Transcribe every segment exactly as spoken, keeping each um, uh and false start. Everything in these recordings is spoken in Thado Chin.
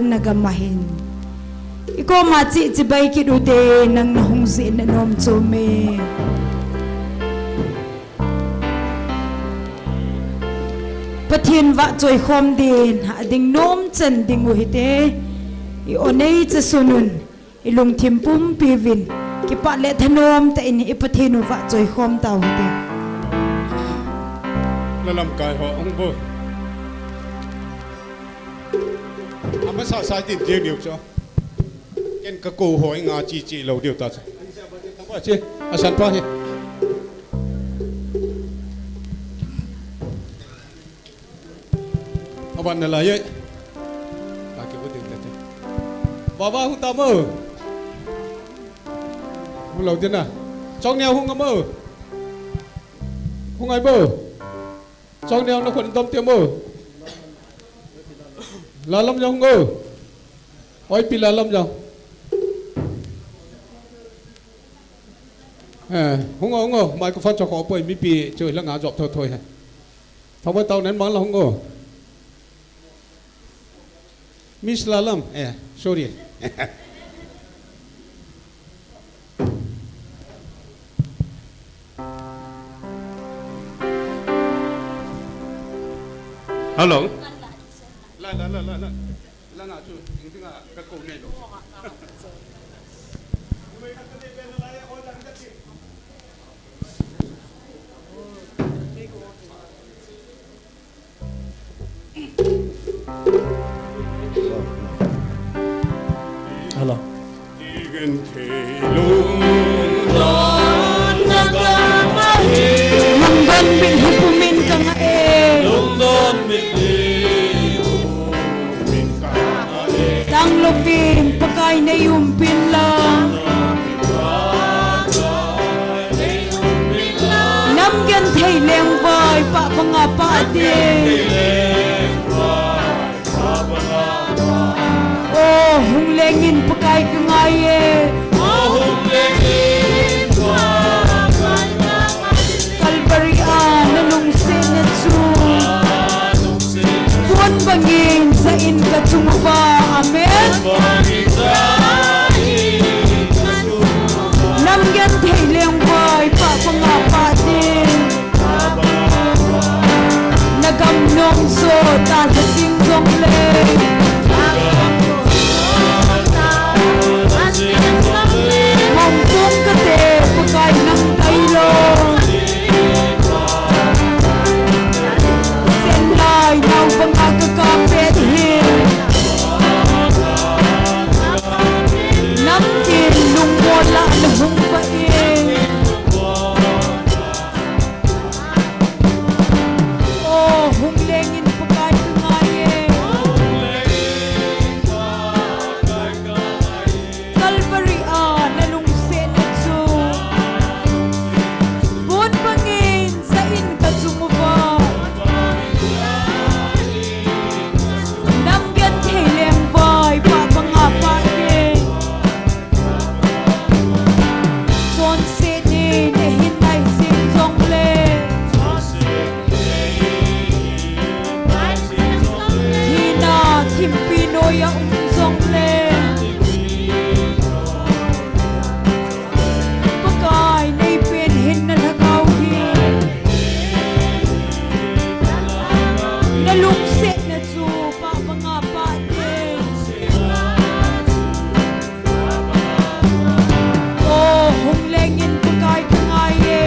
na gam ahin. I koma cheh chibai kit ute, nang na hung jeh na nom chom e. Pathen vahchoi khom din, ading nom chan ding u hite. I onei cha sunun, i lungthim pumpi uvin, kipah le thanom tah in i Pathen u vahchoi khom tau hite. La lamkai ho, hung bo. Amasa sa din jeng diu cho. Ken ka ko ho nga chi chi lo diu ta cha. Thangba chi, asan pa hi. Aban na la ye. Ka ke bu din ta cha. Baba hu ta mo. Hu lo din na. Chong neo hu nga mo. Hu ngai mo. Chong neo na khun dom te mo. La lam jong hu ngo. Oi pi la lam jong. Eh, hung o, hung o, microphone cho kho poi, mipi chu la nga jop tho thoi he. Thangba tau nen mang la hung o. Miss Lalam, eh, sorry. Hello. La, la, la, la, la. La nga chu, ing tinga ka ko nei lo. Hello. Lungdon mit hi pumin ka nga e. Tanglo pin Pakai nei um pin la. Nam genthei lengvai pah banga pah ding. O hung lengin Pakai ka ngai e. Calvary a na lungsetna chu. Pon bangin ja in ka chung uva. Amen. Nam genthei lengvai pah banga pah ding. Na gam nom so ta lha sing jong le. Mong kong ka te Pakai nang kai lo. Sen lai nau banga ka ka pet hi. Nam kin lungmol la na hung va in. O hung lengin Pakai ka ngai e. Calvary a na lungsetna chu. Pon bangin ja in ka chung uva. Nam genthei lengvai pah banga pah ding. Chonset ni na hin nai sing jong le. Thina thimpi noi a um jong le. Pakai nei pen hin na lhagao hi. Na lungsetna chu pah banga pah ding. O hung lengin Pakai ka ngai e.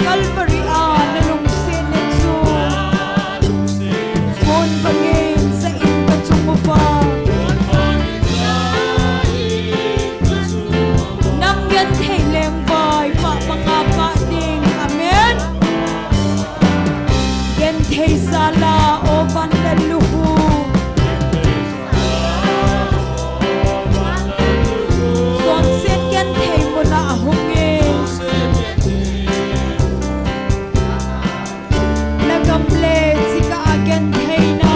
Calvary a na lungsetna chu. Pon bangin ja in ka chung uva. Nam genthei lengvai pah banga pah ding. Amen. Genthei sala o van le luhu. Chonset genthei muna hung e. Na gam le chika a gentheina.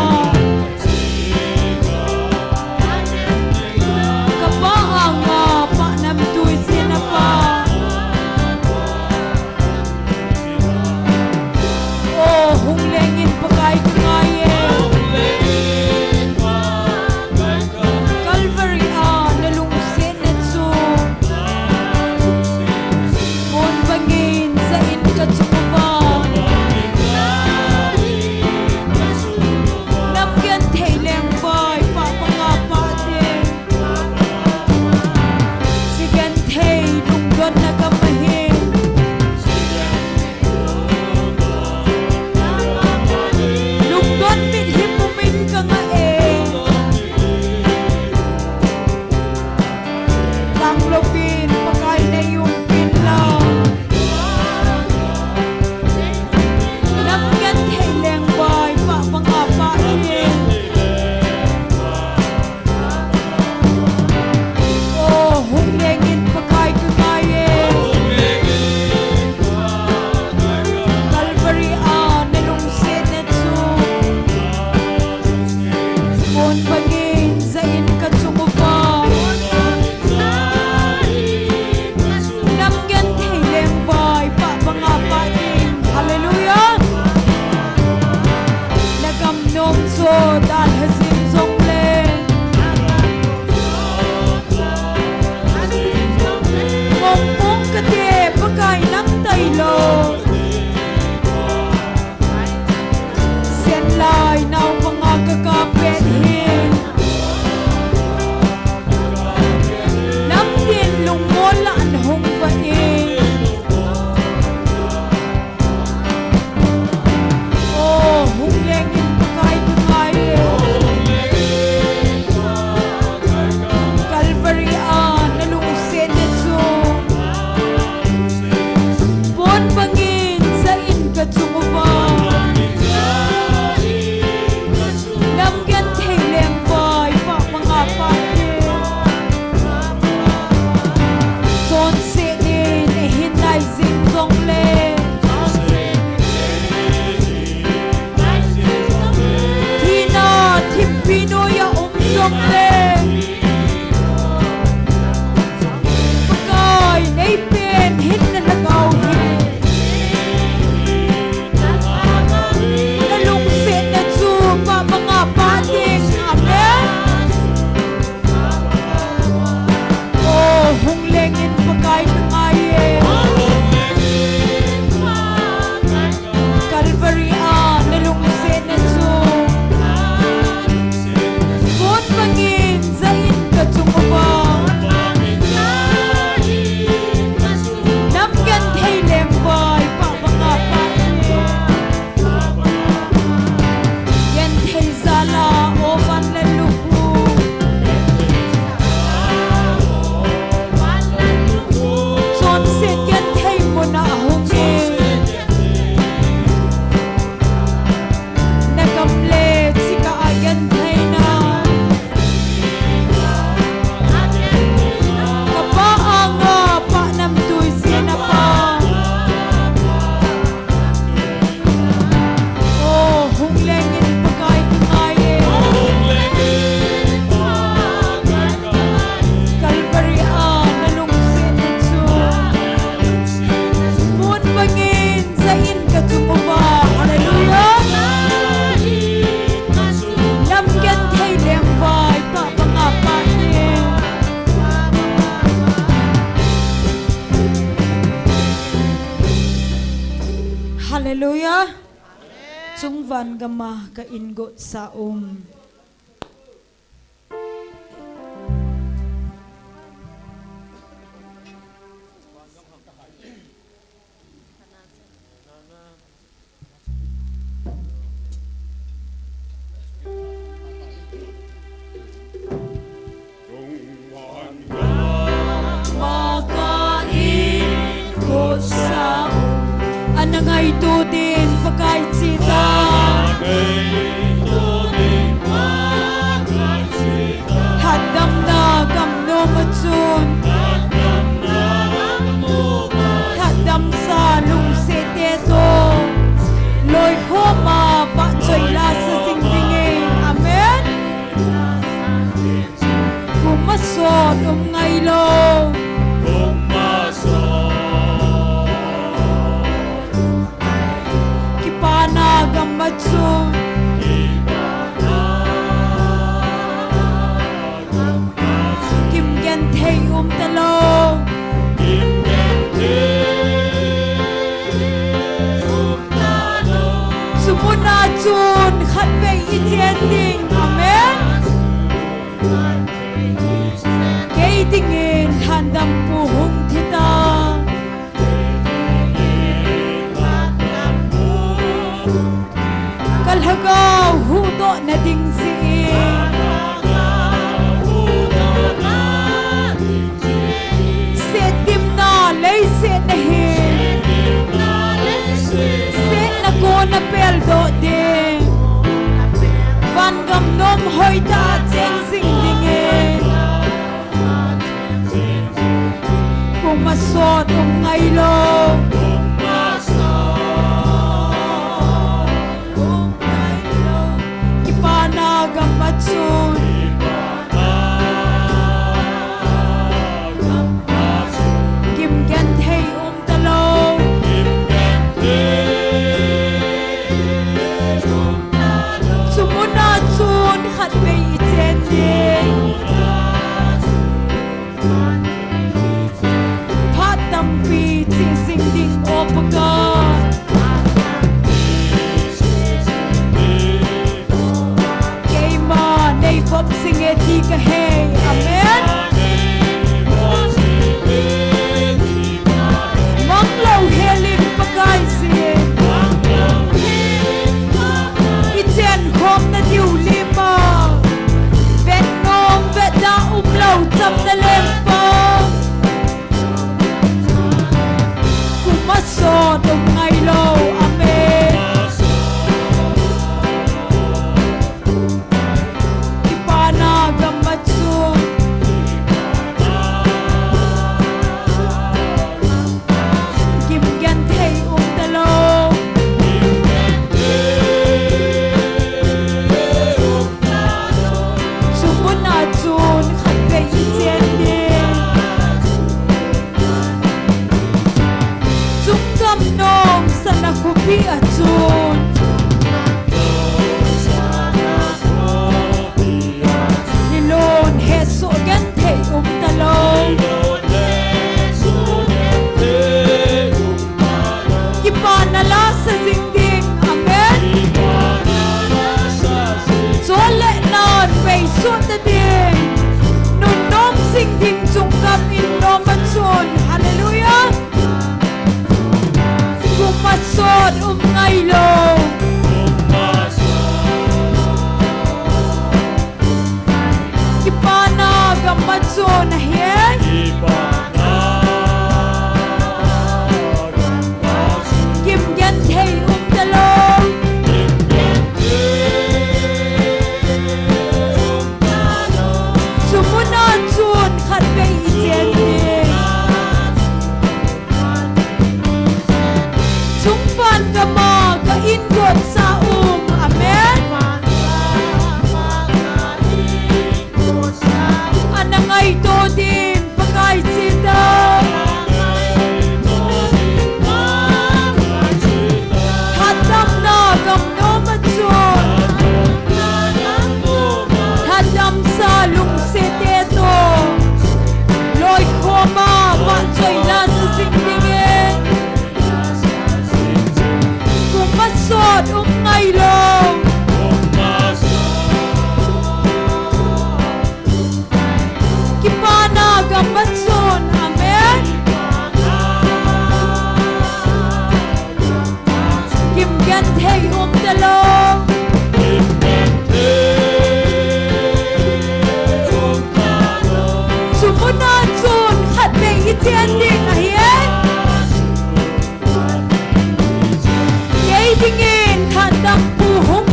Ka pa anga pa namtui sina pa. O hung lengin Pakai Pakai, neipen hin na lhagao hi. Na lungsetna chu pah banga pah ding. Amen. O, hung lengin Pakai ka ngai e. Calvary a na lungsetna chu mun bangin ja in ka chung uva. Nam genthei lengvai pah banga pah e. Genthei jal a, o van le lukhu. Chonset genthei mun a hung e. Na gam le chika a gentheina. Ka pa anga pa namtui sina pa. O, hung lengin Pakai ka ngai e. Calvary a na lungsetna chu mun bangin ja in ka chung uva. Hallelujah. Nam genthei lengvai pah banga pah e. Hallelujah. Chungvan gam a ka ingot sa um. Ana ngaito din Pakai chita. Lhatdamna gamnom a chun. Lhatdamsa lungset te toh. Loikhom a vahchoi lasa jing dingin. Amen. Kum a sot um ngailou. Kipana gam a chun. Kim genthei um talou. Chu mun a chun khatvei i chen ding. Amen. Kei dingin lhandampu hung thi ta. Ka lhagao huhdohna ding jeh in. Setdimna leiset na hi. Setna kona peldoh ding. Van gam nom hoitah a cheng jing dingin. Kum a sot um ngailou. Kipana gam a chun. Kim genthei um talou. Chu mun a chun khatvei i chen ding. Phat tampi cheh jing ding, O Pakai. Keima nei vop jing e ti ka hei. Amen. Manglou hel in Pakai jin. I chen khom na diu lim a. Vet nom vet da umlou cham na lengpa. Kum a sot um ngailou. Amen. Kipana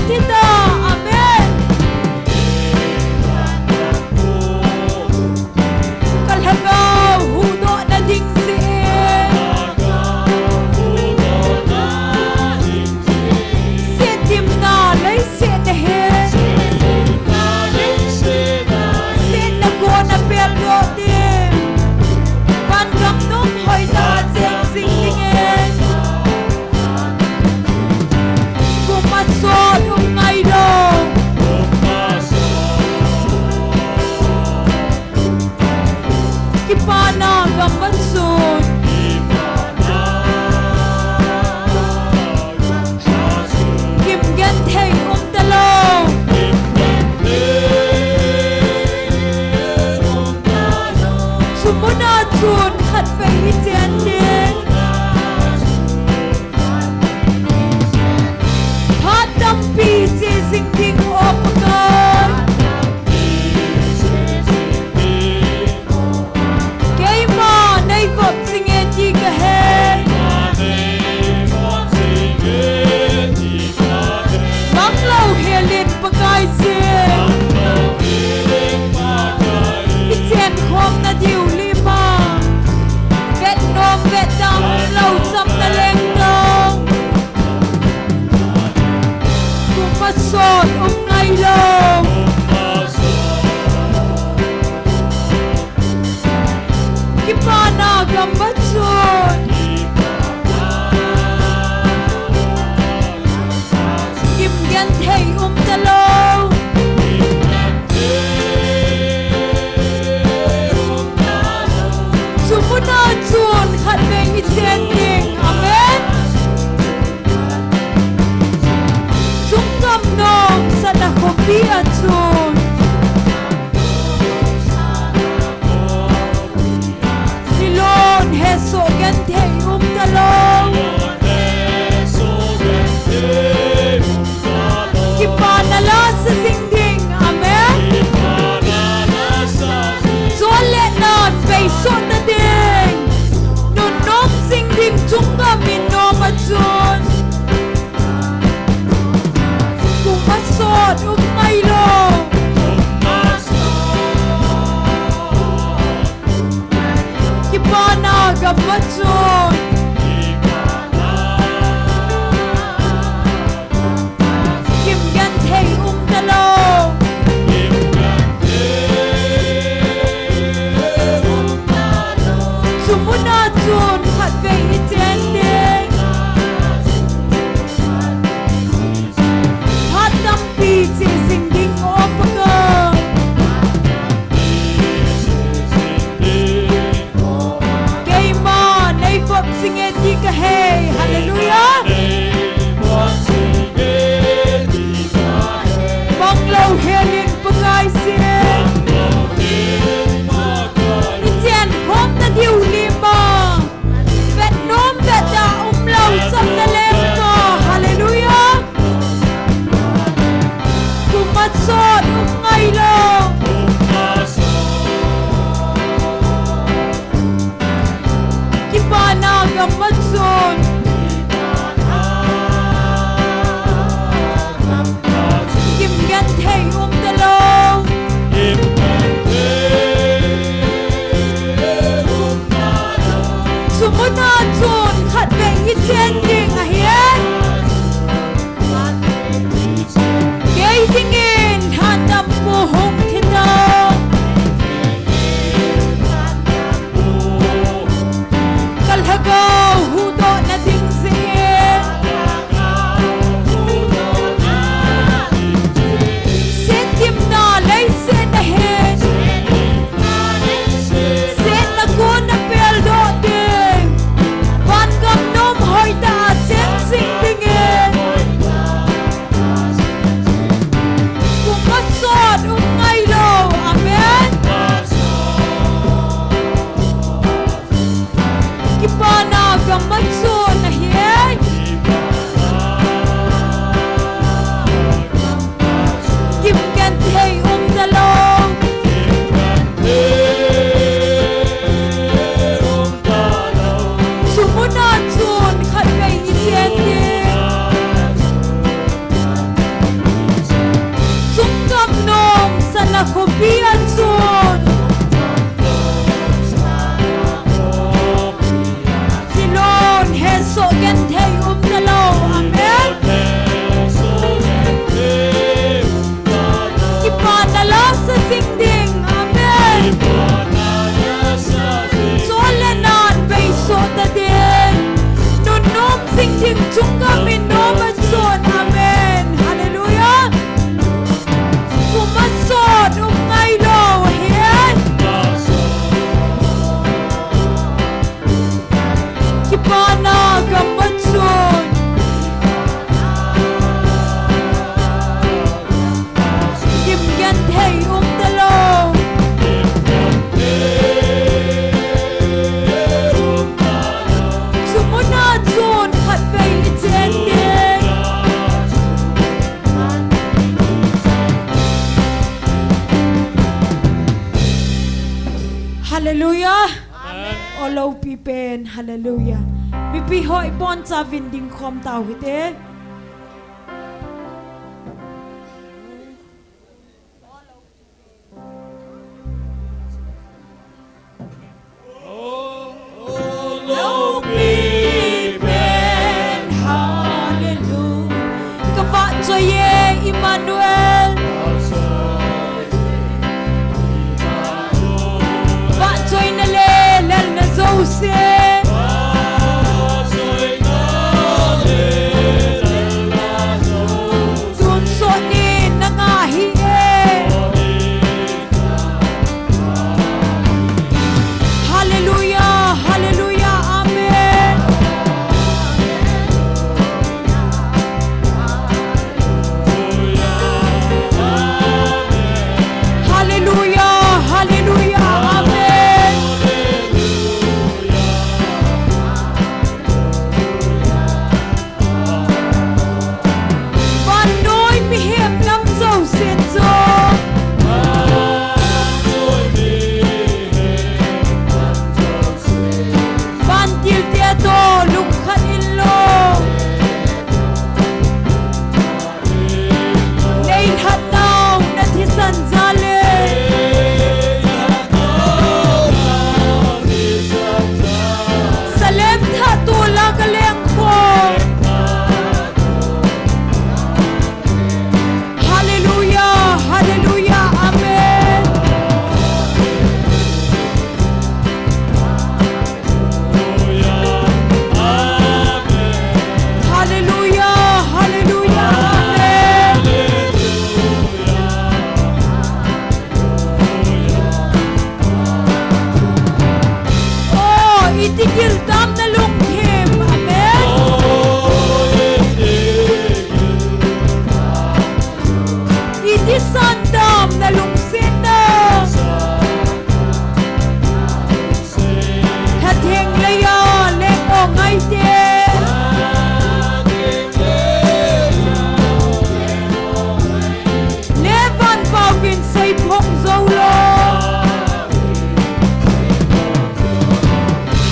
Tita, amen. Ka lhagao huhdoh nading seh e. Sehthimna leiset nahe. Sehna kona peldoh ding. Vangam nom hoitah a cheng jing ding e. Kum asot um ngailou. Kipana gam achun. Kim genthei um talou. Chu muna chun khatvei i chen ding. Phat tampi che jing ding, O Pakai. Keima nei vop jing e ti ka he. Mang louhel in Pakai jing. I chen khom nadiu lima. Vet nom vet dang lou cham na leng dong. Kum asot um ngailou. Kipana gam achun. Kim genthei um talou. Chu muna chun khatvei i chen ding. Amen. Chunggam nom Satna khopi achun. Hilon hesoh genthei um talou. Kipana la sa jing ding. Amen. Chonle nan beisoh nading. Nunnom jing ding chunggam in nom achun. Kum asot um ngailou. Kipana gam achun. Kim genthei um talou. Chu muna chun khatvei i chen ding. Phat tampi che jing ding, O Pakai. Keima nei vop jing e ti ka he. Hallelujah. Mang louhel in Pakai jing. I chen khom nadiu lima. Vet nom vet dang um lou cham na leng dong. Hallelujah. Kum asot um ngailou. Kipana gam achun. Kim genthei um talou. Chu muna chun khatvei i chen ding ahi. Kei dingin Lhandampu hung Khopi a chun kilhon hesoh genthei umtalou. Amen. Kipana lasa jing ding. Amen. Chule nan beisoh ta ding. Nunnom jing ding chungah min nom a chun. Amen. Hallelujah. Kum a sot um ngailou ahi. Kipana gam a chun lim genthei umtalou. Chu muna chun khatvei i chen ding. Hallelujah. Amen. O loupi pen, hallelujah. Mipi ho i boncha vin ding khom tau hite. Loupi pen, hallelujah. Ka vahchoi e, Emmanuel. Vahchoina le lelna jouse. Tun sot nin na ngah hih e. Hallelujah, hallelujah, amen. Hallelujah, hallelujah, amen. Vannoi mihem lam jousen jong, vantil te toh lungkhat inlou, nei lhatnau na thisan jal e. Salem thah tol a ka leng khom. Hallelujah, hallelujah, amen. Hallelujah, hallelujah, amen. Oh, iti gil tam na lungthim, amen. Iti san tam na lungsetna. Lhatheng leiya leng o ngaite. Le van pauvin seiphong jou lou.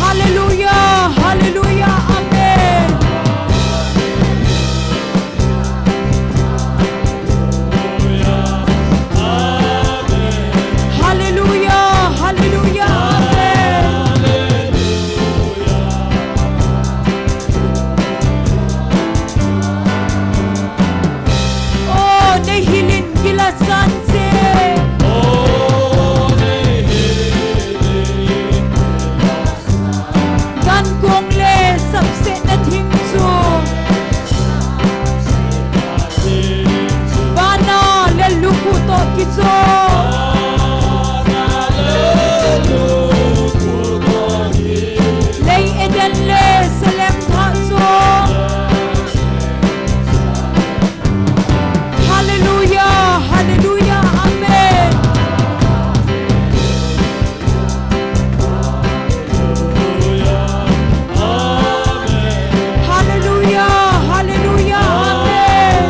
Hallelujah, hallelujah, amen. Hallelujah, hallelujah, amen. Oh, nei hilin gil a san se. Gankong le sapsetna thing chu vana lel lukhuh toh kichom. Lei Eden le Salem thah chu. Hallelujah, hallelujah, amen. Hallelujah, hallelujah, amen.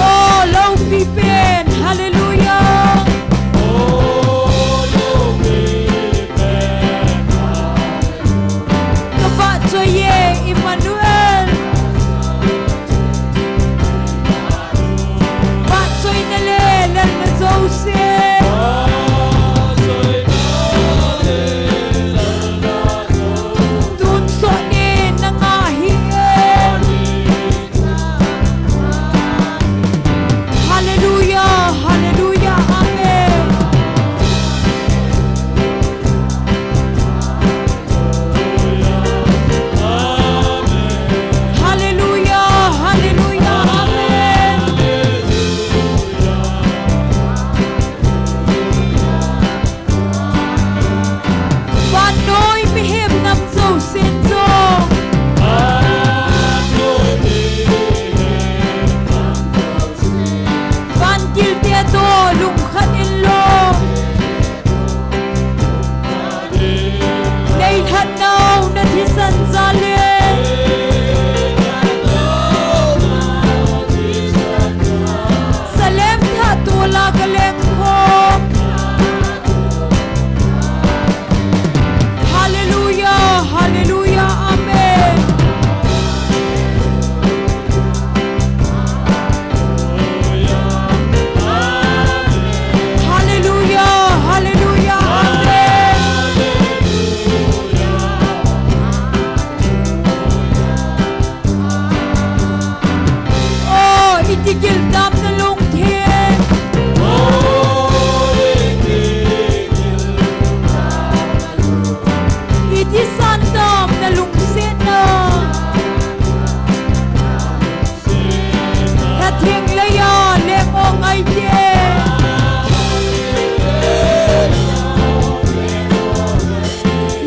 Oh, loupi pen, hallelujah. Ka vahchoi e, Emmanuel. lungsetna. Lhatheng leiya leng o ngaite.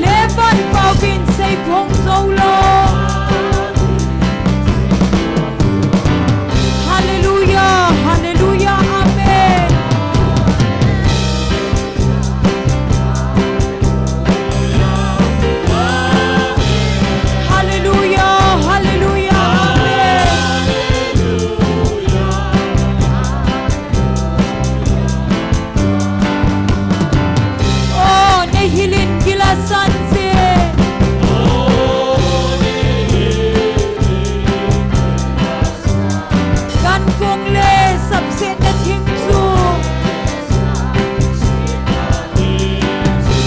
Levan pauvin seiphong jou lou. Hallelujah, hallelujah, amen. Hallelujah, hallelujah, amen. O, nei hilin gilsan se. Kankong le sapsetna thing chu.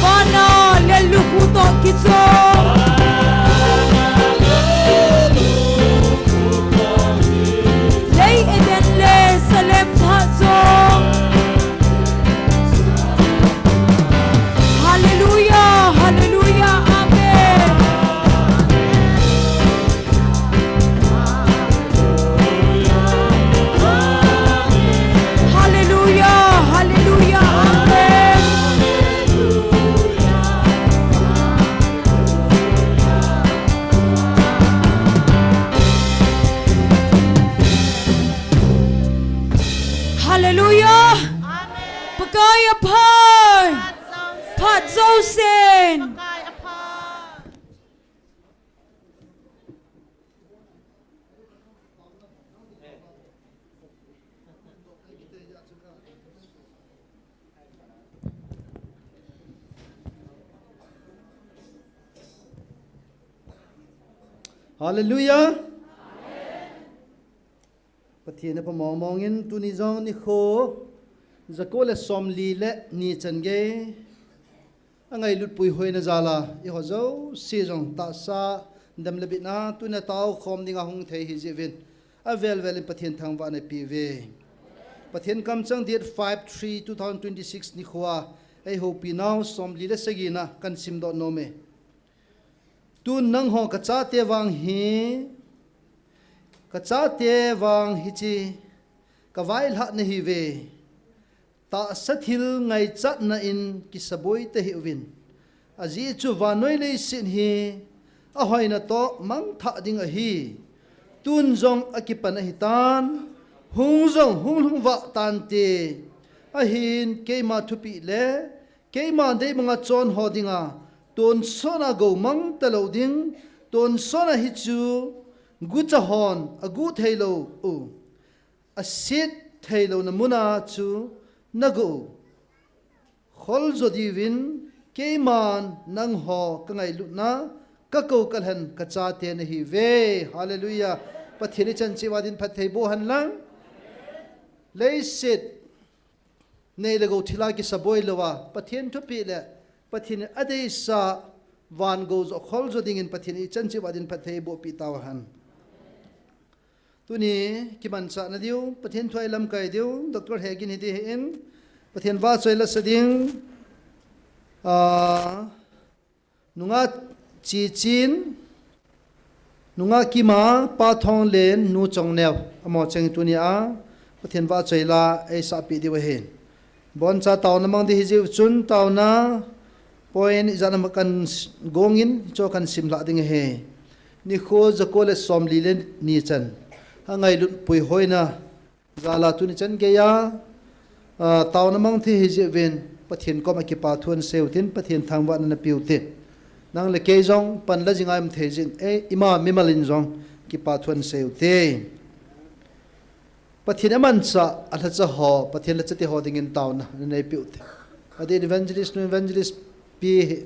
Vana le lukhu toh kichom. Lei Eden le Salem thah jong. Hallelujah, hallelujah, amen. Hallelujah, hallelujah, amen. Hallelujah. Amen. Pakai apha. Phat jousen. Pakai apha. Hallelujah. Pathen apha mong mong in tuni jong nikho jako le somli le ni chan gei. Angailut puihoina jal a, eiho jouse jong tahsa dem le bitna tuna taokhom dinga hung thei ahi jeh uvin. Avel vel in Pathen thangvahna eipe uve. Pathen kamchang date five three two thousand twenty-six nikho a, eihoupi nau somli le sagi na kahin simdoh nom e. Tun nangho kachate vang hi, kachate vang hiche, kavailhahna ahiuve. Tahsa thil ngaichatna in kisaboi tahih uvin. Ajeh chu vannoi leiset hi ahoina toh mangthah ding ahi. Tun jong akipan ahitan, hung jong hung lhung vah tante. Ahin keima thupeh le keima deibanga chon ho dinga tonsot a gou mang talou ding, tonsot a hichu gucha hon agu theilou u. Aset theilouna muna chu nagu khol jo diuvin keiman nangho kangailutna, kakou kalhen kachate nahiuve. Hallelujah. Pathen ichan cheh uva din phatthei boh hen lang. Leiset nei le gou thila kisaboi louva, Pathen thupeh le Pathen in adeisah van gou jo khol jo dingin Pathen ichan cheh uva din phatthei boh peh tauhen. Tuni kimanchahna diu, Pathen thu a ilamkai diu, Doctor Hegin hiding ahin, Pathen vahchoi lasa ding, ah, nungah Chichin, nungah Kima, Pa Thonglen, Nu Chongneo, amaho cheng tuni a Pathen vahchoi la eisahpeh diu ahi. Boncha taona mang ding ahi jeh chun taona point ijat ham kahin gong in, hichu kahin simlha ding ahi. Nikho jako le somli le ni chan. Angailut puihoina jal a tuni chan geiya, ah, taona mang thei ahi jeh uvin Pathen koma kipathu ahin sei u hitin, Pathen thangvahna nape u hitin. Nang le kei jong panla jing a ium thei jin, eh, ima mimal in jong kipathu ahin sei u hite. Pathen amanchah, alhacha ho, Pathen lhacha te ho dingin taona nanei peh u hite. Adeh in evangelist nu, evangelist pi hi.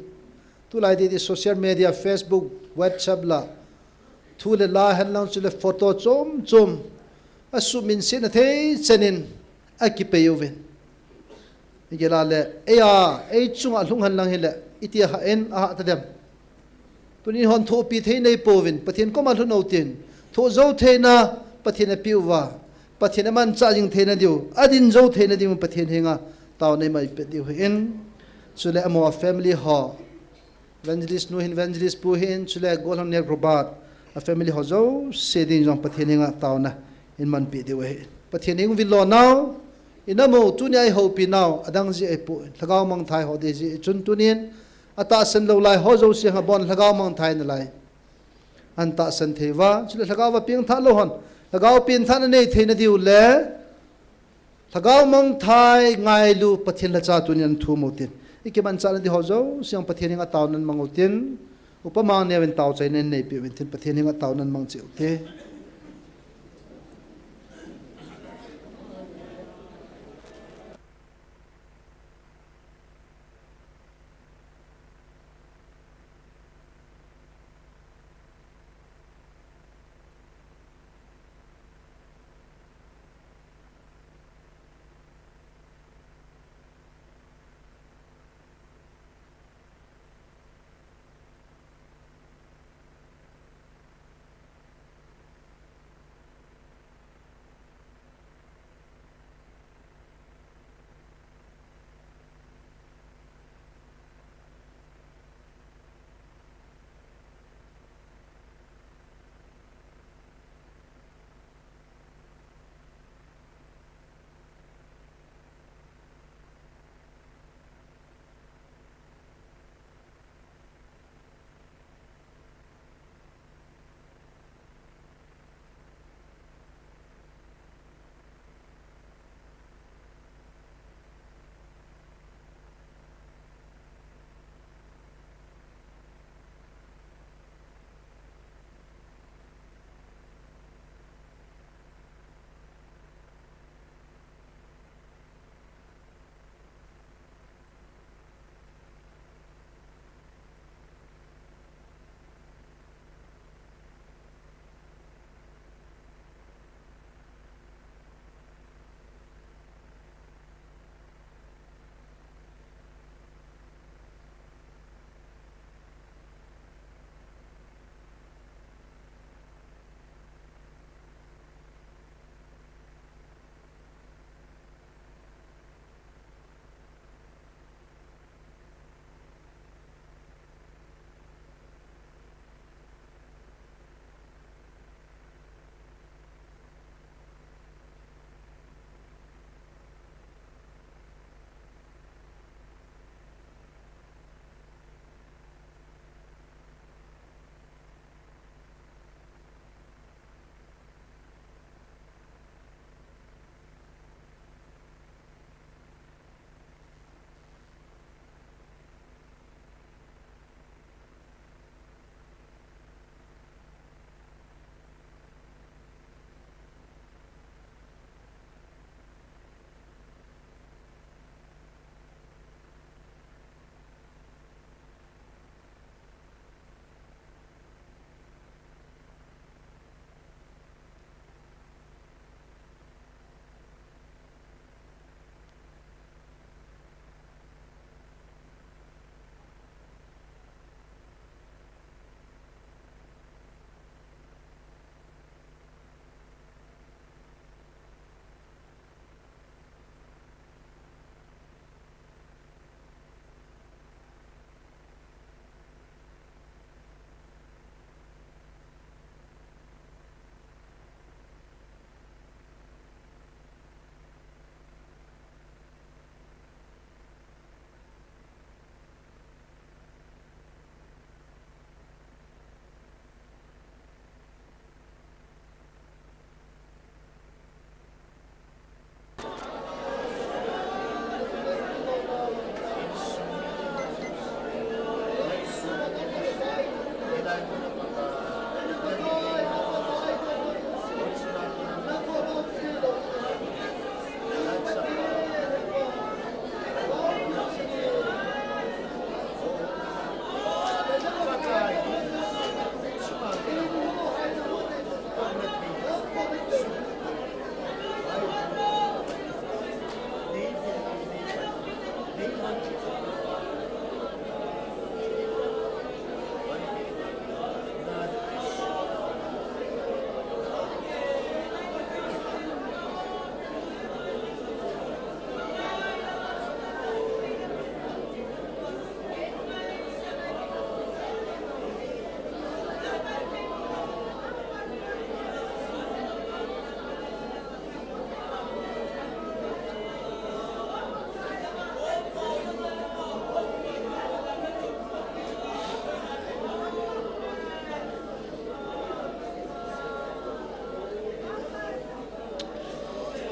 Tulai didi social media, Facebook, WhatsApp la. Thu le la hen lang chule photo chom chom. Asuhminsetna thei chan in akipei uvin. Igel a le, eia, ei chunga lhung hen lang hile, iti ahah in, ahah tadem. Tuni hon thohpi thei neipouvin, Pathen koma lhun u hitin, thoh jou theina Pathen in apeh uva, Pathen amanchah jing theina diu, adin jou theina diu, Pathen henga taona eimai peh diu ahin, chule amaho family ho, Evangelist nu hin, evangelist pu hin, chule gollhang nek Robert, a family ho jouse ding jong Pathen henga taona in manpeh diu ahi. Pathen hung vil lou nau, inamu, tunia ihoupi nau, adang jeh ahipoi, lhagao mangthah ho ding jeh chun tunin, atahsan lou lai ho jouse hung abon lhagao mangthah nalai. Ahin tahsan thei uva, chule lhagao va pengthah lou hon, lhagao pengthahna nei theina diu le, lhagao mangthah ngailu Pathen lhacha tunin ahin thum utin. Ikimanchah nadiu ho jouse Pathen henga taona in mang utin. Upa Mangneo in taochaina in neipeh uvin tin, Pathen henga taona in mang cheh ute.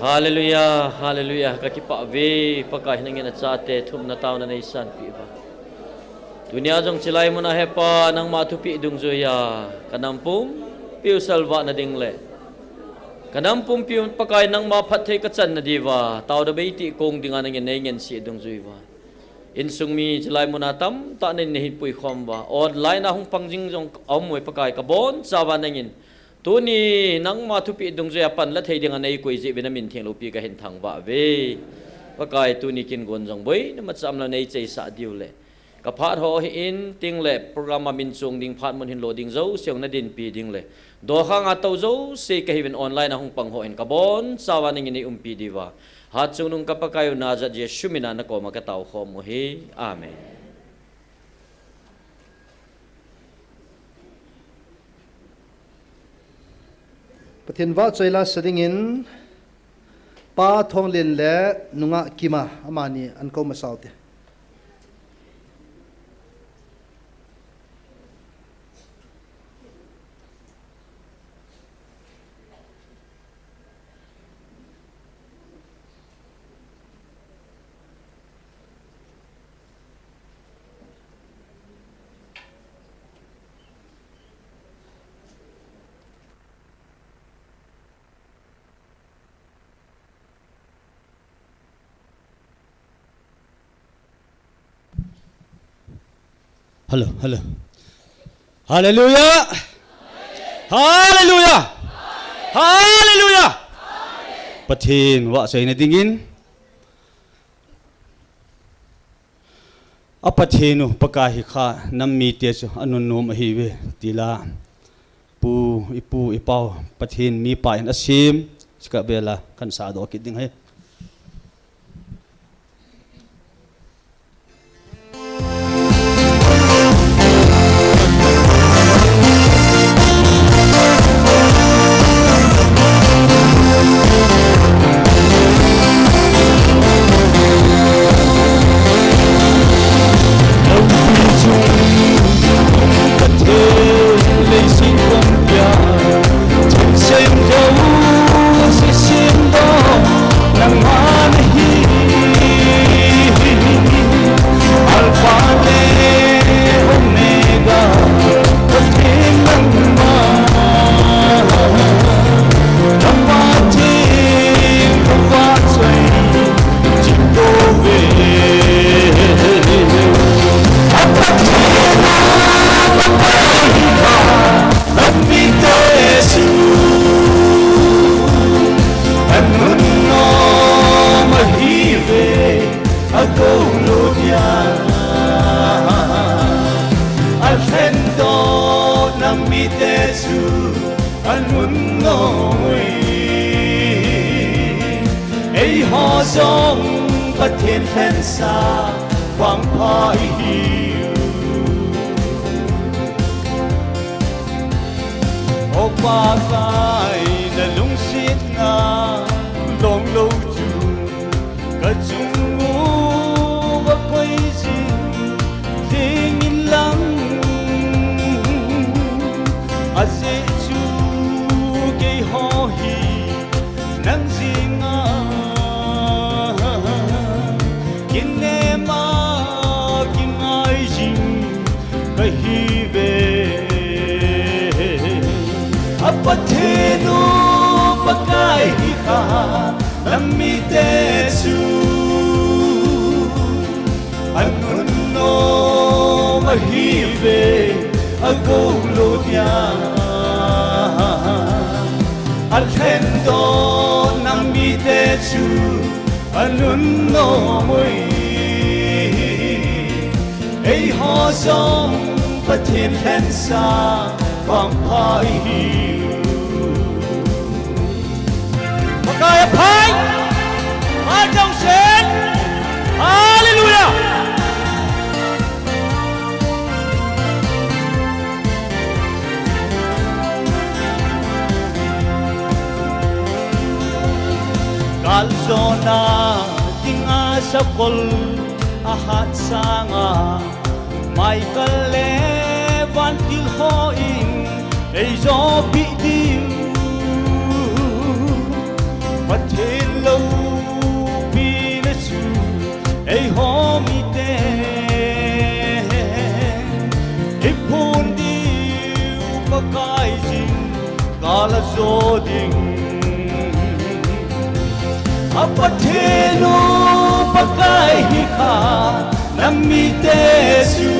Hallelujah, hallelujah. Ka kipah ve, Pakai nangin achate thumna taona neisanpeh uva. Tunia jong chilai muna Hepa, nangma thupeh dungjuiya, ka nam pumpiu salvah nading le ka nam pumpiu Pakai nangma phatthei kachan nadiuva, taona bei tih kong dinga nangin neingenseh dungjuiya. Insung mi chilai muna tamtah nangin neihin puikhom uva. Online a hung pang jing jong aum uve Pakai, kabonchauva nangin tuni nangma thupeh dungjuiya panla thei dinga neikoi jeh uvin namin theng loupi kahin thangvah uve. Pakai tuni kin gon jong boina macham la neicheisah diu le. Ka phat ho hi in ting le program a min chong ding phat mun hin lo ding jouse jong nadinpi ding le. Dokhang a tou jouse kahiuvin online a hung pang ho hin kabonchauva nangin neiumpi diuva. Hatchungnung ka Pakai u Nazareth Jesu mina nakoma katao khom uhi. Amen. Pathen vahchoi la sa dingin, Pa Thonglen le Nungah Kima amani ahin kou masa ute. Hello, hello. Hallelujah! Hallelujah! Hallelujah! Pathen vahchoina dingin. A Pathen u Pakai hi kha nam mite chu anunnom ahiuve tila. Pu, ipu, ipau, Pathen mipa in asem, chika bela kan sahdoh kit ding ahi. Akou lo dia, alhen doh na mite chu anunnom uve. Eiho jong Pathen lhensa vangpha ihiu. O Pakai, na lungsetna long lou chu ka chung uva koi jing jing in lang, ajeh chu keiho hi nang jing a kinem a kingai jing kahiuve. A Pathen u Pakai hi kha nam mite chu anunnom ahiuve, akou lo dia, alhen doh na mite chu anunnom uve. Eiho jong Pathen lhensa vangpha ihiu. Pakai aphai, phat jouse. Hallelujah. Kaljona dinga sakol ahat sanga, Michael le vantil hon eijopeh diu. Pathen Pakai jingkah la jo ding. A Pathen u Pakai hi kha na mite chu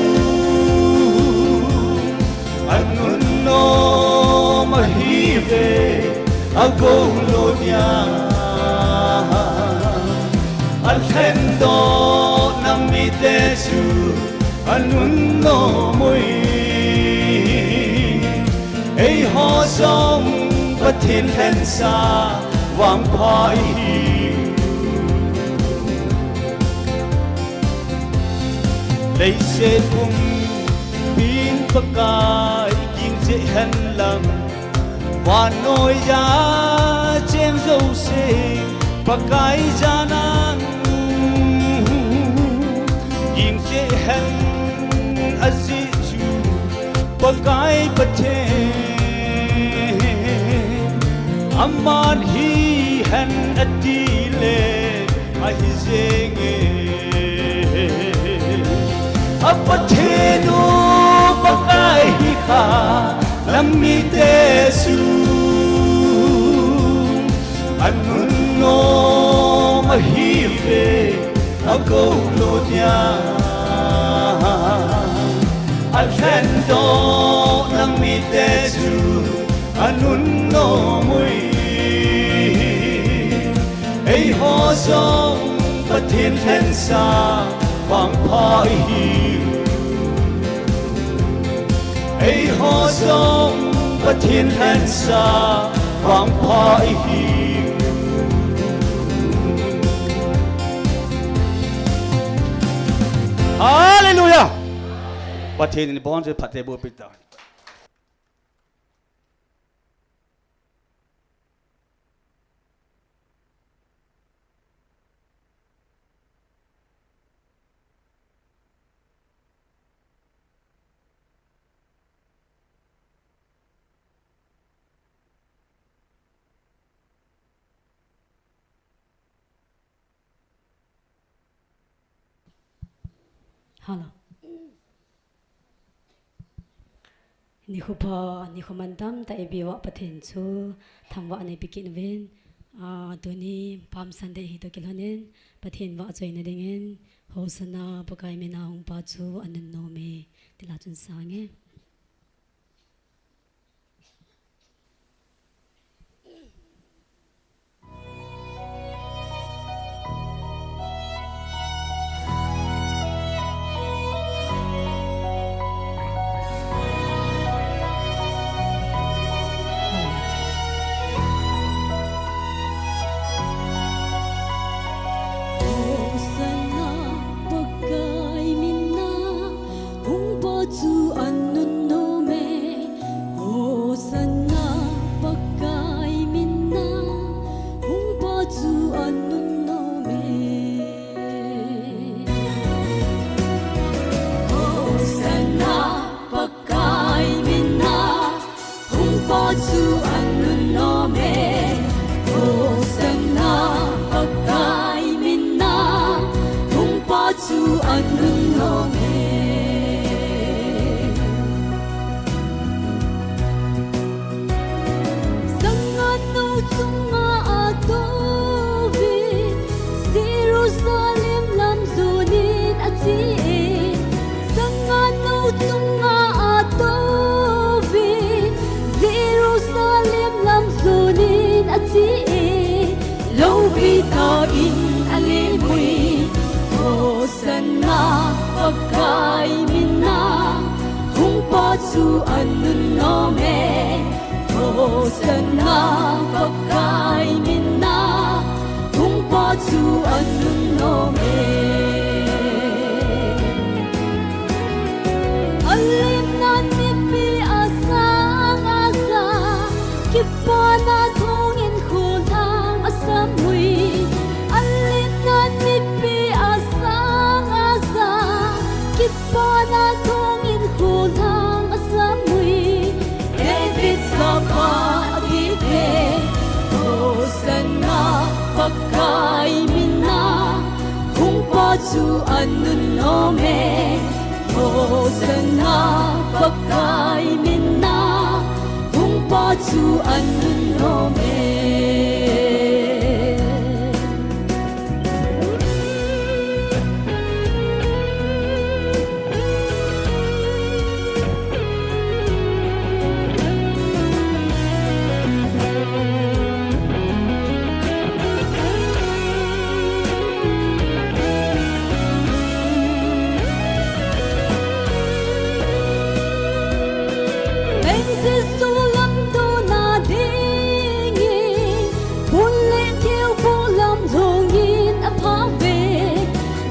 a nunnom ahi ve, a gou lo dia. A lhendoh na mite chu a nunnom ui. Eiho jong Pathen lhensa vangpha ihi. Leiset pumpin Pakai ging cheh hen lang, vannoi a cheng jouse Pakai janan ging cheh hen, ajeh chu Pakai Pathen aman hi hen ati le ahi jenge. A Pathen u Pakai hi kha na mite chu a nunnom ahi ve, a gou lo dia. A lhendoh na mite chu a nunnom ui. Eiho jong Pathen lhensa vangpha ihi. Eiho jong Pathen lhensa vangpha ihi. Hallelujah. Pathen in ibonchauva phattheiboh peh ta. Hello. Nikho pha, nikho mantam tah a ipi vah Pathen chu thangvah a nei pe kit uvin. Ah, tuni Palm Sunday hi toh kilhonin Pathen vahchoina dingin Hosanna, Pakai mina hungpa chu anunnom e, ti la chun sange. Hosanna, Pakai mina hungpa chu anunnom e. Hosanna, Pakai mina hungpa chu anunnom e. Hosanna, Pakai mina hungpa chu anunnom e. Hosanna, Pakai mina hungpa chu anunnom e. Sanga nou chunga atouvin Jerusalem lam jonin ache e. Sanga nou chunga atouvin Jerusalem lam jonin ache e. Loupi tah in alemui. Hosanna, Pakai mina hungpa chu anunnom e. Hosanna, Pakai mina hungpa chu anunnom e. Alimna nipi asang asa, kipana thongin kholhang asamui. Alimna nipi asang asa, kipana thongin kholhang asamui. David chapa adite, Hosanna, Pakai mina hungpa chu anunnom e. Hosanna, Pakai mina chu an nun nom e. Leng Jesu lamdonna dingin, bul le thil boh lam lhungin a pha ve.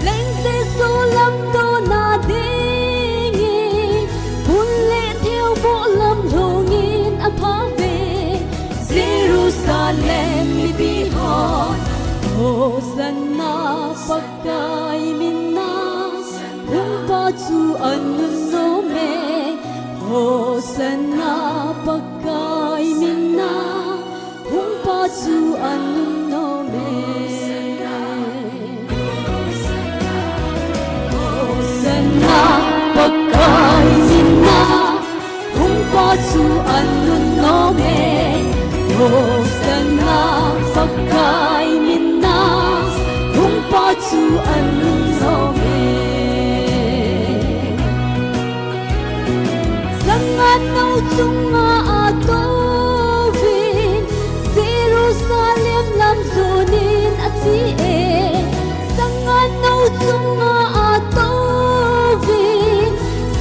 Leng Jesu lamdonna dingin, bul le thil boh lam lhungin a pha ve. Jerusalem mipi hon, Hosanna, Pakai min a, hungpa chu an nun nom e. Hosanna, Pakai min a, hungpa chu an nun nom e. Hosanna, Pakai min a, hungpa chu an nun nom e. Hosanna, Pakai min a, hungpa chu an nun nom e. Sanga no chunga a touvin, Jerusalem lam jonin a che e. Sanga no chunga a touvin,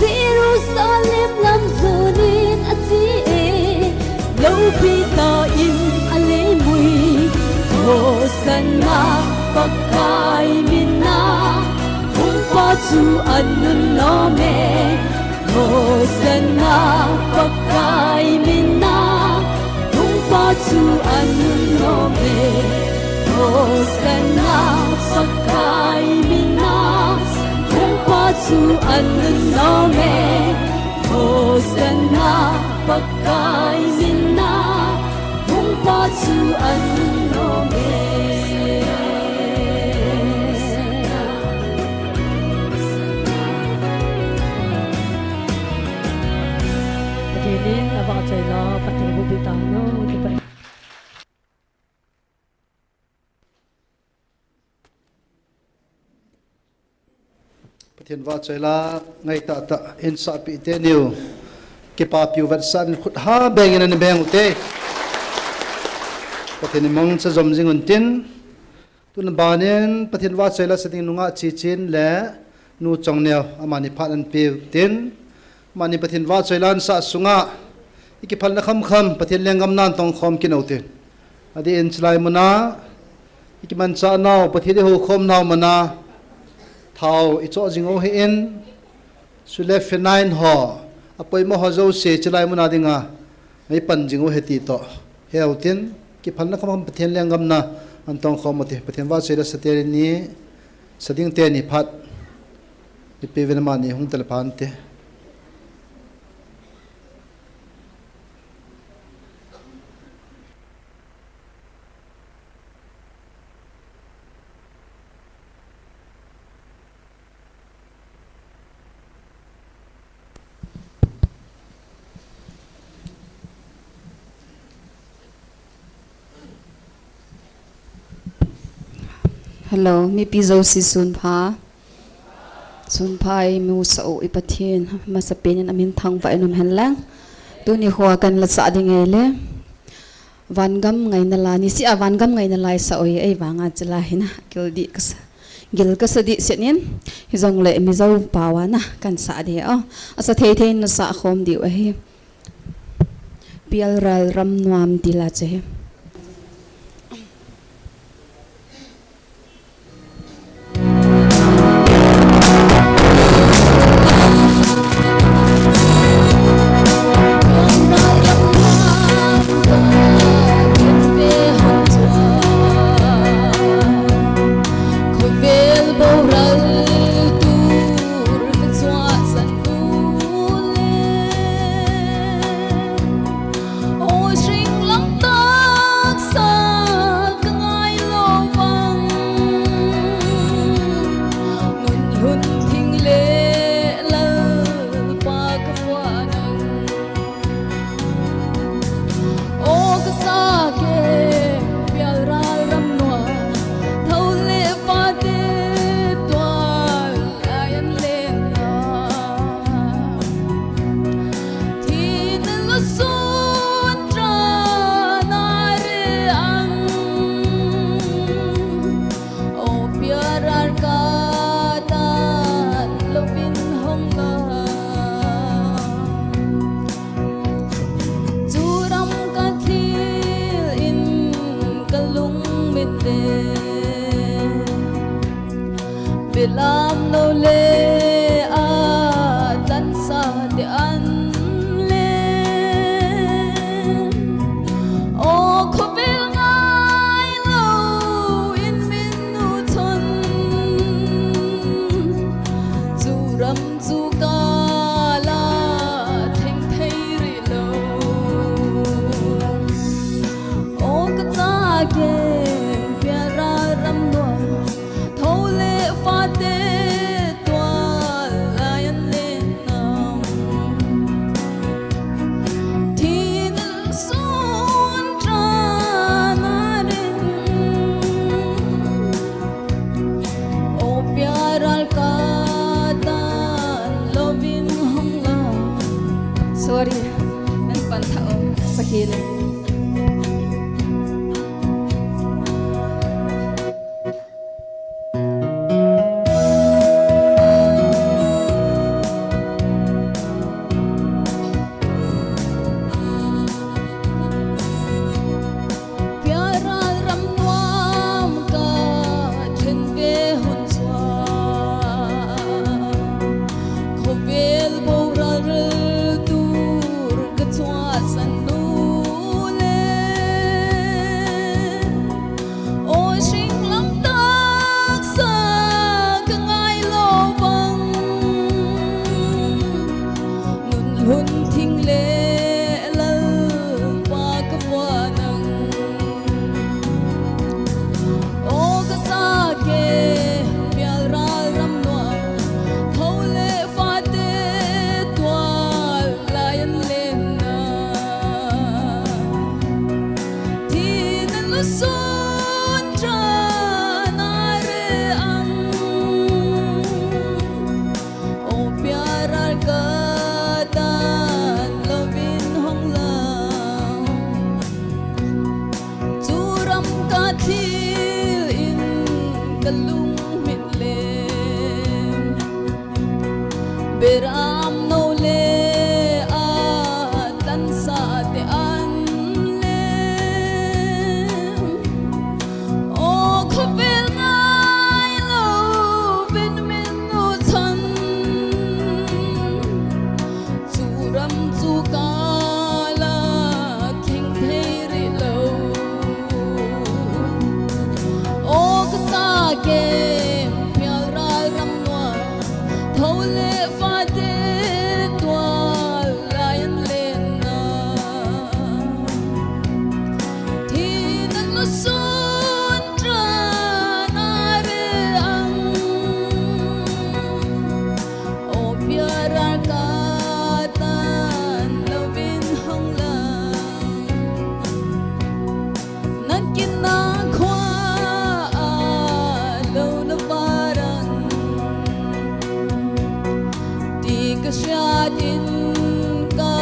Jerusalem lam jonin a che e. Loupi tah in a leimui, Hosanna, Pakai min a, hungpa chu an nun nom e. Hosanna, Pakai min a, hungpa chu an nun nom e. Hosanna, Pakai min a, hungpa chu an nun nom e. Hosanna, Pakai min a, hungpa chu an nun nom e. Pathen in avahchoi lou, Pathen bupeh tahen, kipah e. Pathen vahchoi la, ngaitah tah in sahpeh teniu, kipapiu vetsahnan khut ha bengin ana beng ute. Pathen in mangcha jom jing untin. Tun banin Pathen vahchoi la sa ding nungah Chichen le Nu Chongneo amani phat ana peutin. Amani Pathen vahchoi la ana sah sunga i kiphalna khamkham, Pathen lenggam nan tongkhom kit utin. Adeh in chulai muna i kimanchah nau, Pathen i houkhom nau muna thao i choh jing u ahin, sule fenain ho, apoimo ho jouse chulai muna dinga i pan jing u ahi ti toh he utin, kiphalna khamkham Pathen lenggam nan tongkhom utin, Pathen vahchoi la sa teni, sa ding teni phat i peuvin amani hung tele phante. Hello, mipi jouse sunpha. Sunpha, imusah u i Pathen, masapen in amin thangvah in umhen lang. Tuni khoa kan la sah ding ahile, Vangam ngaina la, niseh a Vangam ngaina la isah u ahi, ahivanga chulai hi na, gil dih kasa, gil kasa dih set in, hijongle Mizo pao a na kan sah ding o. Asa thei thei in na sah khom diu ahi. Pialral ram nuam ti la chu ahi. Lam no le a tlansa te an le. O khovel ngai lo in min u chon. Chu ram chu kala theng thei ri lo. O ka cha ke pia ra ram no. Tho le fate tual lai an le nau. Thi nan sun tran a rin. O pia ral ka tan lovin hong la. Sorry, nan pan tha o sakhi le. Pia ral ram nuam ka then ve hun chua. Khovel boral tur ka chua san nu le. O sing lam taksa ka ngai lo vang. Nun hun thing le Lalpa ka vua nang. O ka cha ke pial ral ram nuam. Tho le fate tual lai an le na. Thi nan lu sun tran a re ang. O pia ral ka tan lovin hong la. Chu ram ka thil in ka lung mit le. Beram no le a tlansa te an le. O khovel ngai lovin min u chon. Chu ram chu kala theng thei ri lo. O ka cha ke pial ral ram nuam. Tho le fate tual lai an le na. Thi nan lu sun tran a re ang. O pia ral ka tan lovin hong la. Nan kin na khua a lo na pa rang. Ti ka sia din ka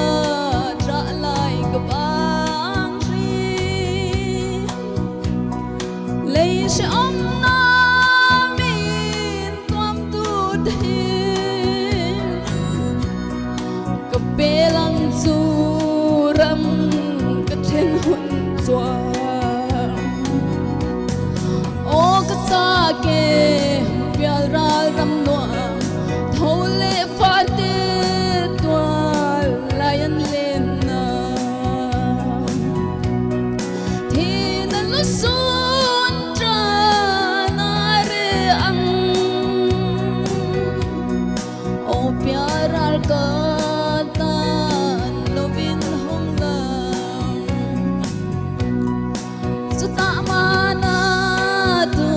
tra lai ka bang ri. Lei se om na min tuam tu te. Ka pelang chu ram ka then hun chua. O ka cha ke pial ral ram nuam. Tho le fate tual lai an le na. Thi nan lu sun tran a re ang. O pia ral ka tan lovin hong la. Chu ta mana tu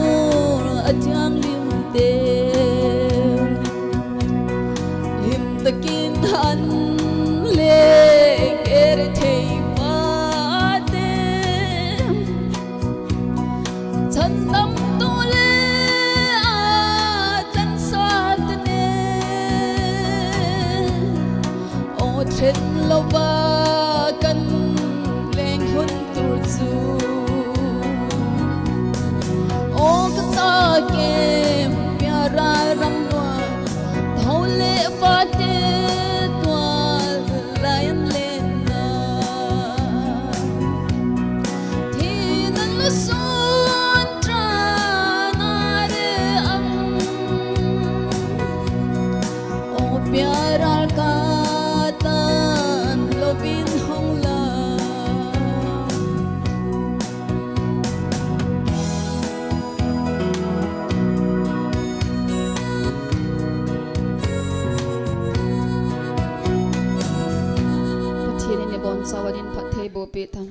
a thiang lim te. Lim takin han le kere thei pa te. Chan tam tu le a tlansa te ne. O then lo va kan leng hun tur chu. O ka cha ke pia ral ram nuam. Tho le fate tual lai an le na. Thi nan lu sun tran a re ang. Thei boh peh tang.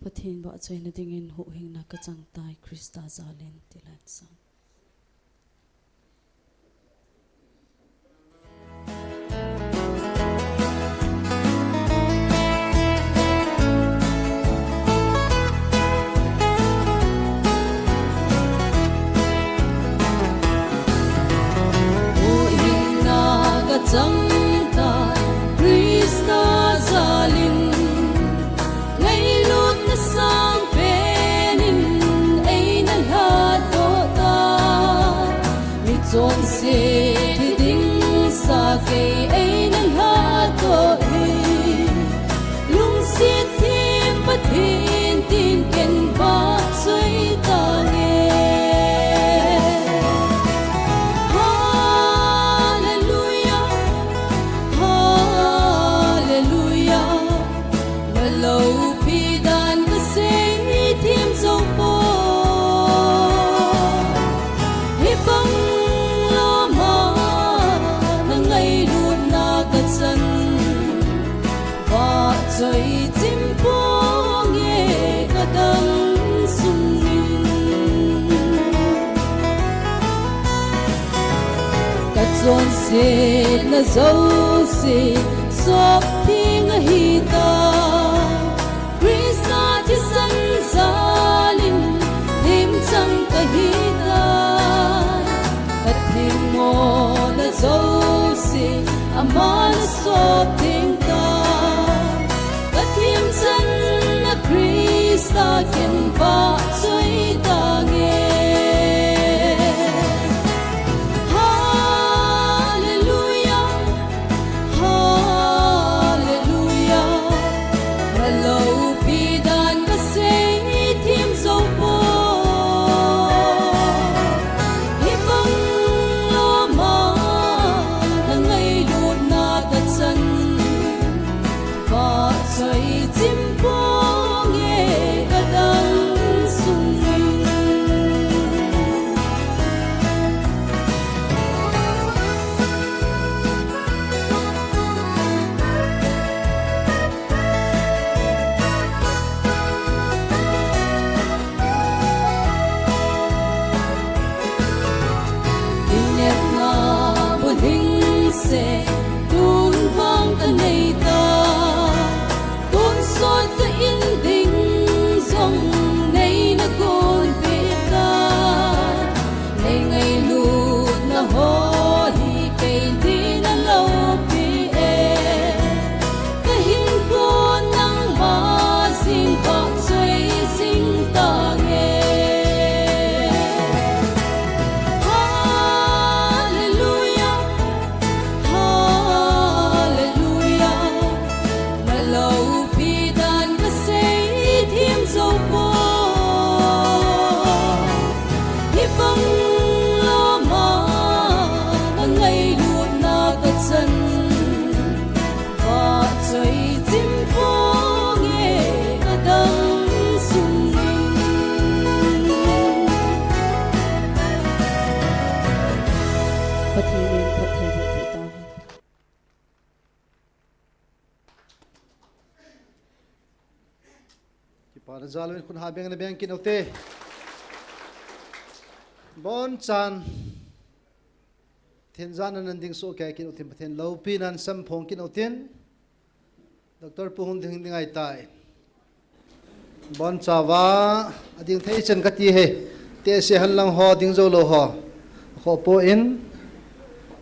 Pathen vahchoina dingin huhhingna kachang tai, Christa jalin, ti leh chang. Huhhingna kachang tai, Christa jalin, ngailutna sangpen in eina lhatdoh tai. Mi chonset hiding sa kei eina lhatdoh in, lungset them Pathen tin ken vahchoi tange. Hallelujah, hallelujah. Na loupi dan kasei them jou poi. Hibang lama na ngailutna kachan, vahchoi chim ponge kadang sungin. Kachonsetna jouse sop theng ahitai. Christa thisan jalin limchang kahitai. Kathemmona jouse aman asop theng tai. Kathemchanna Christa ken vahchoi tange. Hallelujah, hallelujah. Na loupi dan kasei them jou poi. Hibang lama na ngailutna kachan, vahchoi chim ponge kadang sungin. Kinepna bulhingse tun vang kanei tai. Tonsot ka in ding jong neina gonpeh tai. Nei ngailutna ho hi kei din aloupi e. Kahinkho nangma jing vahchoi jing tange. Hallelujah, hallelujah. Na loupi dan kasei them jou poi. Hibang lama na ngailutna kachan, vahchoi chim ponge kadang sungin. Pathen in phatthei boh peh tauhen. Kipana jal in khut ha beng le beng kit u hite. Abonchan Pathen jana nan ding soh kei kit u hitin, Pathen loupina nan samphong kit u hitin. Doctor pu hung ding ding ahitai. Abonchauva, ading thei chan kati e. Tehse henlang ho, ding jou lou ho. Khoh poi.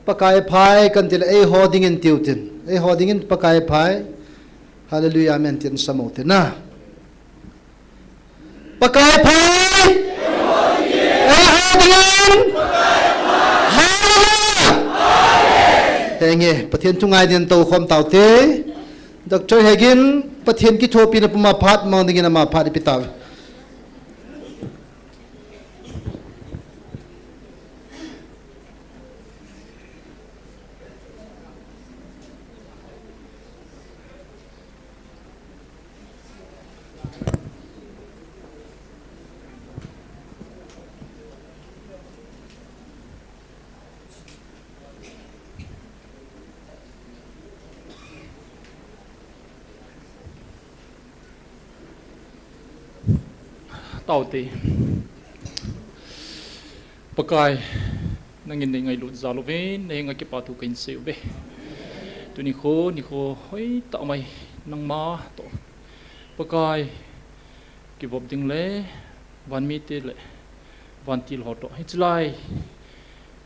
Pakai phai kan ti le eiho dingin tiu hitin. Eiho dingin Pakai phai. Hallelujah, amen tin sam u hitin na. Pakai phai. Eiho dingin. Hallelujah. Henge, Pathen thu ngai dingin tou khom tau hite. Doctor Hegin, Pathen kithopina puma phat mang dingin ama phat ipi tauve. Taute. Pakai, nangin nei ngailut jal uvin, nahenga kipa thu kahin sei uve. Tuni kho, nikho hoitah mai nangma toh, Pakai, kivop ding le vanmite le vantil ho toh, hiche lai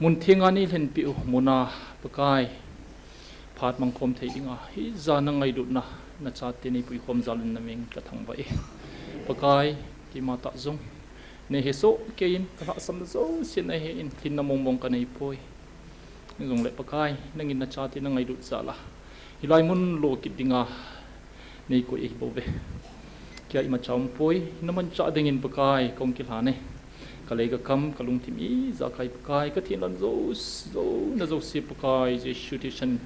mun thenga nei lhenpeh u muna, Pakai, phat mangkhom thei dinga hijat na ngailutna, nachate nei puikhom jal in namin kathangvah e. Pakai, keima tah jong nei hesoh kei in, kalhahsamna jouse nahe in, lhinna mongmong kanei poi. Hijongle Pakai, nangin nachate na ngailut jal a, hilai mun lo kit dinga nei koi ahi bouve. Kei a imacha umpoi, namanchah dingin Pakai, kahung kilhan e. Kalei kakam, kalungthim ijakai Pakai, kathenlon jou, jouna jouse Pakai, Jesu thisan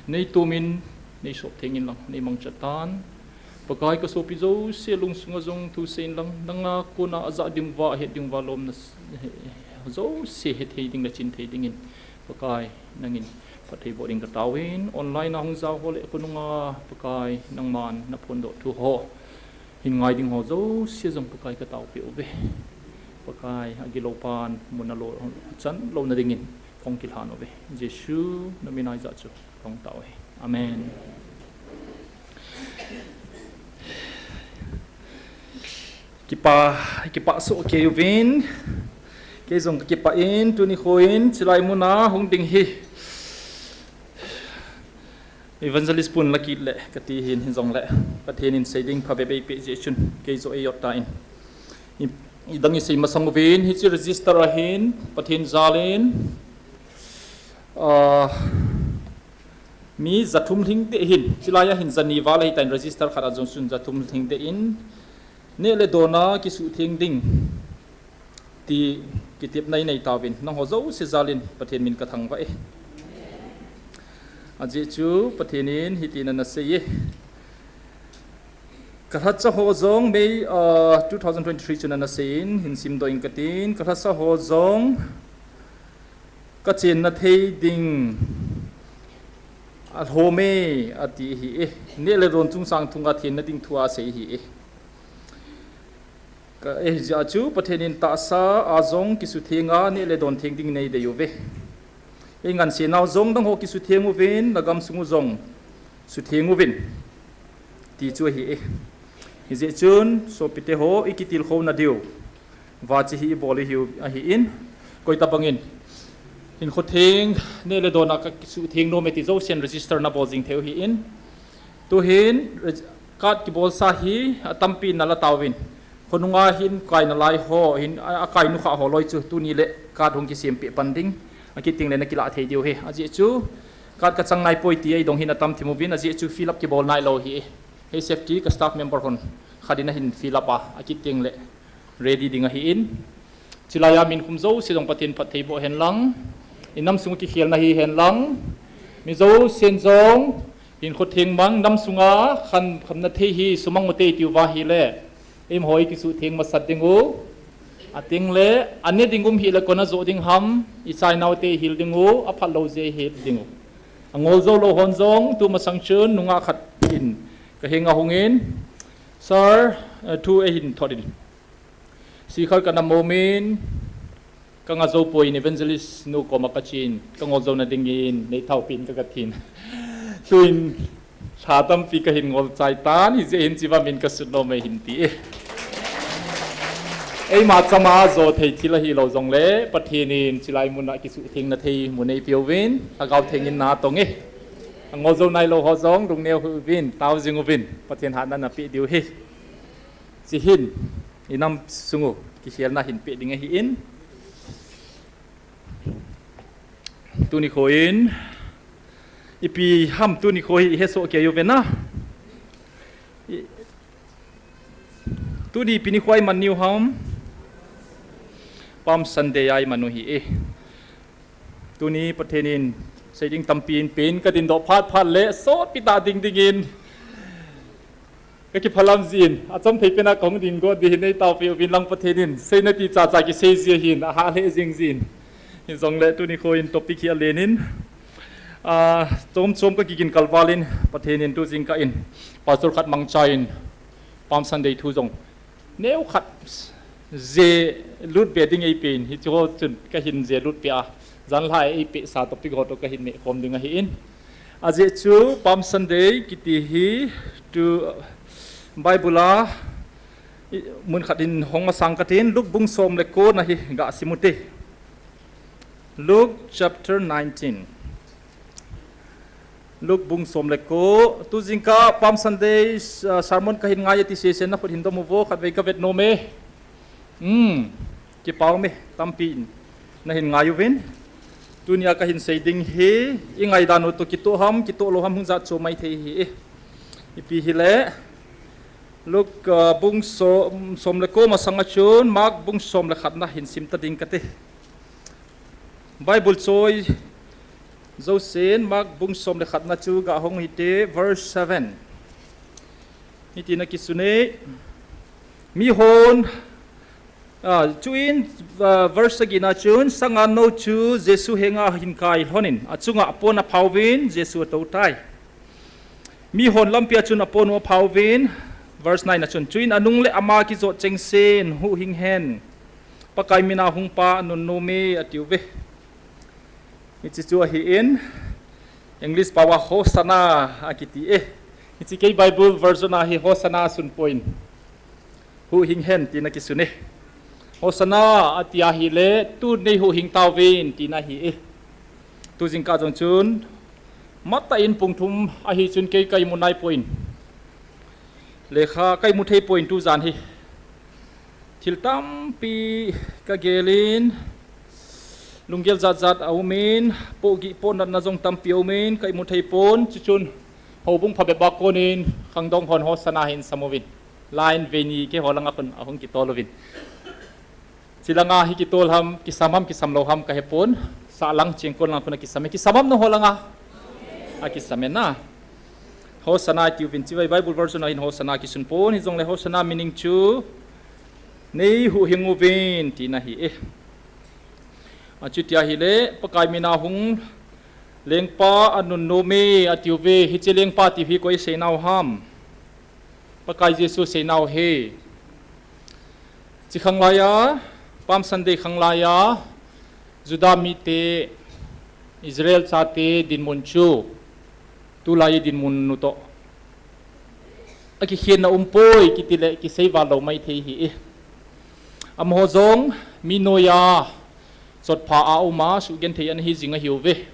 nei tomin, nei sop theng in lang, nei mangcha tan. Pakai, kasopi jouse lungsunga jong thusei in lang, nanga kona ajah dinguva, ahet dinguva lomna jouse hethei ding le chinthei dingin, Pakai, nangin phatthei boh ding kataovin, online a hung jao ho le khonunga, Pakai, nangman naphondoh thu ho hin ngai ding ho jouse jong Pakai kataopeh uve. Pakai, agilou pan muna lo, achan louna dingin kahung kilhan uve. Jesu namin a hijat chu kahung tao ahi. Amen. Kipa, kipah soh kei uvin, kei jong kakipah in, tuni kho in chulai muna hung ding hi Evangelist pun lakit le kati hin, hijongle Pathen in sei ding phabep eipeh jeh chun kei joh eijot tan, i, idang isei masang uvin, hiche register a hin Pathen jal in, ah, mi jathum lhingdeh hin, chulai a hin jani val ahitan, register khat a jong chun jathum lhingdeh in, neh le dona kisuhtheng ding ti kitepna inei tauvin, nangho jouse jal in Pathen min kathangvah e. Ajeh chu Pathen in hitin anasei e. Kalhacha ho jong May, ah, two thousand twenty-three chun anasei in, hin simdoh ing katin, kalhacha ho jong kachenna thei ding alhom e, ati ahi e. Neh le don chungchang thunga thenna ding thu asei ahi e. Ka, eh, hijeh a chu Pathen in tahsa a jong kisutheng a, neh le don theng ding nei dei uve. Eingansei nau jong nangho kisutheng uvin, nagamsung u jong sutheng uvin, ti chu ahi e. Hijeh chun sopite ho, ikitilkhouna diu vache hi ibol u ahin, koitabang in hinkho theng, neh le don a kakisuhtheng nom e ti jousen register nabol jing thei u ahin, tuhin reg-, card kibolsa hi atampi nala tauvin, khonunga hin kai nalai ho hin, a, akai nukhah ho loi chu tuni le card hung kisempeh pan ding, akit tengle nakilah thei diu ahi. Ajeh chu card kachang naipoi ti eidong hin atam thim uvin, ajeh chu fill up kibol nailou ahi e. Hei safety ka staff member hon khat in ahin fill up a, akit tengle ready ding ahin, chulai a min khum jouse jong Pathen phatthei boh hen lang, inam sung kikhelna hi hen lang, mi jousen jong hinkho theng mang, nam sunga khan khamna thei hi sumang ute itiuva ahile, eiho ikisuhtheng masat dingu, atengle ane ding um hile kona joh ding ham, ichainaute ihil dingu, aphatlou jeh ihil dingu. Angol jou lou hon jong tumasang chun nungah khat in kahenga hungin, Sir, eh, thu eihin thot in, sikhar kana momin, kanga jou poi in, Evangelist nu koma kachen, kangol jouna dingin neithaopin kagatin. Tuin lha tampi kahin ngol chai tan, hijeh hin chiva min kasut nom e hin ti e. Eima chama jo thei thil ahilou jongle Pathen in chulai muna kisuhthengna thei mun eipeuvin, Lhagao Theng in natong e. Angol jou nailou ho jong lungneo hih uvin, tao jing uvin, Pathen hatna napeh diu ahi. Chuhin inam sung u kikhelna hinpeh ding ahin, tuni kho in ipi ham, tuni kho hi ihesoh kei uve na. I, tuni ipi nikho a iman u ham? Palm Sunday a iman u ahi e. Tuni Pathen in seiding tampi eipen, kadindoh phat phat le sotpi tah ding dingin kakiphalam jin, achom thei pena kahung ding got ding hin neitaopeh uvin lang, Pathen in seina ti chacha kisei ji ahin, ahah lheh jing jin. Hijongle tuni kho in topic hi alen in, ah, chom chom kakigin kalval in, Pathen in tu jingkah in Pastor khat mangcha in Palm Sunday thu jong neokhat Jelut be ding eipeh in, hiche ho chun kahin jelut peh a. Janhi eipeh sa topic ho toh kahin meh khom ding ahin. Ajeh chu Palm Sunday kiti hi tu Bible a mun khat in hung masang katin, Luke bung som le ko na hi gasim ute. Luke chapter nineteen. Luke bung som le ko, tu jingkah Palm Sunday, uh, sermon kahin ngai ati sesen nakhut hin dom uvo, khatvei kavet nom e. Hmm, kipah e, tampi in nahin ngai uvin. Tunia kahin sei ding hi, ingaidan u toh kitoh ham, kitoh lou ham hung jat chu maithei ahi e. Ipi hileh, Luke, uh, bung so-, som le ko masang a chun, Mark bung som le khat na hin sim ta ding kate. Bible choi jousen, Mark bung som le khat na chu gahong hite, verse seven. Hitin akisun e. Mihon, ah, chuin, ah, verse sagi na chun, sanga nou chu Jesu henga ahin kai lhonin, achunga apon aphauvin, Jesu atou tai. Mihon lampi a chun apon u aphauvin, verse nine a chun, chuin anung le ama kijot chengsen, huhhing hen. Pakai mina hung pa anunnom e, atiuve. Hiche chu ahin, English pao a Hosanna akiti e. Hiche kei Bible version a hi Hosanna asun poi. Huhhing hen tina kisun e. Hosanna ati ahileh, tun nei huhhing tauvin tina ahi e. Tu jingkah jong chun, matah in pung thum ahi chun kei kaimu naipoi. Lekha kaimu theipoi tu jan hi. Thil tampi kagelin, lunggel jat jat aumin, pohgih pohnatna jong tampi aumin, kaimu theipon, chuchun, houbung phabep a konin, khangdong hon Hosanna hin sam uvin. Line vei ni keiho langa khun ahung kitol uvin. Chilanga hi kitol ham, kisam ham, kisam lou ham kahepon, sahlang chengkon lang khun akisam e, kisam ham nangho langa? Akisam e na. Hosanna atiuvin, chibai Bible version a hin Hosanna kisun pon, hijongleh Hosanna meaning chu, nei huhhing uvin, tina ahi e. Achuti ahileh, Pakai mina hung lengpa anunnom e, atiuve, hiche lengpa ti hi koi seinau ham. Pakai Jesu seinau ahi. Chi khanglai a, Palm Sunday khanglai a, Juda mite, Israel chate dinmun chu, tulai dinmun u toh akikhenna umpoi, kitileh kisei val lou maithei ahi e. Amaho jong, mi noiya, chotpha a uma, sugenthei ana hi jing ahiuve.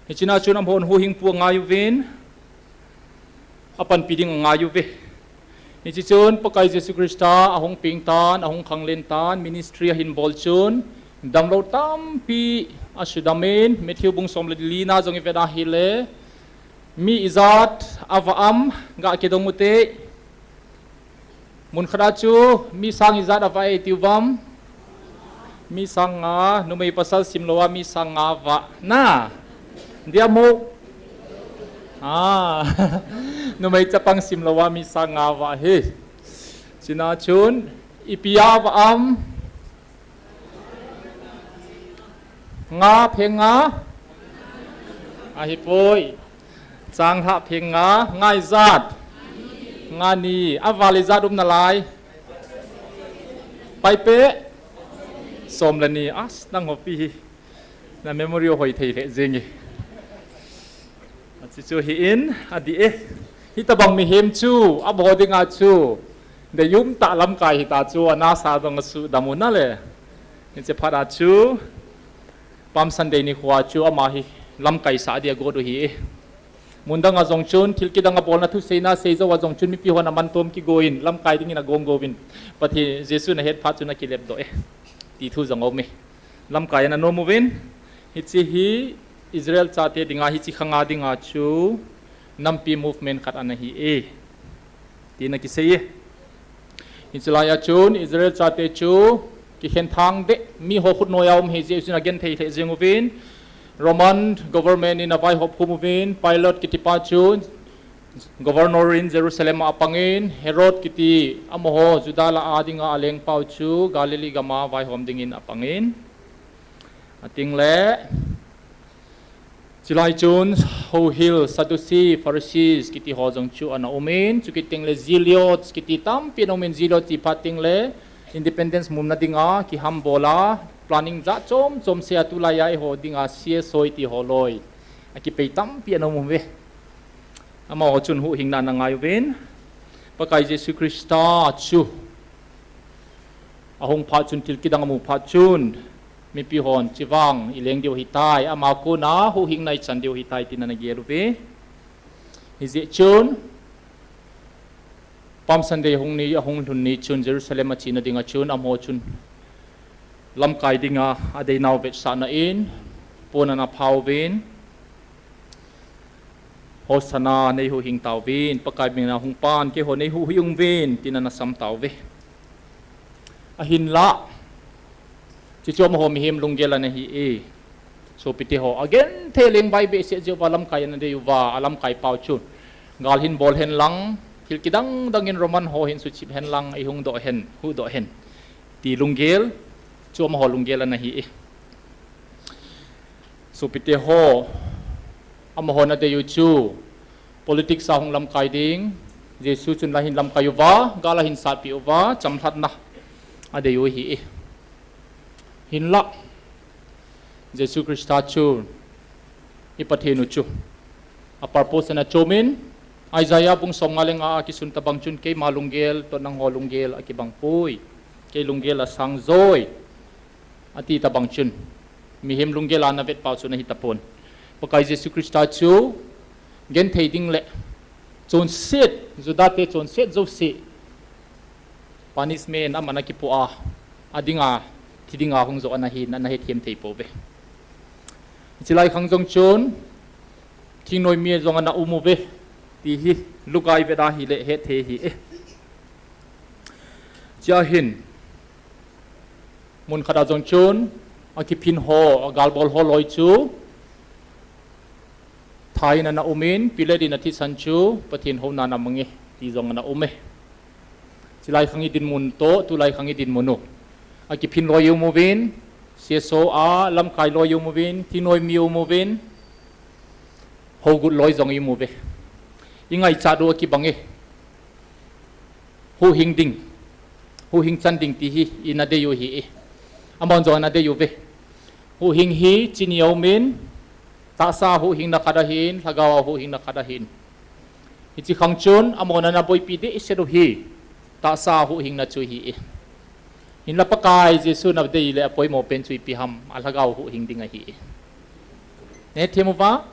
Hichena chun amahon huhhingpu angai uvin, apanpi ding angai uve. Hiche chun Pakai Jesu Christa ahung peng tan, ahung khanglen tan, ministry ahin bol chun, damlou tampi asudamin, Matthew bung som le li na jong ivet ahileh, mi ijat avah am, gakidong ute. Mun khat a chu, mi sang ijat avah e tiu vem? Mi sang nga, numei pasal simlou a mi sang nga avah. Na? Dia mo? Ah, numei chapang simlou a mi sang nga avah ahi. Chena chun, ipi a avah am? Nga pheng nga? Ahipoi. Changlhah pheng nga, nga ijat? Nga ni. Aval ijat um nalai? Paipe? Som le ni. As, nangho pi hi. Na memory u hoi thei lheh jeng e. Achuchu ahin, adih e. Hitobang mihem chu, abol dinga chu. Deium tah lamkai hita chu, anasa dong asuhdam u nale. Hiche phat a chu, Palm Sunday nikho a chu, ama hi lamkai sah dia got u ahi e. Mun dang a jong chun, thil kidang abolna thuseina seijou a jong chun, mipi hon aman tom kigon, lamkai dingin agong gon. Pathen Jesu nahet phat chun akilep doh e. Ti thu jong aum e. Lamkai ana nom uvin, hiche hi Israel chate dinga, hiche khanga dinga chu nampi movement khat ana hi e, tina kisei e. Hiche lai a chun Israel chate chu kikhen thang deh, miho khut noiya um ahi jeh chun agenthei lheh jeng uvin, Roman government in avaihop khum uvin, Pilate kitipa chu Governor in Jerusalem a apangin, Herod kiti amaho Juda lah a dinga alengpau chu Galilee gam a vaihom dingin apangin. Ating le, chulai chun, houhil, Sadducee, Pharisees kiti ho jong chu ana umin, chukit teng le Zealots kiti tampi ana umin, Zealots ti phat teng le, Independence mumna dinga kihambol a, planning jat chom chom se a, tulai a eiho dinga C S O iti ho loi akipei tampi ana um uve. Amaho chun huhhingna ana ngai uvin, Pakai Jesu Christa chu ahung phat chun, thil kidang amu phat chun, mipi hon chivang ileng diu ahitai, ama kona huhhingna ichan diu ahitai, tin ana gel uve. Hijeh chun, Palm Sunday hung ni, ahung lhun ni chun Jerusalem achena dinga chun, amaho chun lamkai dinga adeinau vetsahna in pon ana pha uvin, Hosanna, nei huhhing tauvin, Pakai mina hung pan, keiho nei huhhing uvin, tin ana sam tauve. Ahinla, chuchu amaho mihem lunggel ana hi e. Sopite ho, agenthei leng vai behseh jeh uva lamkai ana dei uva, alamkai pau chu gal hin bol hen lang, thil kidang dang in Roman ho hin suchip hen lang, ihung doh hen, huhdoh hen, ti lunggel chu amaho lunggel ana hi e. Sopite ho, amahon adei u chu politics a hung lamkai ding, Jesu chun la hin lamkai uva, gal ahin satpeh uva, chamlhatna adei u ahi e. Hinla, Jesu Christa chu i Pathen u chu a purpose ana chom in, Isaiah bung somnga le nga a kisun tabang chun, keima lunggel toh nangho lunggel akibang poi, kei lunggel asang joi, ati tabang chun, mihem lunggel a ana vet pau chu ana hi tapon. Pakai Jesu Christa chu genthei ding le chonset, Juda te chonset jouse punishment aman akipoh a, adinga, thi dinga hung joh ana hin, ana hethem thei pouve. Chulai khang jong chun, thingnoi mi jong ana um uve, ti hi Luka i vet a hile hetthei ahi e. Chua hin, mun khat a jong chun, akiphin ho, agalbol ho loi chu, tha in ana um in, Pilat in athisan chu Pathen houna ana mang e, ti jong ana um e. Chulai khang i dinmun toh, tulai khang i dinmun u, akiphin loi i um uvin, C S O a lamkai loi i um uvin, thingnoi mi i um uvin, hougut loi jong i um uve. I ngaichat u akibang e. Huhhing ding, huhhing chan ding ti hi ina dei u ahi e. Amahon jong ana dei uve. Huhhing hi chini a um in, tahsa huhhingna khat ahin, lhagao a huhhingna khat ahin. Hiche khang chun, amahon ana boipi dehset u hi tahsa huhhingna chu ahi e. Hinla Pakai Jesu in adei le apoimo pen chu ipi ham, alhagao huhhing ding ahi e. Nei hethem uva,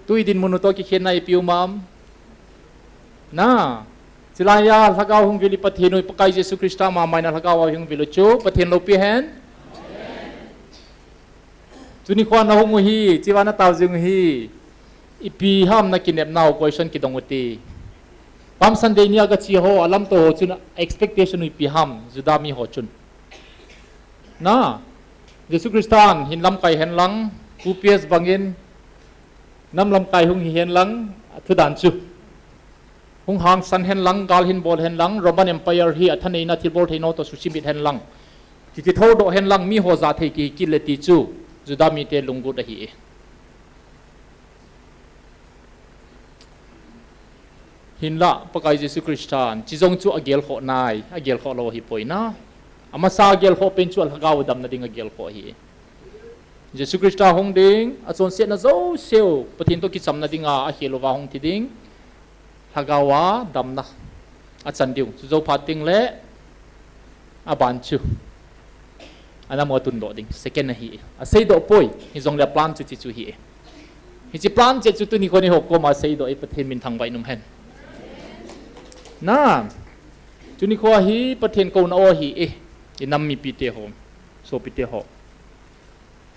tu i dinmun u toh kikhenna ipi um am? Na, chulai a lhagao hung vil i Pathen u, i Pakai Jesu Christa mama in lhagao a hung vil u chu Pathen loupi hen. Tuni khoa nahung u hi, chua natao jing u hi, ipi ham nakinepnau, question kidong u hite. Palm Sunday nia gache ho, alamto ho chun expectation u ipi ham, Juda mi ho chun? Na, Jesu Christan hin lamkai hen lang, U P S bangin nam lamkai hung hi hen lang, athudan chu. Hung hangsan hen lang, gal hin bol hen lang, Roman Empire hi athaneina thilbol theina toh susimit hen lang, kikithodoh hen lang, mi ho jathei kikit le ti chu Juda mite lunggut ahi e. Hinla Pakai Jesu Christan chi jong chu agelkhoh nai, agelkhoh lou ahipoi na. Amasa agelkhoh pen chu alhagao damna ding agelkhoh ahi e. Jesu Christa hung ding, achonsetna jouseu Pathen toh kichamna dinga akhel uva hung thi ding, lhagao a damna achan diu. Chujou phat teng le aban chu anam u atundoh ding, second ahi e. Aseidoh poi, hijongle plan chu hiche chu ahi e. Hiche plan chu tuni kho eiho koma seidoh e, Pathen min thangvah in um hen. Na, tuni kho hi Pathen kouna o ahi e. Inam mipite ho, sopite ho,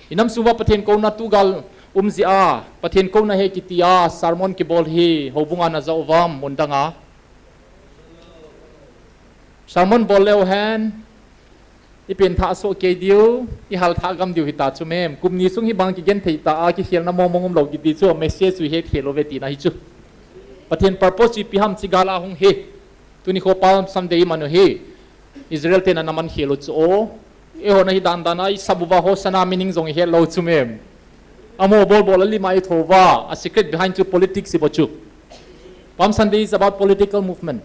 inam sunga Pathen kouna tugal um jeh a, Pathen kouna ahi kiti a sermon kibol hi houbunga najah uvam, mun danga? Sermon bol leu hen, ipenthah soh kei diu, ihalthah gam diu hita chu mem. Kum ni sung hibang kigenthei tah a kikhelna mongmong umlou kiti chu, message u ihetkhel uve tina hi chu. Pathen purpose chu ipi ham, hiche gal a hung hi. Tuni kho Palm Sunday iman u hi, Israel ten ana mankhel u chu o. Eiho nahi dandan a isap uva Hosanna meaning jong ihet lou chu mem. Amaho bolbol a lim a itho uva, a secret behind chu politics ibo chu. Palm Sunday is about political movement.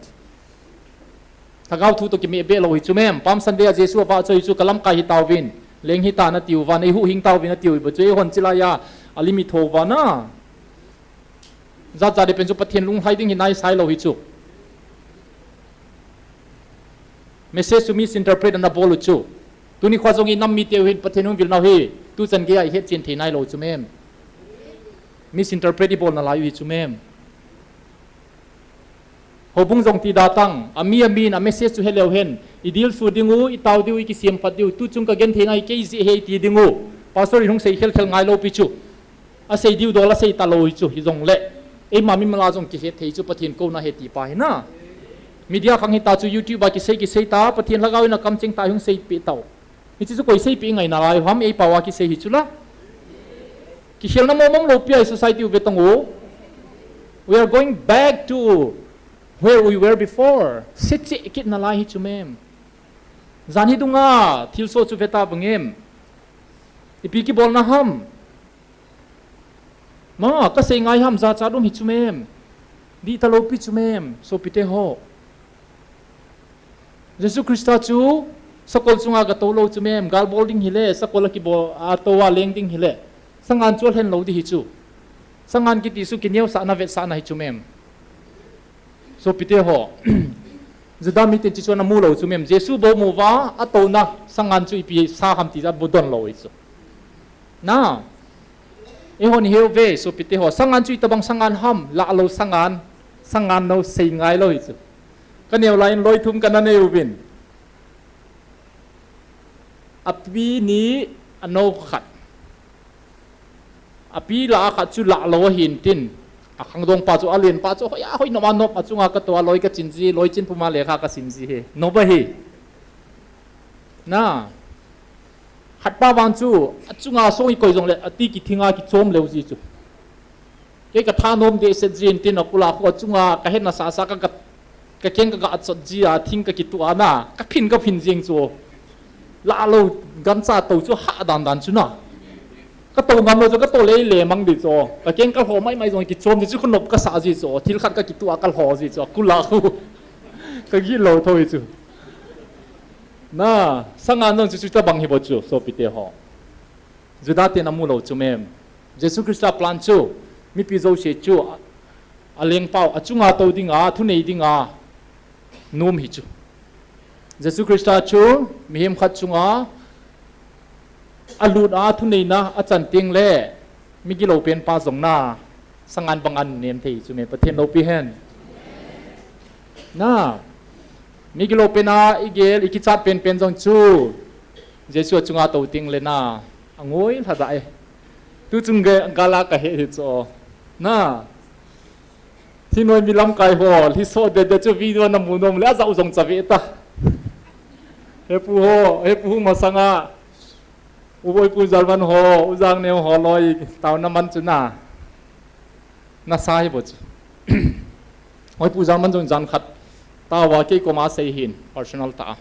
Lhagao thu toh kimeh beh lou hi chu mem. Palm Sunday a Jesu avahchoi chu ka lamkai hitauvin, leng hita natiuva, neihuhhing tauvin atiu hi bou chu, eihon chilai a, alim itho uva na. Jat jat a pen chu Pathen lunglhai ding hi naisai lou hi chu. Message chu misinterpret ana bol u chu. Tuni khoa jong inam mite u hin Pathen hung vil nau hi, tuchan gei a ihet chen thei nailou chu mem. Misinterpret ibol nalai u hi chu mem. Houbung jong ti da tang, ami amin a message chu heleu hen, idil su ding u, itao diu, ikisem phat diu, tuchung kagenthei na hi kei jeh ahi ti ding u. Pastor in hung sei khel khel ngailou pi chu. Asei diu dol asei talou hi chu, hijongle. Eima mimal a jong kihet thei chu, Pathen kouna ahi ti pa hi na. Media khang hita chu YouTube a kisei kisei ta, Pathen lhagao in akamcheng ta hung seipeh tau. Hiche chu koi seipeh ngai nalai u ham, eipao a kisei hi chu la. Kikhelna mong mong lou pi a hi society u ve tang u. We are going back to where we were before. Secheh kit nalai hi chu mem. Jan hi dunga thilsoh chu ve ta vangem. Ipi kibolna ham. Ma, kasei ngai ham, jachat um hi chu mem. Dih talou pi chu mem, sopite ho. Jesu Christa chu sakol chunga gatou lou chu mem, gal bol ding hile, sakol a kibol, atou a leng ding hile. Sangan chu alhen lou ding hi chu. Sangan kiti chu kineosahna vetsahna hi chu mem. Sopite ho. Juda miten chu chu ana mu lou chu mem. Jesu bou mu uva, atouna, sangan chu ipi sa ham ti chu abudon lou hi chu. Na. Eihon iheu ve, sopite ho. Sangan chu itobang sangan ham, lah lou sangan, sangan lou sei ngai lou hi chu. Kaneo lai in loi thum kana nei uvin. Api ni anou khat. Api lah a khat chu lah lou ahin tin. Akhangdong pa chu alen pa chu hoi a hoi nom a nom achunga katou a loi kachin ji, loi chin puma lekha kasim ji hi. Nom ahi. Na. Khat pa vang chu, achunga song ikoi jongle, ati kithinga kichom leu ji chu. Kei katha nom dehset jin tin akula khu achunga, kahetna sasa ka, ka, kakeng kaga chot ji a, thing kakituh a na, kaphin kaphin jing chu. Lah lou, gancha tou chu hah dan dan chu na. Katou ngam lou chu, katou lei le mang di chu. Kakeng kalho mai mai jong kichom di chu, khunop kasa ji chu. Thil khat kakituh a kalho ji chu, akula khu. Kagih lou thou hi chu. Na, sangan jong chu, chutabang hi bou chu, sopite ho. Juda ten amu lou chu mem. Jesu Christa plan chu, mipi jouse chu, a, alengpau, achunga tou dinga, thunei dinga, nom hi chu. Jesu Christa chu, mihem khat chunga, alut a thuneina achan tengle, migilou pen pa jong na, sangan banga nem thei chu mem, Pathen loupi hen. Na, migilou pen a igel, ikichat penpen jong chu, Jesu achunga tou tengle na, angoi lhadah e. Tuchung ge, gal a kahe hi chu. Na, thinoi mi lamkai ho, lhiso dede chu video namu nom le, ajah u jong chave ta. Hepu ho, hepu hung masanga. U Boipu German ho, U Jangneo ho loi, taona man chu na. Nasa hi bou chu. Boipu German jong jan khat. Taova kei koma sei hin, personal tah a.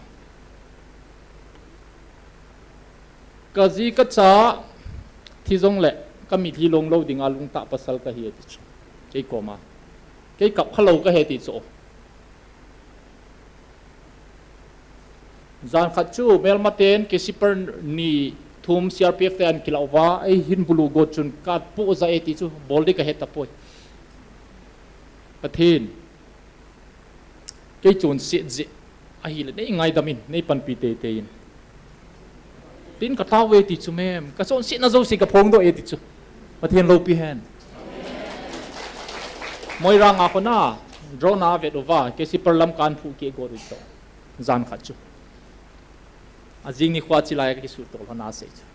Kaji kacha, thi jongle, kamitlhi long lou dinga lungtah pasal kahi ati chu. Kei koma. Kei kap khalou kahi ati chu. Jan khat chu, melmaten, Kesiper ni thum C R P F te an kilah uva, eihin bulu got chun kapoh ja e ti chu, bol di kahe tapoi. Pathen. Kei chun sih jeh. Ahile, nei ngaidam in, nei panpi teitei in. Tin katao e ti chu mem, kachonsetna jouse kaphongdoh e ti chu. Pathen loupi hen. Moirang a khona, drone a vet uva, Kesiper lam kan phuh keh got u chu. Jan khat chu. Ajing nikho chilai a kakisuh tol hon asei chu.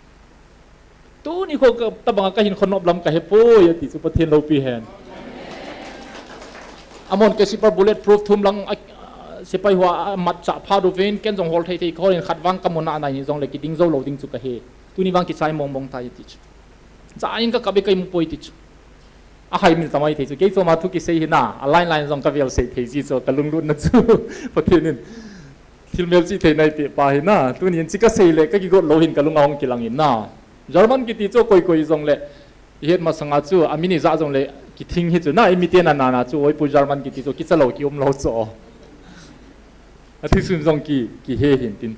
Tuni kho ka, tabanga kahin khonop lam kahepoi, ati chu Pathen loupi hen. Amon Kesiper bullet proof thum lang a, a, sepai ho amatcha phat uvin, ken jong hol thei thei kaholin khat vang kamu nai ni jongle kiding jou lou ding chu kahe. Tuni vang kichai mong mong tai ati chu. Cha in kakap e kaimupoi ti chu. Ahaimil tamai thei chu. Kei choma thu kisei hi na, a line line jong kavel sei thei ji chu, kalunglutna chu. Pathen in. Thil melchih thei naipe pa hi na, tunin chi kasei le kakigot lou hin kalung ahung kilang in na. German kiti chu koi koi jongle, ihet masanga chu, amin ijah jongle, kithing hi chu na, imiten anana chu, Boipu German kiti chu, kichalou kium lou chu. Athisun jong ki, kihe hin tin.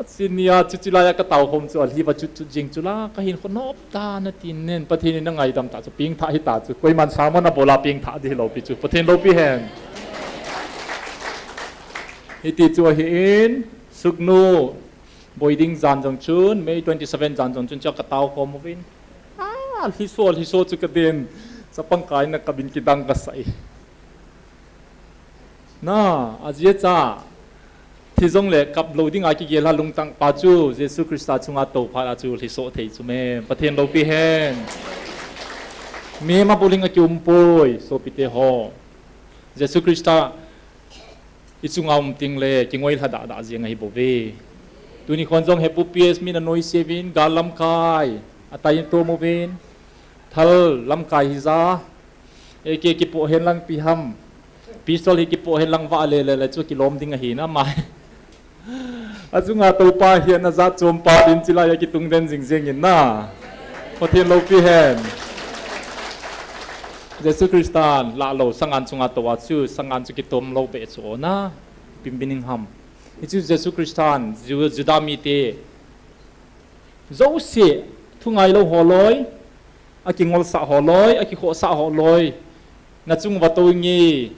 Asin nia chu chilai a katao khom chu alhi va chut chut jing chu la, kahin khonop ta na tin nen, Pathen in angaidam ta chu pengthah hita chu. Koiman sermon abola pengthah di hilou pi chu. Pathen loupi hen. Hiti chu ahin, Sugnu, boi ding jan jong chun, May twenty seven jan jong chun, chu katao khom uvin. Ah, lhiso, lhiso chu kaden. Chapang kaina kabin kidang kasai. Na, ajeh cha, thi jongle kap lou dinga kigel a lungtang pa chu, Jesu Christa chunga tou phat a chu lhiso thei chu me, Pathen loupi hen. Mi ma buling a kium poi, sopite ho. Jesu Christa, i chunga um ting le, kingoi lha dah dah jeng ahi bou ve. Tuni khon jong hepu P S mi na noi sevin, gal lamkai, atai to movin, thal lamkai hija, A K kipoh hen lang ipi ham. Pistol hi kipoh hen lang vah le le le chu kilom ding ahi na mai. Achunga toupa hi ana jat chom pa din chilai a kitung den jing jing in na. Pathen loupi hen. Jesu Christan lah lou sangan chunga tou a chu sangan chu kitom lou be chu na. Pim bining ham. Hichu Jesu Christan Ju-, Juda mite jouse, thungai lou holoi, akingolsah holoi, akikhosah holoi, nachung uva tou inge,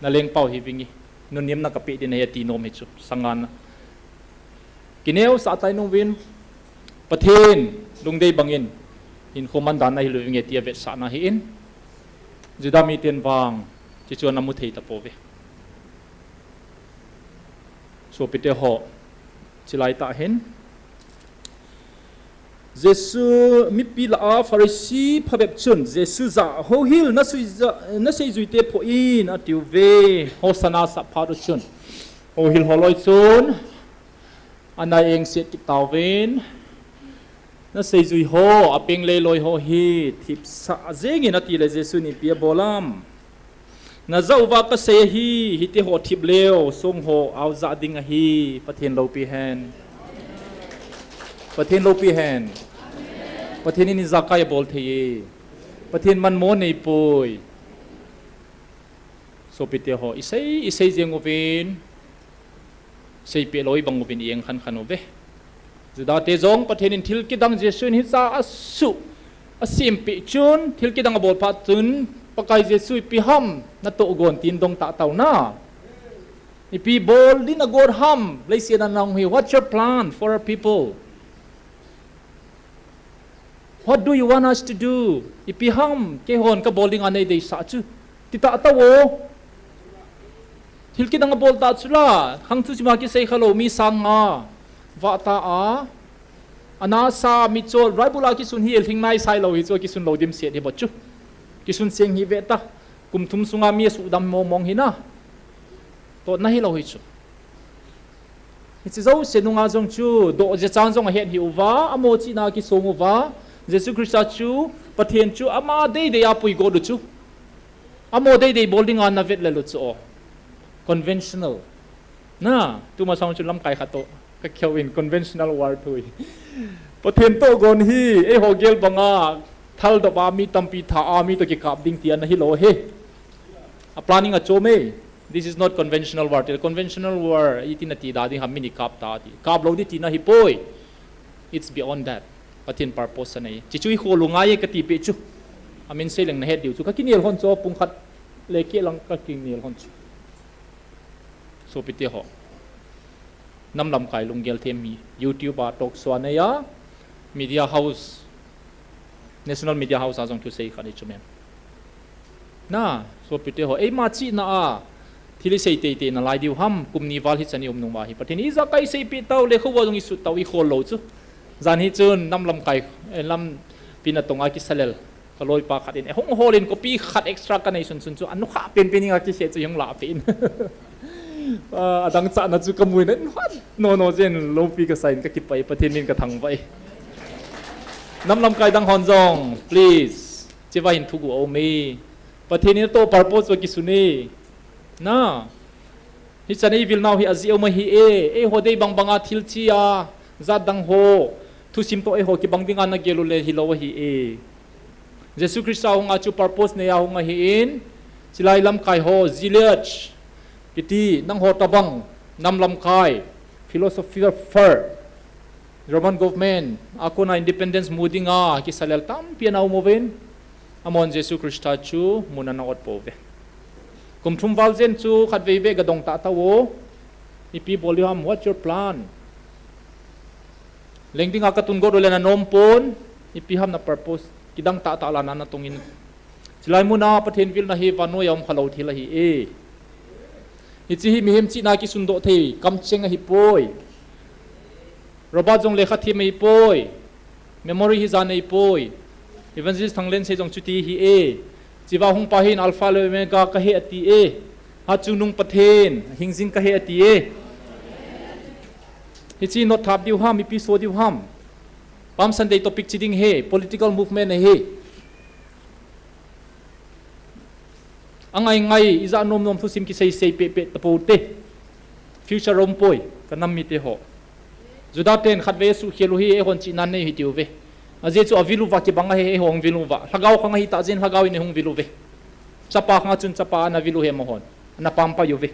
nalengpau hi vinge, nunnemna kapeh ding ahi ati nom hi chu, sangan. Kineosah tai nom uvin, Pathen, lungdei bangin, hinkho mandan nahi lou vinge tia vetsahna ahin, Juda miten vang, chuchu ana mu thei tapouve. Sopite ho, chilai tah hin. Jesu mipi lah a Pharisee phabep chun, Jesu jah, Houhil, nasei ja-, naseijuite phoh in, atiuve. Hosanna sap phat u chun. Houhil holoi chun, ana engset kit tauvin. Naseijui ho, apeng leiloi ho hi, thipsah jengin atile Jesun ipi abol am. Najah uva kasei ahi, hiti ho thip leu, song ho, aojah ding ahi, Pathen loupi hen. Pathen loupi hen. Pathen in ijakai abol thei e. Pathen manmo neipoi. Sopite ho, isei, isei jeng uvin. Seipeh lou ibang uvin i-eng khan khan uve. Judate jong Pathen in thil kidang Jesu in hicha asu, asempeh chun, thil kidang abol phat chun, Pakai Jesu ipi ham, natoh gon tin dong tah tau na. Ipi bol din agot ham, leiset a nahung hi, what's your plan for our people? What do you want us to do? Ipi ham, keihon kabol dinga neideisah chu. Ti tah tau o. Thil kidang abol tah chu la, khang chu chima kisei khalou mi sang nga. Vah ta a. Ana sa mi chol, Bible a kisun hi lhing nai sai lou hi chu, kisun lou dimset hi bou chu. Kisun seng hi ve ta. Kum thum sunga mi asudam mong mong hi na. Totna hilou hi chu. Hiche jouse nunga jong chu, doh jeh chang jong ahet hih uva, amo chihna kisong uva, Jesu Christa chu, Pathen chu, ama deidei a puigot u chu. Amo deidei bol dinga navet lel u chu o. Conventional. Na, tuma sang chu lamkai khat toh, kakihou in conventional war thu hi. Pathen toh gon hi, eiho gel banga, thal dop a mi tampi tha a mi toh kikap ding tia nahilou hi. A planning achom e. This is not conventional war. Conventional war, iti nati da ding ham mi ni kap ta ti. Kap lou di tina hipoi. It's beyond that. Pathen purpose anei. Chuchu i khol u ngai e kati peh chu. Amin sei leng nahet diu chu. Kakinel hon chu pung khat le keh lang kakinel hon chu. Sopite ho. Nam lamkai lunggel them hi, YouTube a talk show anei a, media house, National Media House a jong thusei khat hi chu mem. Na, sopite ho, eima chihna a, thil isei teitei nalai diu ham, kum ni val hichan i um nung uva hi. Pathen in ijakai seipeh tau, lekhabu a jong isut tau, ikhol lou chu. Jan hi chun, nam lamkai, eh, lampi natong a kisa lel. Kaloipa khat in, eh, hung hol in copy khat extra kanei sunsun chu, anukha penpen in akisei chu hung lah peh in. Ah, adang chahna chu kamu in, eh, nono jeng loupi kasa in kakipah e, Pathen min kathangvah e. Nam lamkai dang hon jong, please. Cheva hin thugu aum e. Pathen in atoh purpose chu akisun e. Na. Hichan eivil nau hi ajeh um ahi e, eiho dei bang banga thil chia, jat dang ho, thusim toh eiho kibang dinga nagel u le hilou ahi e. Jesu Christa hunga chu purpose nei a hung ahin, chilai lamkai ho, Gilead, Kiti nangho tabang, nam lamkai, philosopher, Roman government, a kona independence mu dinga kisalel tampi ana um uvin, amahon Jesu Christa chu mun ana ot pouve. Kum thum val jen chu khatvei beh gadong tahtah o, ipi bol diu ham, what's your plan? Leng dinga katun got u le nanom pon, ipi ham na purpose, kidang tahtah la na natong in. Chulai muna Pathen vilna hi vannoi a um khalou thil ahi e. Hiche hi mihem chihna kisundoh thei, kamcheng ahipoi. Robert jong lekha them ahipoi. Memory hi jan ahipoi. Evangelist Thanglen sei jong chuti ahi e. Chiva hung pa hin Alpha le Omega kahi ati e. Hachungnung Pathen, hingjing kahi ati e. Hiche note thap diu ham, ipi so diu ham. Palm Sunday topic chi ding ahi, political movement ahi. Angai ngai, ija nom nom thusim kisei sei peh peh tapou te. Future um poi, ka nam mite ho. Juda ten khatvei asuhkhel u hi, eihon chihna nei u hitiuve. Ajeh chu avil uva kibang ahi, eihon vil uva. Lhagao khang ahi tah jeh in lhagao in eihung vil uve. Chapa khang a chun chapa ana vil u ahi amahon. Ana pampai uve.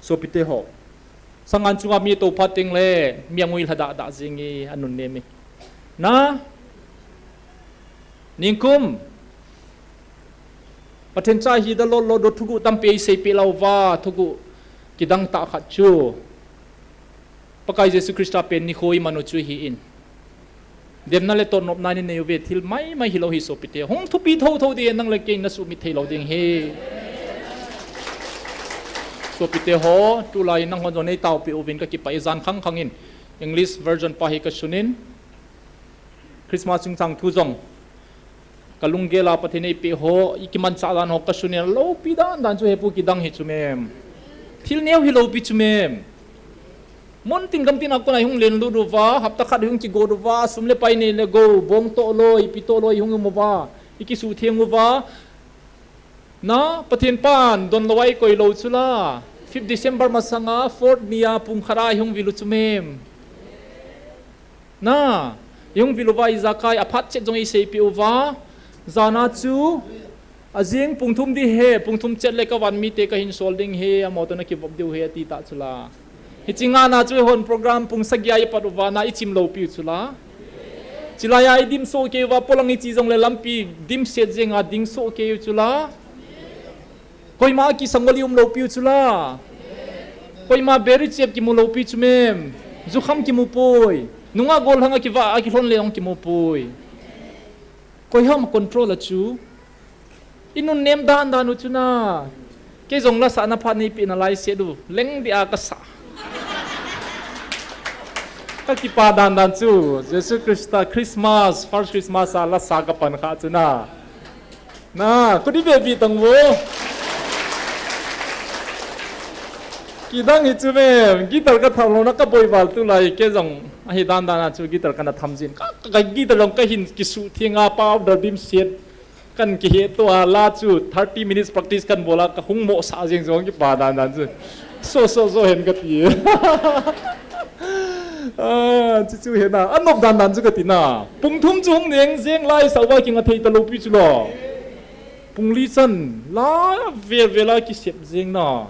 Sopite ho. Sangan chunga mi tou phat teng le, mi angui lha dah dah jing e, anun nem e. Na? Ningkum. Pathen cha hi da lolo do thugu tampi eisei peh lou va, thugu kidang tah khat chu. Pakai Jesu Christa pen nikho iman u chu ahi in. Demna le totnopna nei uve, thil maimai hilou hi sopite. Hung thupi thotho ding nang le kei nasuhmit thei lou ding ahi. Sopite ho, tulai nangho jong neitaopi uvin kakipah e jan khang khang in. English version pa hi kasun in. Christmas chungchang thu jong. Kalunggel a Pathen eipeh ho, ikimanchah dan ho kasun in, loupi dan dan chu hepu kidang hi chu mem. Thil neo hi loupi chu mem. Mun tin gam tin a kona ihung len lut uva, hapta khat ihung kigot uva, sum le pai nei le gou, bong toh loi, ipi toh loi ihung um uva, ikisutheng uva. Na, Pathen pan, donlou a ikoi lou chu la. Fifth December masanga, fourth nia, pung khat a ihung vil u chu mem. Na, ihung vil uva ijakai, aphat chet jong isei peh uva. Jana chu, ajing pung thum ding ahi, pung thum chet le kavan mite kahin sol ding ahi, amaho toh nakivop diu ahi, ati tah chu la. Hiche ngana chu eihon program pung sagi a ipat uva na ichim loupi u chu la. Chulai a idim soh kei uva, polang iche jong le lampi dimset jenga ding soh kei u chu la. Koima akisang ol ium loupi u chu la. Koima beri chep kimu loupi chu mem. Jukham kimu poi. Nunga gollhang a kiva, akilhon le jong kimu poi. Koi ham control a chu. Inun nem dan dan u chu na. Kei jong lasahna phat neipeh nalai set u. Leng dia kasa. Kakipah dan dan chu. Jesu Christa Christmas, first Christmas a lasa kapan kha chu na. Na, kudi be bi tang vo. Kidang hi chu mem, guitar katham lou na kaboi val tulai kei jong. Ahi dan dan a chu guitar kana tham jin. Ka, ka, ka guitar jong kahin kisutheng a powder dimset. Kan kihe to a la chu thirty minutes practice kan bol a kahung mo sa jeng jong kipah dan dan chu. So, so, so hen kati. Ah, chu chu hena. Anop dan dan chu kati na. Pung thum chu hung neng jeng lai sa uva kinga thei talou pi chu lo. Pung li chan la vel vel a kisep jeng na.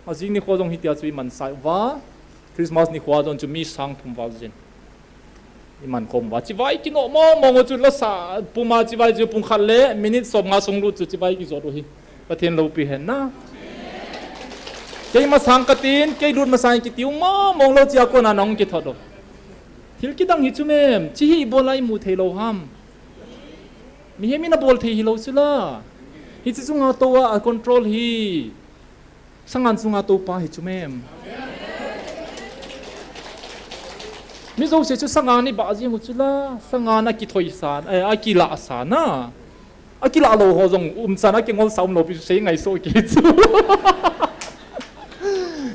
Ajing nikho jong hitia chu iman sai uva. Christmas nikho jong chu mi sang thum val jin. Iman khom uva. Chibai kino mo mo chu lasa puma chibai chu pung khat le minute som nga sung lut chu chibai kijot u hi. Pathen loupi hen na. Kei masang katin, kei lut masang kitiu mong mong lou chia kona nahung kithot u. Thil kidang hi chu mem, chi hi ibola imu thei lou ham. Mihem in abol thei hilou chu la. Hiche chunga tou a, a control hi. Sangan chunga tou pa hi chu mem. Mi jouse chu sangan iba jing u chu la, sangan akithoi san, eh, akilah san a. Akilah lou ho jong umchan a kingol sa umlou pi chu sei ngai so kei chu.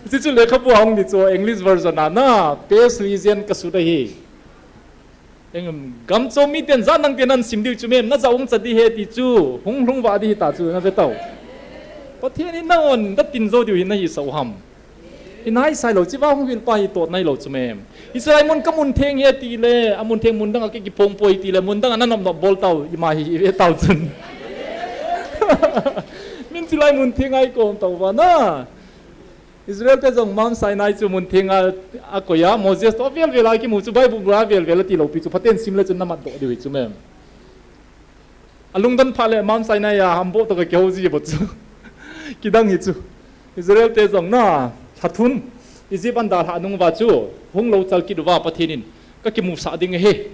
Hiche chu lekhabu a hung ni chu English version a na, page li jen kasut ahi. Engam, gamchom miten ja nangten nasim diu chu mem, naja ung cha di ahi ti chu, hung lhung vah di hita chu, nave tau. Pathen in nahon, natin jou diu hi nahi sa u ham. Hinai sai lou, chiva hung vil pa hi tot nai lou chu mem. Israel mun kamun theng ahi ti le, amun theng mun dang a kei kiphong poi ti le, mun dang a nanop nop bol tau, ima hi, ive tau chun. Min chilai mun theng a ikom tau va na. Israel te jong Mount Sinai chu mun theng a, akoi a, Moses toh avel vel a kimu chu Bible bula vel vel a tilou pi chu, Pathen sim le chun namat doh diu hi chu mem. Alungdon phat le Mount Sinai a hamboh toh kakihou ji bou chu. Kidang hi chu. Israel te jong na, lha thum, Egypt a dalha nung uva chu, hung lou chal kit uva Pathen in, kakimusah ding ahi.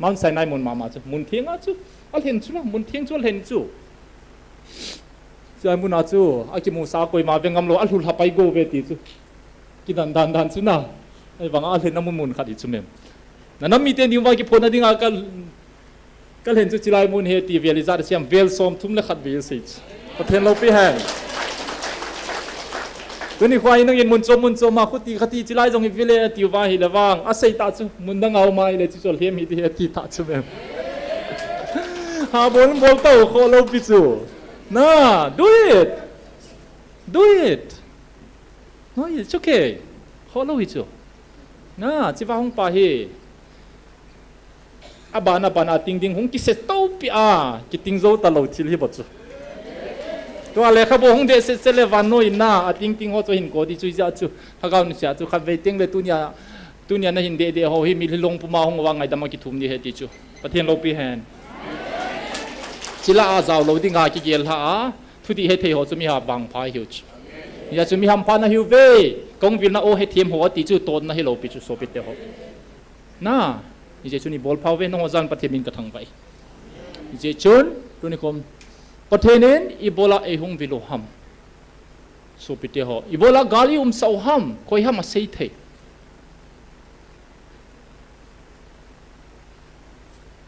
Mount Sinai mun mama chu, mun theng a chu, alhen chu la, mun theng chu alhen chu. Chua mun a chu, akimusah koima ve ngam lou, alhu lha pai go ve ti chu. Kidan dan dan chu na, ahivang a alhen na mun mun khat hi chu mem. Na nam mite ni uva kiphon na ding a ka, kalhen chu chilai mun hi ti vel ijat siam vel som thum le khat vel sei chu. Pathen loupi hen. Tuni khoa hi nangin mun chom mun chom a khuti khati chilai jong hi vile ati uva hi le vang. Asei ta chu mun dang a um a hi le chu chol hem hi ti hi ati ta chu mem. Ha bol bol tau kho loupi chu. Na, do it. Do it. No, it's okay. Kho lou hi chu. Na, chiva hung pa hi. Aban, aban a ting ding hung kise tou pi a, kiting jou ta lou thil hi bou chu. Tua lekhabu hung deh se se le vannoi na, ating ting ho chu hin ko ti chu ijat chu. Lhagao ni sia chu khat vei teng le tunia, tunia na hin deh deh ho hi mitlhi long puma hung uva ngaidam a kithum di hi ti chu. Pathen loupi hen. Chila a jao lou ding a kigel lha a, thuti hethei ho chu mi ha vangpha hiu chu. Ijat chu mi hampha na hiu ve, kong vil na o hethem ho ati chu tot na hi loupi chu sopi te ho. Na, ijeh chun ibol phau ve, nangho jal Pathen min kathangvah e. Ijeh chun, tuni khom, Pathen in ibola eihung vil u ham. Sopite ho, ibola gal i umsah u ham, koi ham asei thei.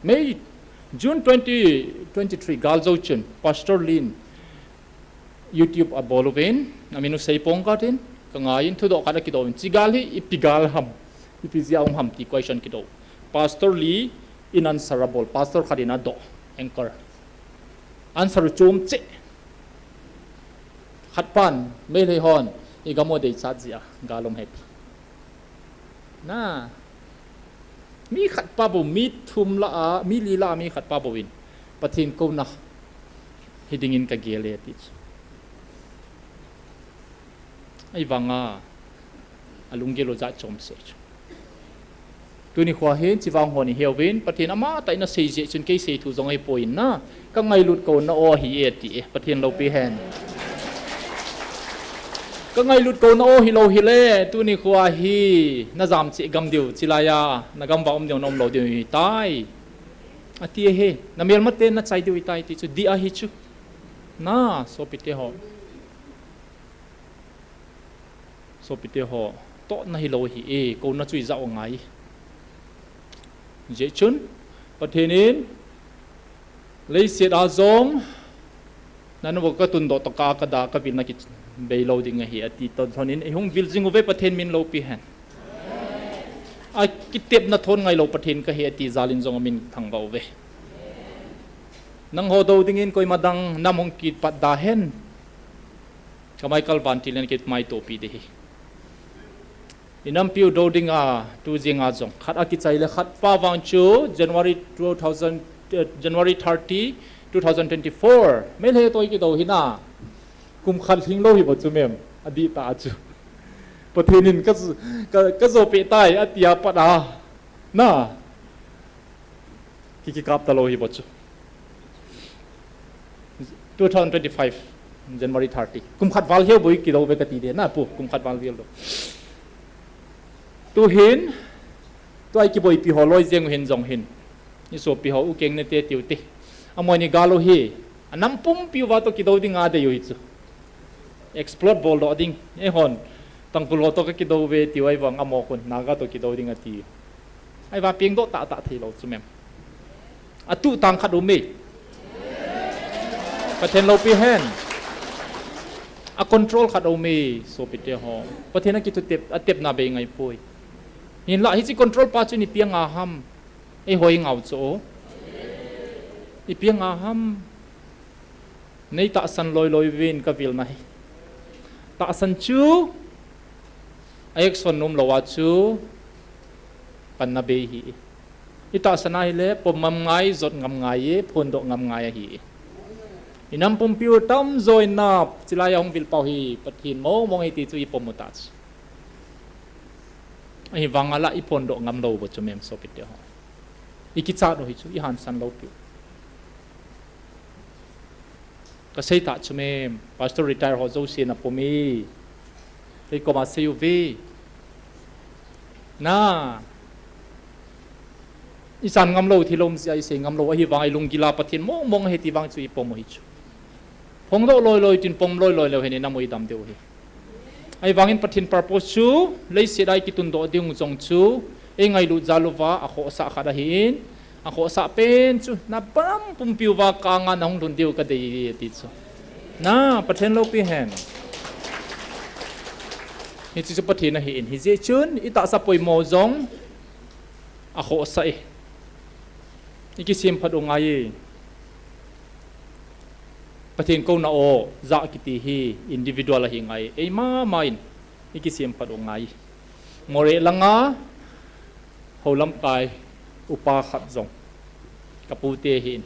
May, June twenty twenty-three, gal jou chun, Pastor Lin, YouTube a bol uvin, amin u sei pong katin, ka ngai in thudoh khat akidoh in, chi gal hi ipi gal ham, ipi jeh a um ham ti question kidoh. Pastor Lee in answer abol, pastor khat in adoh, anchor. Answer u chom cheh. Khat pan, Meitei hon, igam u deichat jeh a, gal um ahi ti. Na, mi khat pa bou, mi thum lah a, mi li lah a, mi khat pa bou in, Pathen kouna hi dingin ka gel e ati chu. Ahivanga, alunggel u jat chom seh chu. Tuni khoa hin, chivang hon iheuvin, Pathen amatah in asei jeh chun kei sei thu jong ahipoi na. Ka ngailut kouna o ahi e ti e, Pathen loupi hen. Ka ngailut kouna o hilou hile, tuni khoa hi, na jam cheh gam diu, chilai a, na gam va um diu, na um lou diu ahitai. Ati ahi, na melmate na chai diu ahitai ti chu, dih ahi chu. Na, sopite ho. Sopite ho, tohna hilou ahi e, kouna chu ijat u ngai. Jeh chun, Pathen in, leiset a jong, nanu ka tundoh toh ka, ka da, ka vilna kibei lou ding ahi, ati toh lhon in, ihung vil jing uve Pathen min loupi hen. Akitepna thon ngailou Pathen kahi ati jal in jong amin thangvah uve. Nangho dou dingin koima dang nam hung kipat da hen. Ka Michael Van Tilen kit mai topi de hi. Inampiu dou dinga, tu jinga jong. Khat akichai le khat pa vang chu January two thousand, eh, January thirty, two thousand twenty-four. Meitei toh kidou hina. Kum khat lhinglou hi bou chu mem. Adih ta chu. Pathen in ka, ka, ka jo peh tai, ati a pat a. Na. Ki, kikap talou hi bou chu. Two thousand twenty-five, January thirty. Kum khat val hiu bou kidou ve kati de, na pu, kum khat val hiu lou. Tu hin, tua i kiboipi ho loi jeng u hin jong hin. I sopi ho u keng ne te tiu te. Amani gal u hi, anam pumpi uva toh kidou ding adei u hi chu. Explore bol doh ding, eihon. Tangkhul ho toh ka kidou ve tiu ahivang amaho khun, Naga toh kidou ding ati. Ahivang peng doh tah tah thei lou chu mem. Atuh tang khat um e. Pathen loupi hen. A control khat um e, sopite ho. Pathen a kithutep, atepna bei ngai poi. Hinlah hiche control pa chu ipi anga ham. Eihoi ngau chu o. Ipi anga ham. Nei tahsan loi loi uvin ka vilna hi. Tahsan chu, a action nom lou a chu, panna bei hi. I tahsan ahile, pom ngam ngai, jot ngam ngai e, phondoh ngam ngai ahi. Inam pumpiu tamjo in nap, chilai a hung vil pau hi Pathen mong mong ahi ti chu ipom u ta chu. Ahivang a la iphondoh ngam lou bou chu mem sopite ho. Ikichat u hi chu, ihansan lou piu. Kasei ta chu mem, Pastor retire ho jouse na pom e. Kei koma sei uve. Na. Ichan ngam lou, thilom jeh a isei ngam lou, ahivang a ilunggil a Pathen mong mong ahi ti vang chu ipom u hi chu. Phongdoh loi loi tin pom loi loi leu hen inam u idam diu hi. Ahivangin Pathen purpose chu, leiset a ikitundoh ding jong chu, eingailut jal uva, akhohsah khat ahin, akhohsah pen chu, na inam pumpiu va ka anga na hung lhun diu kadei e ti chu. Na, Pathen loupi hen. Hiche chu Pathen ahin, hijeh chun, itahsa poimo jong, akhohsah e. Ikisemphat u ngai e. Pathen kouna o, jah kiti hi individual ahi ngai. Eima ma in, ikisemphat u ngai. Moreh langa, hou lamkai, upa khat jong. Kapute hin.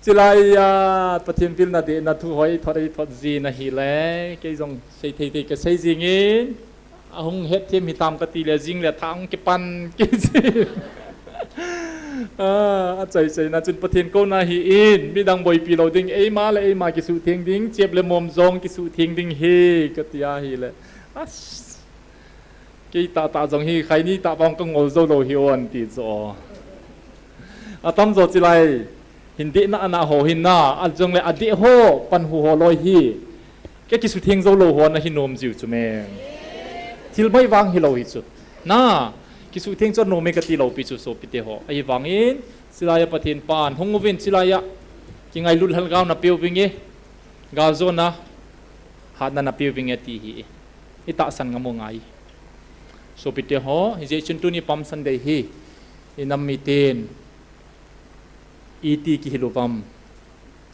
Chilai a, Pathen pilna dehna thu hoi thot, hoi thot jin ahile, kei jong sei thei thei kasei jingin. Ahung hetthem hitam kati le jing le thang kipan kiti. Ah, achai chai na chun Pathen kouna ahin, midang boipi lou ding, eima le eima kisuhtheng ding, chep le mom jong kisuhtheng ding hi, kati ahile. As. Kei tah tah jong hi, khaini tah vang kangol jou lou hi on ti jo. Atamjo chilai. Hin dehna ana ho hin na, ajongle adeh ho, panhu ho loi hi. Kei kisuhtheng jou lou ho nahi nom jiu chu mem. Thil mai vang hilou hi chu. Na, kisuhtheng chu anom e kati lou pi chu sopite ho. Ahivangin, chilai a Pathen pan, hung uvin chilai a. Kingailut lhagao napeu vinge. Galjona, hatna napeu vinge ti hi. Itahsan ngam u ngai. Sopite ho, hijeh chun tuni Palm Sunday hi. Inam miten. Iti kihil uvam.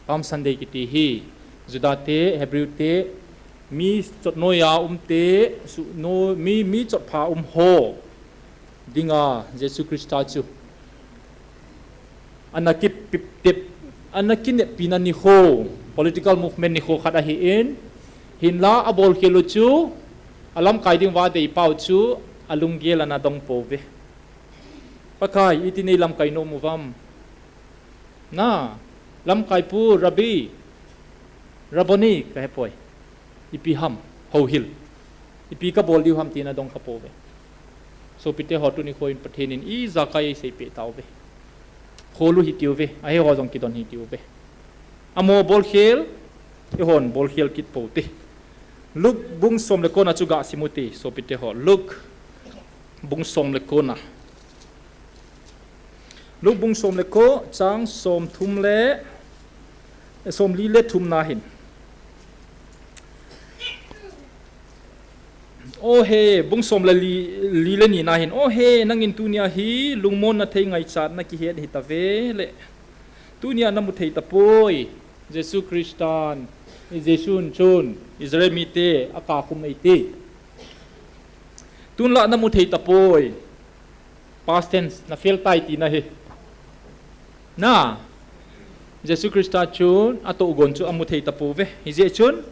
Palm Sunday kiti hi, Juda te, Hebrew te, mi chotnoiya um te, suhno-, mi, mi chotpha um ho dinga Jesu Christa chu. Ana kipip tep, ana kineppina nikho, political movement nikho khat ahin, hinla abolkhel u chu, alamkai ding uva adei pau chu, alunggel ana dong pouve. Pakai, iti nei lamkai nom uvam. Na, lamkai pu, Rabbi, Rabboni, kahe poi. Ipi ham, houhil. Ipi kabol diu ham tina dong kha pouve. Sopite ho tuni khoin Pathen in ijakai eiseipeh tauve. Kholu hitiuve, ahe ho jong kidon hitiuve. Amo bolkhel, eihon bolkhel kit poute. Luke bung som le kona chu gasim ute, sopite ho. Luke bung som le kona. Luke bung som le ko, chang som thum le, eh, som li le thum na hin. O he, bung som le li, li le ni na hin. O he, nangin tunia hi, lungmonna thei ngaichatna kihet hitave le. Tunia namu thei tapoi, Jesu Christan, Jesun chun, Israel mite, akakhum eite. Tunla namu thei tapoi. Past tense, na fail tai tina hi. Na, Jesu Christa chun, atohgon chu amu thei tapouve. Hijeh chun,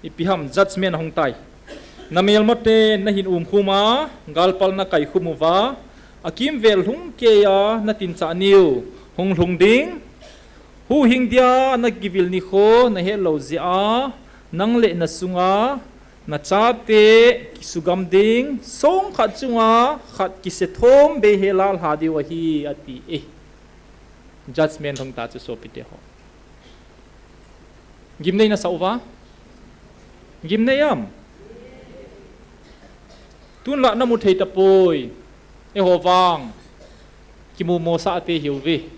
ipi ham judgment ahung tai. Namelmate nahin umkhum a, galpal nakai khum uva, akimvel lhung keiya natinchah niu, hung lhung ding. Huhhing dia nakivil nikho, nahet lou jeh a, nang le nasunga, nachate kisugam ding, song khat chunga khat kisethom bei hela lha diu ahi, ati e. Judgment hung ta chu sopite ho. Gimnei nasa uva? Gimnei am? Tunla namu thei tapoi. Eiho vang. Kimu mosah te hiuve.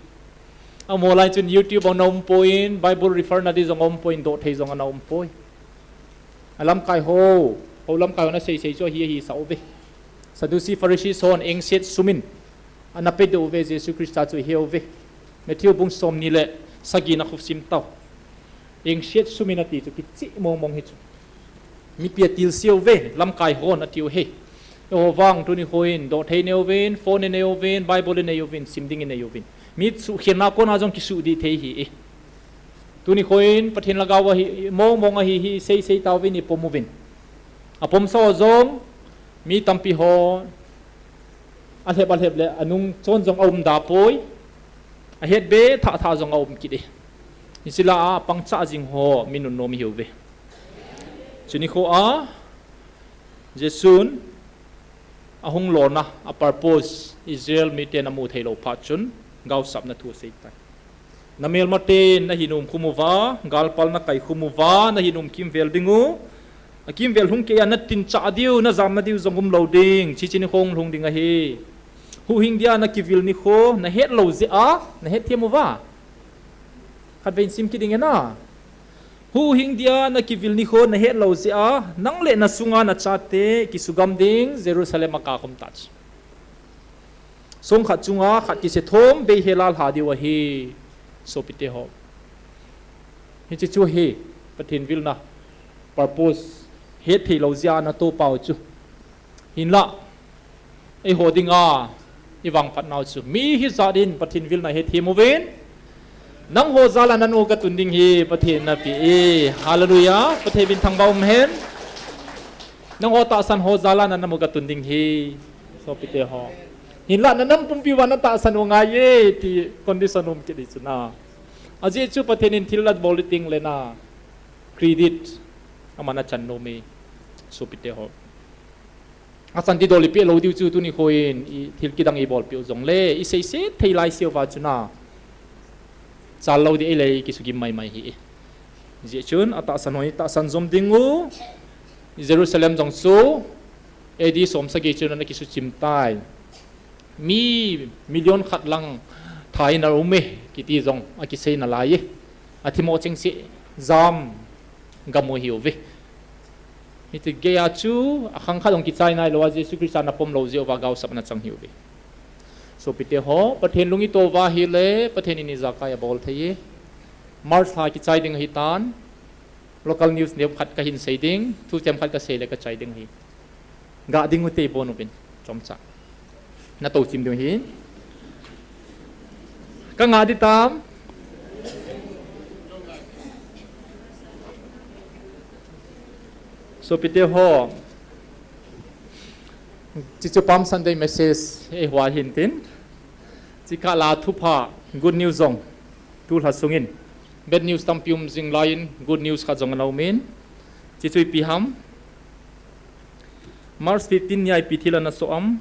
Amo lai chun YouTube ana umpoi, Bible refer na di jong aumpoi, doh thei jong ana umpoi. Alamkai ho, ho lamkai ho nasei sei chu ahi, ahi sah uve. Sadducee Pharisee hon engset sumin. Ana pedoh uve Jesu Christa chu ahiuve. Matthew bung som ni le sagi na khusim tau. Engset sumin ati chu kicheh mong mong hi chu. Mipi atilse uve, lamkai hon atiu he. Eiho vang tuni khoin, doh thei nei uvin, phone nei uvin, Bible nei uvin, sim ding nei uvin. Mi suhkhelna kona jong kisuh dih thei hi e. Tuni khoin Pathen lhagao ahi, mong mong ahi hi, sei sei tauvin ipom uvin. Apomsa ho jong, mi tampi ho, alhep alhep le, anung chon jong aum da poi. Ahet be, thah thah jong aum kit e. Hiche lah a, apangcha jing ho, mi nunnom ihiuve. Chuni kho a, Jesun, ahung lona, a purpose, Israel miten amu thei lou phat chun, gaosapna thu asei tai. Na melmaten, nahin umkhum uva, galpal nakai khum uva, nahin umkimvel ding u. Akimvel hung kei a natinchah diu, najamna diu jong umlou ding, hiche nikho hung lhung ding ahi. Huhhing dia nakivil nikho, nahet lou jeh a, nahet them uva. Khatvei in sim kit ding e na. Huhhing dia nakivil nikho nahet lou jeh a, nang le nasunga nachate kisugam ding, Jerusalem a kakhum tah chu. Song khat chunga khat kise thom bei helal ha diu ahi, sopite ho. Hiche chu hi, Pathen vilna, purpose, het thei lou jeh a natoh pau chu. Hinlah, eiho dinga, ivangphat nau chu. Mi hijat in Pathen vilna hethem uvin. Nangho jal a nanu katun ding hi, Pathen in napeh e. Hallelujah. Pathen min thangvah um hen. Nangho tahsan ho jal a nanu katun ding hi. Sopite ho. Hinlah nanam pumpi uva natahsan u ngai e, ti condition um kit ding chu na. Ajeh chu Pathen in thil abol ding le na. Credit. Aman achan nom e. Sopite ho. Achan didol ipeh lou diu chu tuni khoin, i thil kidang ibolpeh u jongle, iseiset thei lai seuva chu na. Chal lou ding eile kisugim maimai hi. Hijeh chun, atahsan ho, tahsan jom ding u, Jerusalem jong chu, A D som sagi chun ana kisuchim tai. Mi million khat lang thain aum e, kiti jong akisei nalai e. Athimo chengse jam gam u ahiuve. Hiti geiya chu akhang khat jong kichai nailou a Jesu Christa ana pom lou jeh uva gaosapna chang ahiuve. Sopite ho, Pathen lung ito uva ahile, Pathen in ijakai abol thei e. March lha kichai ding ahitan. Local news neokhat kahin sei ding, thuchemkhat kasei le kachai ding ahi. Ga ding ute ibon uvin, chomcha. Natou chim ding ahi. Kanga ding tam. Sopite ho. Hiche chu Palm Sunday message eiho a hintin. Chukah la thupha, good news jong. Tulha sungin. Bad news tampi um jing laiyin, good news khat jong ana umin. Hiche chu ipi ham. March fifteen nia ipi thil ana soh am.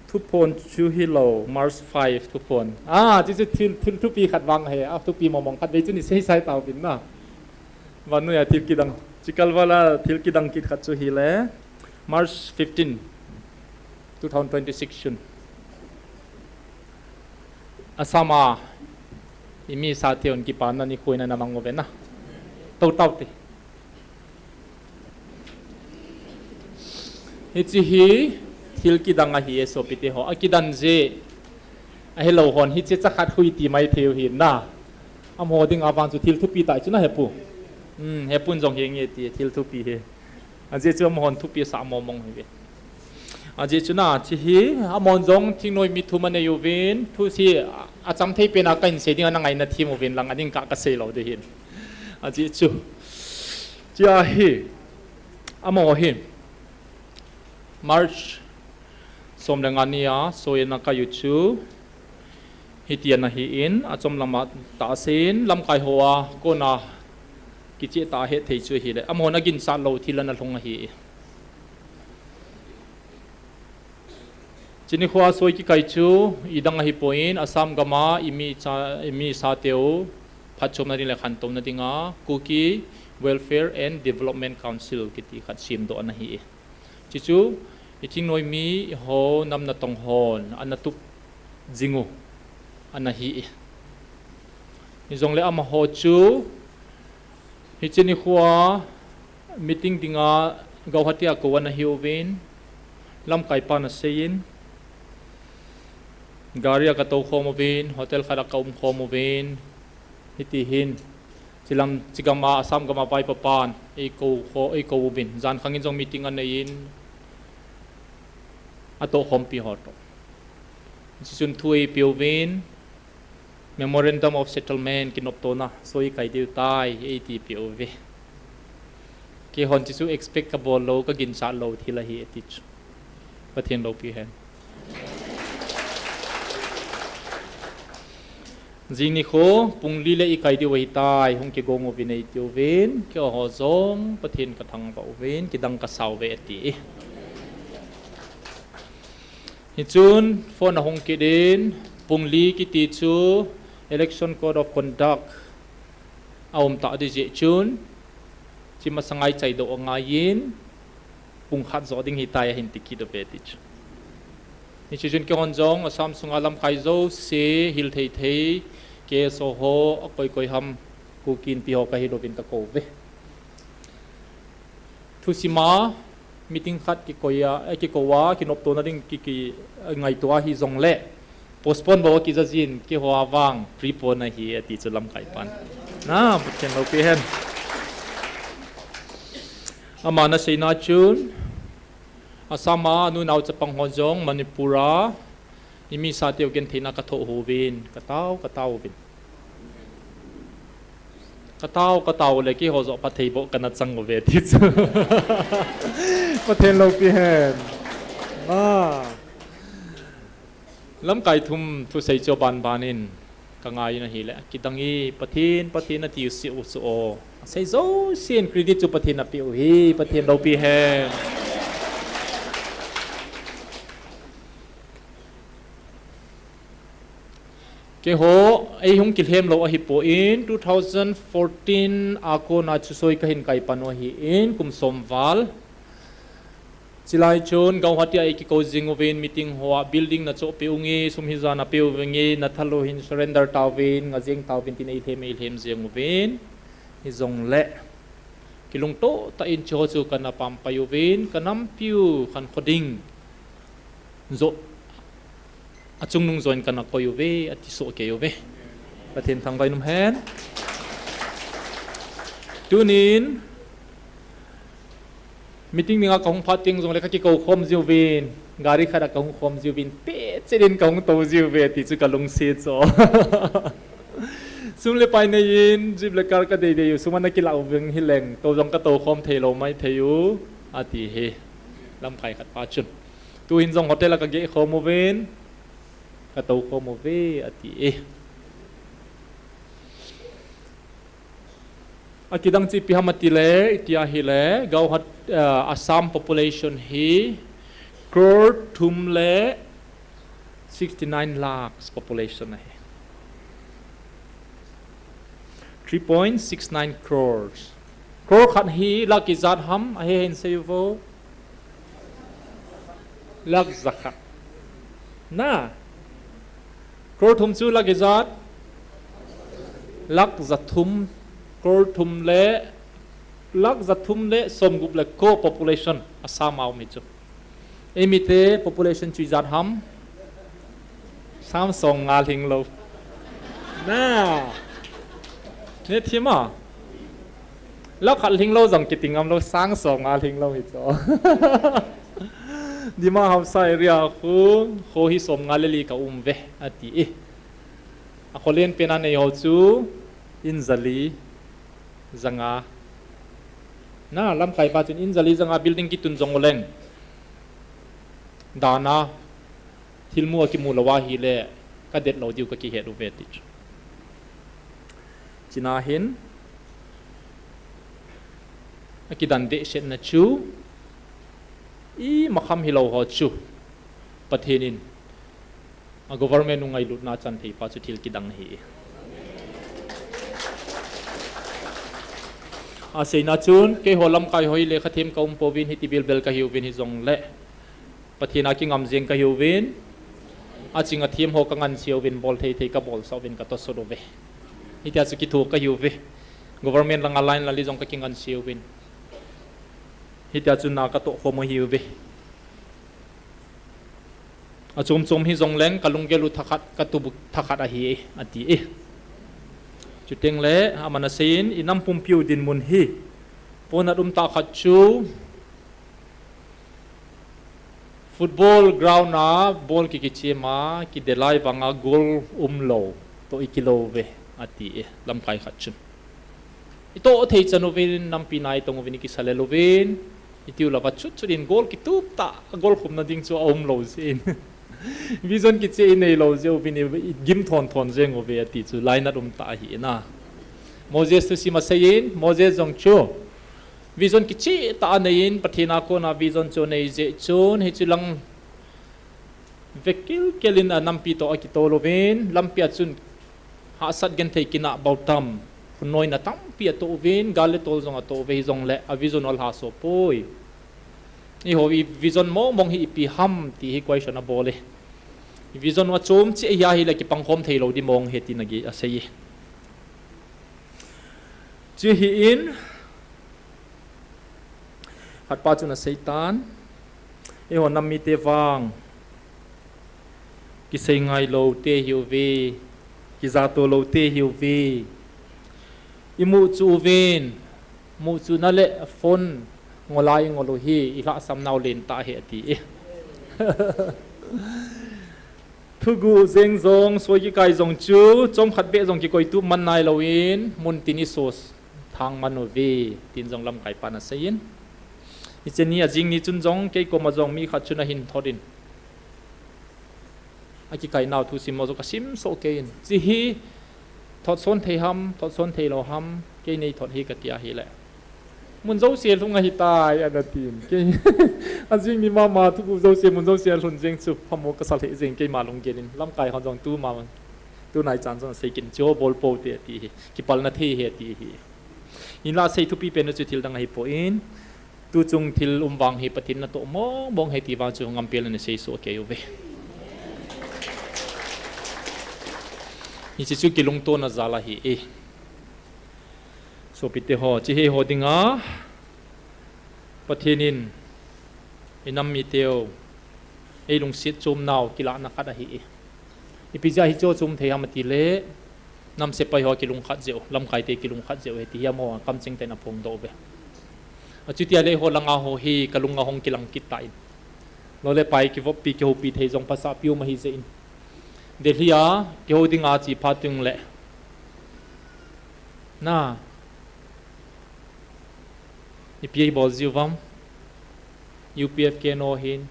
Thuphon chu hilou, March five thuphon. Ah, hiche chu thil, thil thupi khat vang ahi, athupi mong mong khatvei chu isei sai tauvin na. Vannoiya thil kidang. Chukah vala thil kidang kit khat chu ahile. March fifteen, two thousand twenty-six chun. Assam a, imi sateu kipana nikho in ana mang uve na. Tou taute. Hiche hi thil kidang ahi e sopite ho. Akidan jeh. Ahilou hon hiche chakhat hui ti mai thei u ahi na. Amaho dinga vang chu thil thupi tah chu na hepu. Hmm, hepun jong henge ti thil thupi hi. Ajeh chu amahon thupi asah mong mong ahiuve. Ajeh chu na, hiche hi, amahon jong thingnoimi thu anei uvin, thu hi acham thei pen a kahin sei ding ana ngaina thim uvin lang, ading kah kasei lou ding ahin. Ajeh chu. Hiche hi, amaho hi, March som le nga nia, soi ana kai u chu, hiti ana hin, achom lama tahsan, lamkai hoa, kona, kicheh tah a hetthei chu ahile, amahon aginchat lou thil ana lhung ahi. Hiche nikhoa soi kikai chu, idang ahipon, Assam gama, imi cha, imi sateu, phatchomna ding le khantouna dinga, Kuki Welfare and Development Council kiti khat semdoh ana hi. Hiche chu, i thingnoimi, eiho, nam natong hon, ana tup jing u, ana hi. Hijongle amaho chu, hiche nikhoa, meeting dinga, Guwahati a kou ana hiuvin, lamkaipan aseiyin, gari a katou khom uvin, hotel khat a kaum khom uvin, hiti hin, hiche lam, hiche gama, Assam gama vaipopan, eikou kho, eikou uvin. Jan khangin jong meeting aneiyin, atoh khompi ho toh. Chuchun thu eipeuvin, Memorandum of Settlement kinoptona, soi kai diu tai, eiti peuve. Keihon chuchu expect kabol lou, kaginchat lou thil ahi ati chu. Pathen loupi hen. Jing nikho, pung li le ikai diu ahitai, hung kigong uvin eitiuvin, keiho jong, Pathen kathangvah uvin, kidang kasauve ati. Hichun, phone ahung kit in, pung li kiti chu, Election Code of Conduct, aum tah ding jeh chun, chi masanga ichaidoh angaiyin, pung khat joh ding hitai ahin ti kit uve ti chu. Hiche chun keihon jong, Assam sunga lamkai jouse, hil thei thei, K S O ho, akoi koi ham, Kuki Inpi ho kahil uvin kakou uve. Thusima, meeting khat kikoi a, eh, kikou a, kinoptona ding ki, ki, eh, ngaito ahi jongle, postpone bou akija jin, keiho a vang, prepone ahi, ati chu lamkai pan. Na, Pathen loupi hen. Aman aseina chun, Assam a, anu nao chapang ho jong, Manipur a, imisa teu gentheina kathoh uvin, katao, katao uvin. Katao, katao le keiho joh phatthei boh kana chang uve ti chu. Pathen loupi hen. Ah. Lamkai thum thusei chu aban ban in kangai in ahile, kidang e, Pathen, Pathen ati u si u chu o. Asei jousen credit chu Pathen apeh u hi, Pathen loupi hen. Keiho, eihung kilhem lou ahipoi, two thousand fourteen a kona chu soi kahin kai pan u ahin, kum som val. Chulai chun, Guwahati a eikikou jing uvin meeting hoa, building nachohpeh unge, sum hijat napeh uvinge, nathal u hin surrender tauvin, ngah jeng tauvin tin eilhem, eilhem jeng uvin. Hijongle, kilungtoh tah in chuho chu kana pampai uvin, kanampiu khankho ding joh achungnung joh in kana koi uve, ati soh kei uve. Pathen thangvah in um hen. Tunin, meeting dinga kahung phat teng jongle kakikou khom jiuvin, gari khat a kahung khom jiuvin, pehchet in kahung tou jiuve, ti chu kalungset chu. Sum le pai nei in, jeep le car kadei dei u, sum ana kilah uving hileng, tou jong katou khom thei lou maithei u, ati hi. Lamkai khat pa chun. Tuhin jong hotel a kageh khom uvin, katou khom uve, ati e. Akidang chu ipi ham atile, itia hile, Guwahati, ah, Assam population hi crore thum le sixty-nine lakhs population ahi. Three point six nine crores. Crore khat hi lakh ijat ham, ahe hin seiyu vo. Lakh jakhat. Na. Crore thum chu lakh ijat. Lakh jathum. Crore thum le, lakh jathum le somgup le ko population Assam a um hi chu. Eimite population chu ijat ham. Sang somnga lhinglou. Na. Nethim a. Lakh khat lhinglou jong kiti ngamlou, sang somnga lhinglou hi chu. Dima Hasao area khu, kho hi somnga le li ka um ve, ati e. Akholen pena neiho chu, in jali, janga. Na, lamkai pa chun in jali janga building kitun jong uleng. Dana, thilmu akimu lou ahile, kadet lou diu kakihet uve ti chu. China hin, akidan dehsetna chu, imakham hilou ho chu, Pathen in, a government u ngailutna chan thei pa chu thil kidang ahi. Aseina chun, keiho lamkai ho hi lekha them ka um pouvin hiti bilbel kahiuvin hijongle, Pathen a kingam jeng kahiuvin, aching athem ho kanganseuvin, bol thei thei kabolsah uvin katosot uve. Hitia chu kitho kahiuve. Government langa line lali jong kakinganseuvin. Hitia chu na katoh khom u ahiuve. Achom chom hijongleng kalunggel u thakhat, katup u thakhat ahi, ati e. Chuteng le, aman aseiyin, inam pumpiu dinmun hi. Ponat umtah khat chu, Football ground a ball ki kichim a, kidelai vanga goal umlou, toh ikilou ve, ati e, lamkai khat chun. Itoh thei chan uvin, nampi nai tong uvin, ikisale louvin, itiu lava chut chut in goal kitup ta, goal khumna ding chu aumlou jeh in. Vision kicheh inei lou jeh uvin, igim thon thon jeng uve, ati chu lainat um ta ahi na. Moses thusim asei in, Moses jong chu. Vision kicheh ta anei in, Pathen a kona vision chu anei jeh chun, hichu lang vekil kel in anampi toh akitoh louvin, lampi a chun hahsat genthei kinah bautam, phunnoina tampi atoh uvin, gal le tol jong atoh uve hijongle, avision u alha soh poi. Eiho i vision mong mong hi ipi ham ti hi question abol e. I vision u achom cheh ahi ahile kipangkhom thei lou di mong hi tina gei asei e. Chu hi in, khatpa chun asei tan, eiho nam mite vang, kisei ngai lou te hiuve, kijato lou te hiuve, imu chu uvin, mu chu na le phone ngol a ingol u hi, ilhahsam nau len ta hi ati e. Thuguh jeng jong, soi kikai jong chu, chomkhat beh jong kikoi tup man nai louvin, mun tin iso thang man uve, tin jong lamkai pan asei in. Hiche ni ajing ni chun jong, kei koma jong mi khat chun ahin thot in. Akikai nau thusim mo jong kasim soh kei in. Chi hi, thot son thei ham, thot son thei lou ham, kei nei thot hi kati ahile. Mun jouse lhung ahitai, ana tin. Kei, ajing ni mama, thuguh jouse, mun jouse alhun jeng chu, phamo kasa lheh jeng keima lunggel in. Lamkai ho jong tu mama, tunai chan jong sei kin chu bol pou te ati hi. Kipalna thei hi ati hi. Hinla sei thupi pen u chu thil dang ahipoi. Tuchung thil um vang hi Pathen natoh mong mong hi ti vang chu ngam pel in asei soh kei uve. Hiche chu kilungtona jal ahi e. Sopite ho, chi hi ho dinga, Pathen in, inam miteu, eilungset chom nau kilahna khat ahi e. Ipi jeh a hichu chom thei ham atile, nam sepai ho kilungkhat jeh u, lamkai te kilungkhat jeh u, hiti hi amaho kamcheng tah in aphongdoh uve. Achuti ahile eiho langa ho hi kalung ahung kilang kit tan. Lou le pai kivoppi kihoupi thei jong phasah pi um ahi jeh in. Delhi a kihou dinga che phat teng le. Na. Ipi a ibol jiu vem. U P F keno hin.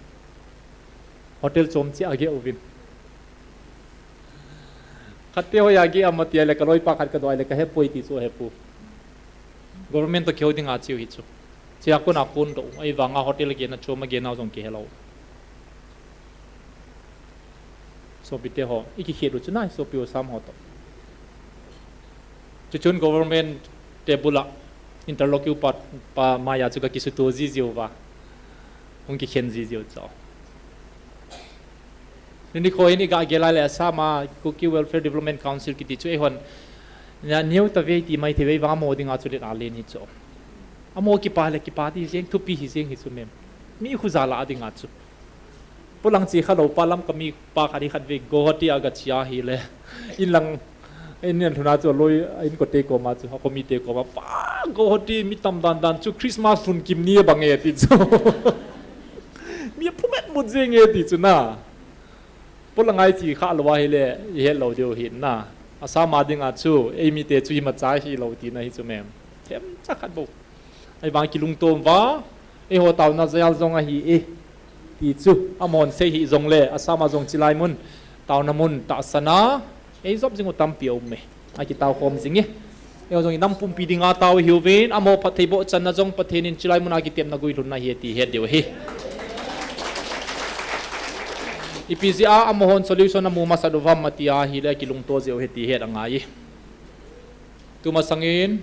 Hotel chom cheh a geh uvin. Khat te hoi a geh am ati ahile kaloipa khat kadoh ahile kahepoi ti chu ahepu. Government toh kihou dinga cheu hi chu. Chea kona kondoh u. Ahivanga hotel a gehna chom a geh nau jong kihelou. Sopite ho, ikikhet u chu nai, sopi u sam ho toh. Chuchun government table a interlocutor pa, pa maiya chu kakisuto jijiu va. Hung kikhen jijiu chu. Nikho hin iga gel a le Assam a Kuki Welfare Development Council kiti chu eihon. Neo tave ti maithei vei vang amaho dinga chu let alen hi chu. Amaho kipa le kipa ti jeng thupi hi jeng hi chu mem. Mi khu jala dinga chu. Polang chi khalou pa Lamka mi pa khat hi khatvei Guwahati a gache ahile. Inlang, in lhun a chu aloi, inkote koma chu, akomite koma. Pa, Guwahati mi tam dan dan chu Christmas lhun kim ni bang e ti chu. Mi aphumet mut jeng e ti chu na. Polang a iche khalou ahile, ihet lou diu hin na. Assam a dinga chu, eimite chu imacha hilou tina hi chu mem. Themcha khat bou. Ahivang kilungtom uva, eiho taona jal jong ahi e. Ti chu, amahon sei hih jongle, Assam a jong chilai mun, taona mun, tahsan a, eijop jing u tampi aum e. Akitao khom jing e. Eiho jong inam pumpi dinga tao ihiuvin, amaho phattheiboh channa jong Pathen in chilai mun a kitepna guilhunna ahi ti het diu ahi. Ipi jeh a amahon solution amu masat uvem ati ahile kilungto jeh u ahi ti het angai e. Tumasangin,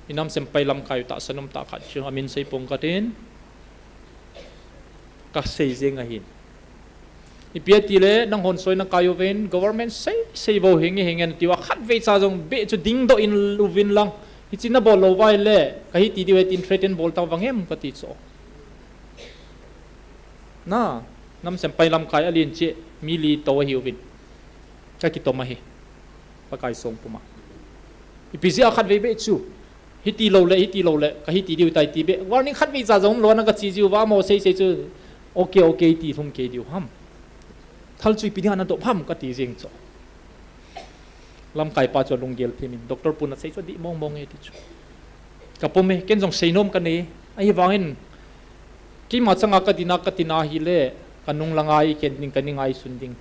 inam sempai lamkai u tahsa nomtah khat chu amin sei pong katin, kasei jeng ahin. Ipi atile, nanghon soi nakai uvin, government sei, sei vo hinge, hinge natiuva, khatvei cha jong beh chu dingdoh in uvin lang. Hiche nabol lou uva ahile, kahi ti diu ahi tin threaten bol tau vangem kati chu. Na, nam sempai lamkai alen cheh, mi li tou ahiuvin. Kakitom ahi. Pakai song puma. Ipi jeh a khatvei beh chu. Hiti lou le, hiti lou le, kahi ti diu tai ti beh. Warning khatvei cha jong lou na kache jiuva amaho sei sei chu. Okay, okay, ti lhum kei diu ham. Thal chu ipi dinga nadop ham kati jeng chu. Lamkai pa chu alunggel thim in, Doctor pu nasei chu adih mong mong e ti chu. Kapom e, ken jong seinom kanei. Ahivangin, keima changa kadina, katina hile, kanung langa iken ding, kaninga isun ding.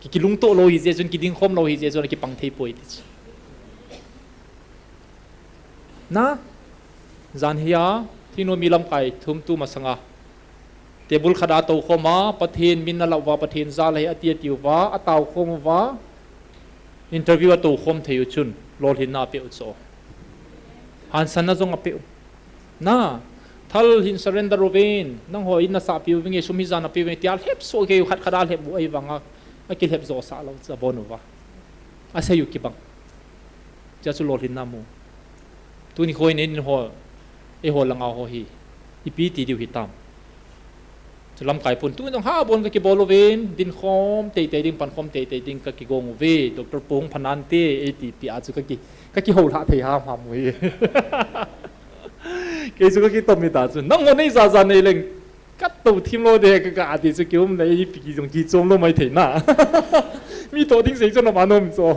Ki, kilungto lou hijeh chun, kiding khom lou hijeh chun, akipang thei poi ti chu. Na, jan hia, thingnoimi lamkai thum tu masanga. Table khat a tou khom a, Pathen min alah uva, Pathen jal ahi ati ati uva, atao khom uva, interview atou khom thei u chun, lolhinna apeh u chu. Hansanna jong apeh u. Na, thal hin surrender uvin, nangho in nasah piu vinge, sum hi jan apiu vinge, tia lhep soh kei u khat khat a lhep u ahivanga, akilhep jo sah lou chu abon uva. Asei u kibang. Chua chu lolhinna mu. Tuni khoi nin ho, eiho langa ho hi, ipi ti diu hitam. Chu lamkai pun, tuni jong ha bon kakibol uvin, din khom teitei ding, pan khom teitei ding kakigong uve, Doctor pu hung phanante, eiti pi a chu kaki, kakihou lhah thei ham ham uve. Kei chu kakitom hita chu, nangho nei jaja nei leng, katou thim lou de, ka, ka ati chu kium le, ipi kijong kichom lou mai thei na. Mi toh ding sei chu na ma nom chu.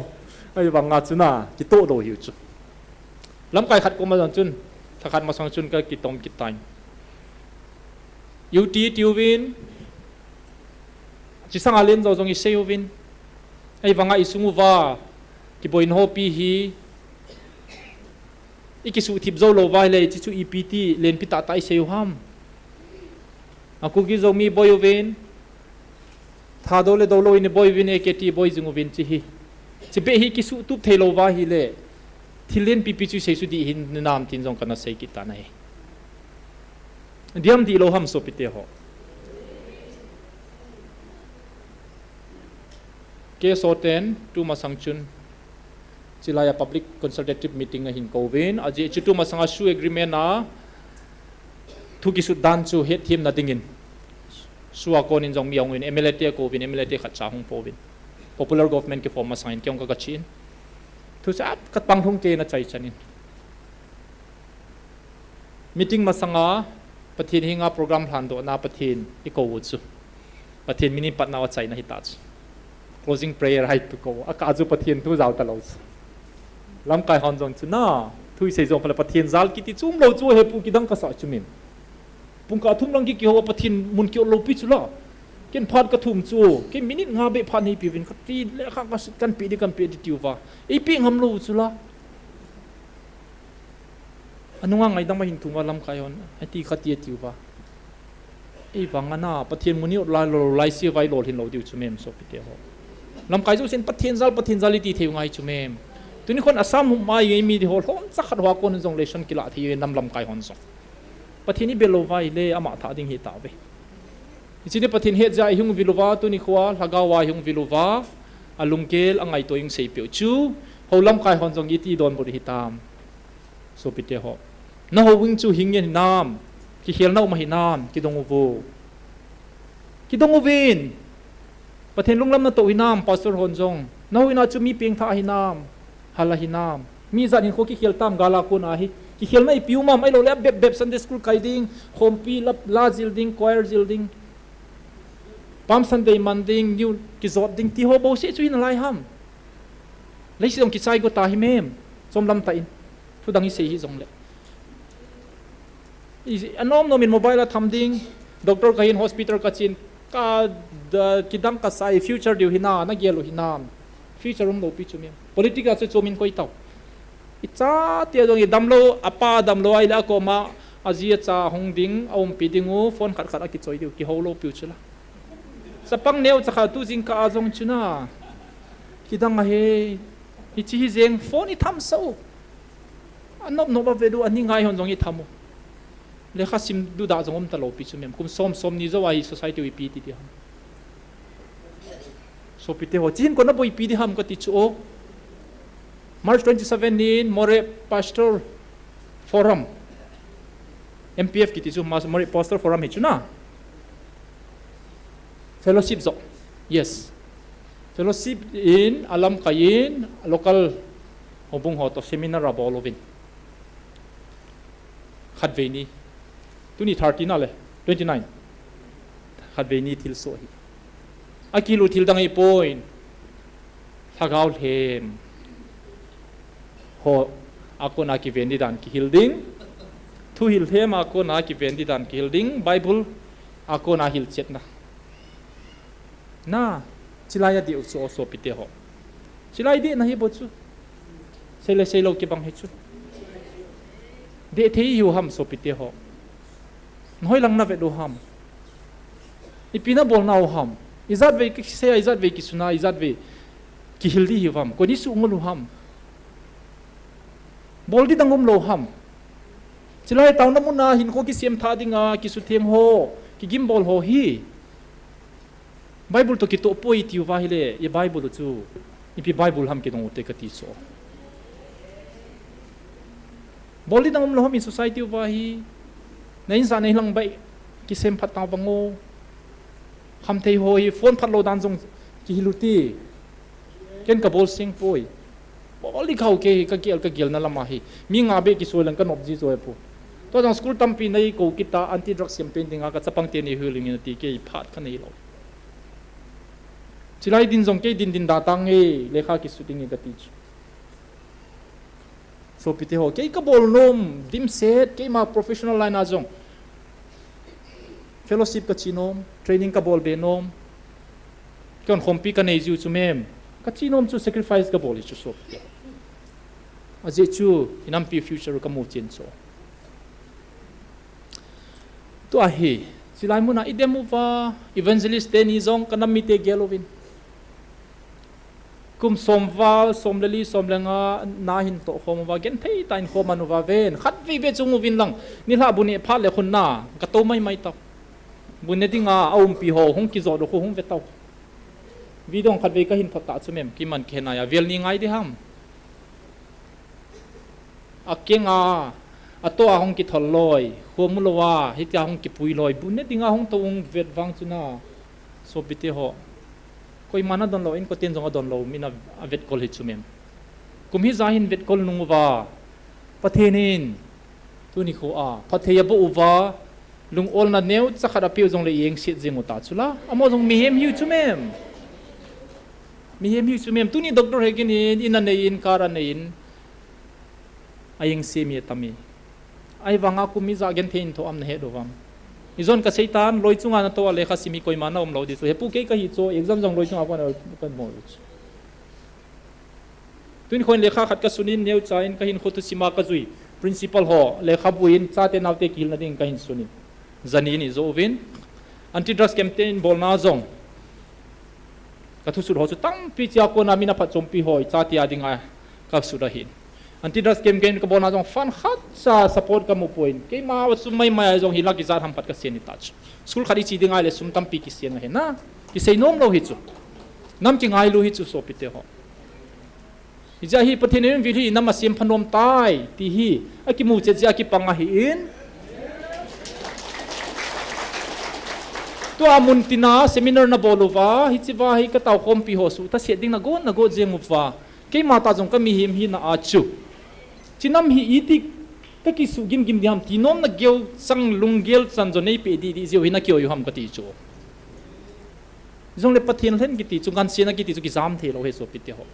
Ahivanga chu na, kitoh lou hiu chu. Lamkai khat koma jong chun, lhakhat masang chun kakitom kit tan. Iuti, tiuvin, chi sanga len jo jong isei uvin. Ahivanga isung uva, kiboina hopi hi, ikisuhthip jou lou uva ahile, chi chu ipi ti, lenpi tah tah isei u ham. A Kuki Zo mi boi uvin, Thadou le Doulou in iboi uvin, A K T boi jing uvin chi hi. Chi beh hi kisuhtup thei lou uva ahile, thil lenpi pi chu isei chu dih hinam tin jong kana sei kit tan ahi. Diam dih lou ham sopite ho. K S O ten, tu masang chun, chilai a public consultative meeting ahin kouvin, ajeh chu tu masanga S O E agreement a, thu kisut dan chu hetthemna dingin, S O E a konin jong mi ahung uvin, M L A te akouvin, M L A te khatcha ahung pouvin. Popular government kiform masangin kei jong ka, kachi in. Thu chu a, kapang lhung kei na chai chan in. Meeting masanga, Pathen henga program lhandohna Pathen ikou u chu. Pathen min in patnau achaina hita chu. Closing prayer hai tu kou. Akah chu Pathen thu jao talou chu. Lamkai hon jong chu na, thu isei jong phala Pathen jal kiti chu umlou chu hepu kidang kasah chu mem. Pungkah thum lang ki, kihou a Pathen mun kiot lou pi chu la. Ken phat kathum chu, ken minute nga beh phat neipiuvin kati le kha ka, kanpe di, kanpe di tiuva. Eipe ngam lou chu la. Anunga ngaidam ahin thum uva lamkai hon, ati kati atiuva. Eivang ana, Pathen mun iot lai lou, lai se vai lolhin lou diu chu mem sopite ho. Lamkai jousen Pathen jal, Pathen jal iti thei u ngai chu mem. Tuni khon Assam hung mai eimi di ho, lhomcha khat hoa kon jong lesson kilah thei u nam lamkai hon jong. Pathen ibel lou uva ahile, ama thah ding hitauve. Hiche ni Pathen hetjeh a ihung vil uva, tuni khoa, lhagao a ihung vil uva, alunggel, angaito iseipeh u chu, hou lamkai hon jong iti donbut u hitam. Sopite ho. Nahou ving chu hing ngen hinam, kikhelna um ahinam, kidong uvo. Kidong uvin. Pathen lunglam natoh hinam, pastor hon jong. Nahou vin a chu mi pengthah ahinam, hal ahinam. Mi jat hinkho kikhel tam gal a kon ahi. Kikhelna ipi um am, ahilou le abep bep Sunday school kai ding, khompi la, la jil ding, choir jil ding. Palm Sunday man ding, niu kijot ding, ti ho bouseh chu hinalai ham. Leiset jong kichai got ahi mem, chomlam tah in. Thu dang isei hih jongle. I, anom nom in mobile a tham ding, doctor kahin hospital kachin, ka, da, kidang kasai, future diu hina, nagel u hinam. Future umlou pi chu mem. Politics a chu chomin koi tau. Icha tia jong idamlou, apa damlou ahile akoma, aji acha hung ding, aumpi ding u, phone khat khat akichoi diu, kihou lou piu chu la. Chapang neocha khat tu jingkah a jong chu na. Kidang ahi, hiche hi jeng phone itham sah u. Anop nop a vet u, ani ngai hon jong itham u. Lekha sim duda jong um talou pi chu mem. Kum som, somni jou a hi society u ipi ti diham. Sopite ho, hiche hin kona boipi diham kati chu o. March twenty-seven nin Moreh Pastor Forum. M P F kiti chu, Mas-, Moreh Pastor Forum hi chu na. Fellowship jo. Yes. Fellowship in alamkai in local houbung ho toh seminar abol uvin. Khatvei ni. Tuni thirty na le, twenty-nine. Khatvei ni thilsoh hi. Akihil u thil dang ahipoi. Lhagao lhem ho a kona kiven di dan kihil ding. Thuhil lhem a kona kiven di dan kihil ding. Bible a kona hilchetna. Na, chilai a dih u chu sopite ho. Chilai dihna hi bou chu. Sei le sei lou kibang hi chu. Dih thei hiu ham sopite ho. Nahoi lang na vet u ham. Ipi na bolna u ham. Ijat vei kisei a, ijat vei kisuna, ijat vei kihil di hiu ham. Koi ni suh ngol u ham. Bol di dang umlou ham. Chilai taona muna hinkho kisem tha dinga, kisutheng ho, kigimbol ho hi. Bible toh kitoh poi tiu va hile, i Bible u chu, ipi Bible ham kidong u te kati so. Bol di dang umlou ham i society u va hi, na insa na hilang bai, kisem phat ta vang o. Khamthei ho hi, phone phat lou dan jong kihil u ti. Ken kabol seng poi. Bol di kha u kei hi, kagel, kagelna lama hi. Mi nga beh kisoi lang kanop ji joi poi. Tua jong school tampi nei kou kita anti drugs campaign dinga kachapang teni huling in ati kei phat kanei lou. Chilai din jong kei din din da tang e, lekha kisut ding e kati chu. Sopite ho, kei kabol nom, dimset, keima professional line a jong. Fellowship kache nom, training kabol be nom. Kei hon khompi kanei jiu chu mem. Kache nom chu sacrifice kabol hi chu sopite ho. Ajeh chu, i nampi future kamu chen chu. Tua hi, chilai muna i dem uva, evangelist teni jong kanam mite gel uvin. Kum som val, som le li, som le nga, na hin toh khom uva, genthei tah in khom an uva ven. Khatvei beh chung uvin lang, nilhah bu neh phat le khun na, katou maimai tau. Bu ne dinga, aumpi ho, hung kijot u khu hung ve tau. Video khatvei kahin phot tah chu mem, kiman khenai a, vel ni ngai di ham. Akeng a, atoh a hung kithol loi, khom u lou a, hitia hung kipui loi, bu ne dinga hung tou hung vet vang chu na, sopite ho. Koiman adon lou, inkoten jong adon lou, min a, avetkol hi chu mem. Kum hija hin vetkol nung uva, Pathen in, tuni kho a, phatthei aboh uva, lung olna neocha khat apeu jongle i engset jeng u ta chu la, amaho jong mihem hiu chu mem. Mihem hiu chu mem, tuni Doctor Hegin in, in anei in, car anei in, a engse mi atam e. Ahivanga kum ija genthei in thoh am nahet u vam. Ijon kasei tan, loi chunga natou a lekha sim hi koima na um lou di chu. Hepu kei kahi chu, exam jong loi chunga kona kamu chu. Tun khon lekha khat kasun in neocha in kahin khoto sima kajui. Principal ho, lekhabu in, chate naote kihilna ding kahin sun in. Jani ni jo uvin. Anti drugs campaign bolna jong. Kathusut ho chu tampi chia kona min aphatchompi ho, chate a dinga kasut ahin. Anti drugs campaign kabolna jong fund khatcha support kamu poi. Keima sum maimai a jong hi lakh ijat ham pat kasen hi ta chu. School khat iche dinga le sum tampi kisen ahi na. Kisei nom lou hi chu. Nam kingailu hi chu sopite ho. Hijeh a hi Pathen in vil hi inam a sem phanom tai, ti hi, akimu chet jeh a kipang ahi in. Tua mun tina seminar nabol uva, hiche va hi katao khompi ho suhthase ding nagot, nagot jeng uva. Keima tah jong kamihem hina a chu. Chinam hi iti kakisuh gimgim ding ham ti nom nagel chang lunggel chan jo neipeh didi jeh u hi nakihoi u ham kati chu. Jongle Pathen lhen kiti chu, ngansena kiti chu kijam thei lou hi sopite ho.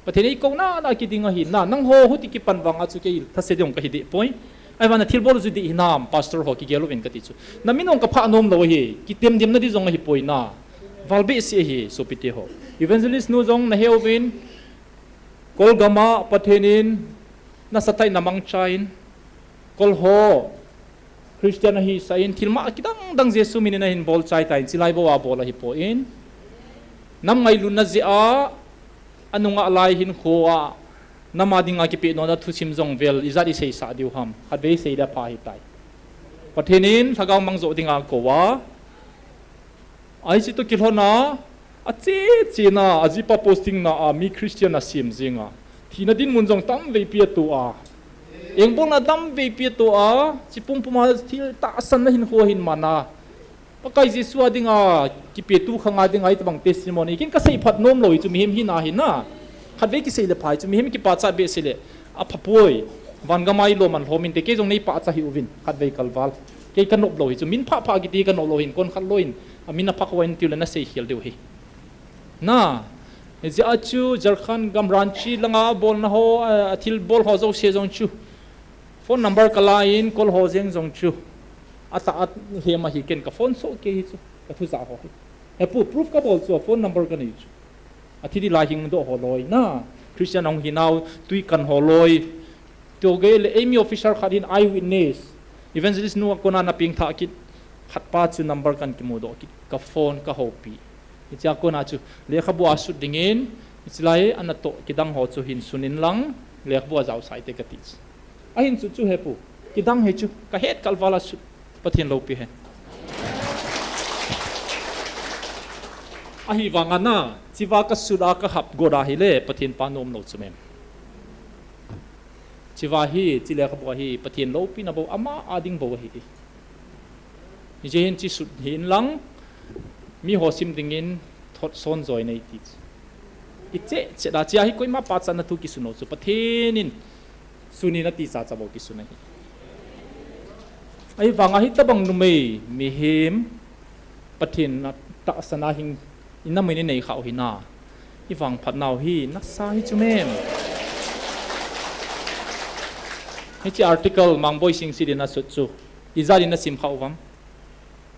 Pathen in eikouna na kiding ahi na, nangho huti kipan vang a chu kei thase ding kahi deh poi. Ahivang a thilbol u chu dih hinam, pastor ho kigel uvin kati chu. Namin ong kaphah nom lou ahi, kitem dem na di jong ahi poi na. Val behseh ahi, sopite ho. Evangelist nu jong nahe uvin, Kolgam a Pathen in nasatah in namang chai in, Kol ho, Christian ahi sa in, thilma kidang dang Jesu min in ahin bol chai tan, chilai bou a bol ahi poi. Nam ngailutna jeh a, anung a lai hin kho a, nam a dinga kipeh nom na thusim jong vel, ijat isei sah diu ham, khatvei sei le apha hitai. Pathen in lhagao mang jo dinga kou a, Ahi chu toh kilhon a, ache che na, ajipa posting na a, mi Christian asem jeng a. Thina dinmun jong tamvei pi ato a. Engbolna tamvei pi ato a, chi pumpum a thil tahsan na hin kho hin man a. Pakai Jesu a dinga, kipetu khang a dinga, itobang testimony. Ken kasei phat nom lou hi chu mihem hina hi na. Khatvei kisei le pha hi chu mihem kipachat behseh le. Apha poi. Van gam a ilom man lhom inte kei jong nei pachat hih uvin. Khatvei kalval. Kei ka nop lou hi chu, min phah phah kiti ka nop lou hin, kon khat lou hin, a min a phah kho in tiu le na sei khel diu hi. Na, hijeh a chu Jharkhand gam Ranchi langa a bolna ho, a, a thil bol ho jouse jong chu. Phone number ka la in, call ho jeng jong chu. A ta a hem ahi ken ka phone soh kei hi chu, ka thu ja ho hi. He pu, proof ka bol chu, a phone number ka nei chu. A thi di lai hing doh ho loi na. Christian hong hi nau, tui kan ho loi. Tua gei le, eimi officer khat hin eyewitness. Evangelist nu a kona na ping tha kit. Khat pa chu number kan kimu doh kit. Ka phone ka houpi. Hichea kona chu, lekhabu a sut dingin. Hichi lai, ana toh kidang ho chu hin sun in lang. Lekhabu a jao sai te ka ti chu. Ahin chu chu he pu. Kidang he chu. Ka het kal val a sut. Pathen loupi hen. Ahivanga na, chiva ka sut a ka hap got a hile, Pathen pa nom lou chu mem. Chiva hi, chi lekhabu hi, Pathen loupina bou, ama a ding bou ahi ti. Hijeh hin chi sut hin lang, mi ho sim dingin thot son joi nei ti. Kiche, che da chia hi koima pachatna thu kisun lou chu, Pathen in, sun in ati cha cha bou kisun ahi. Ahivanga hitabang numei, mihem, Pathen na tahsan a hin, ina min i nei khau hi na. I vangphat nau hi, nasa hi chu mem. Hichi article, Mangboi Singsit in a sut chu. Ijat in na sim khau vam.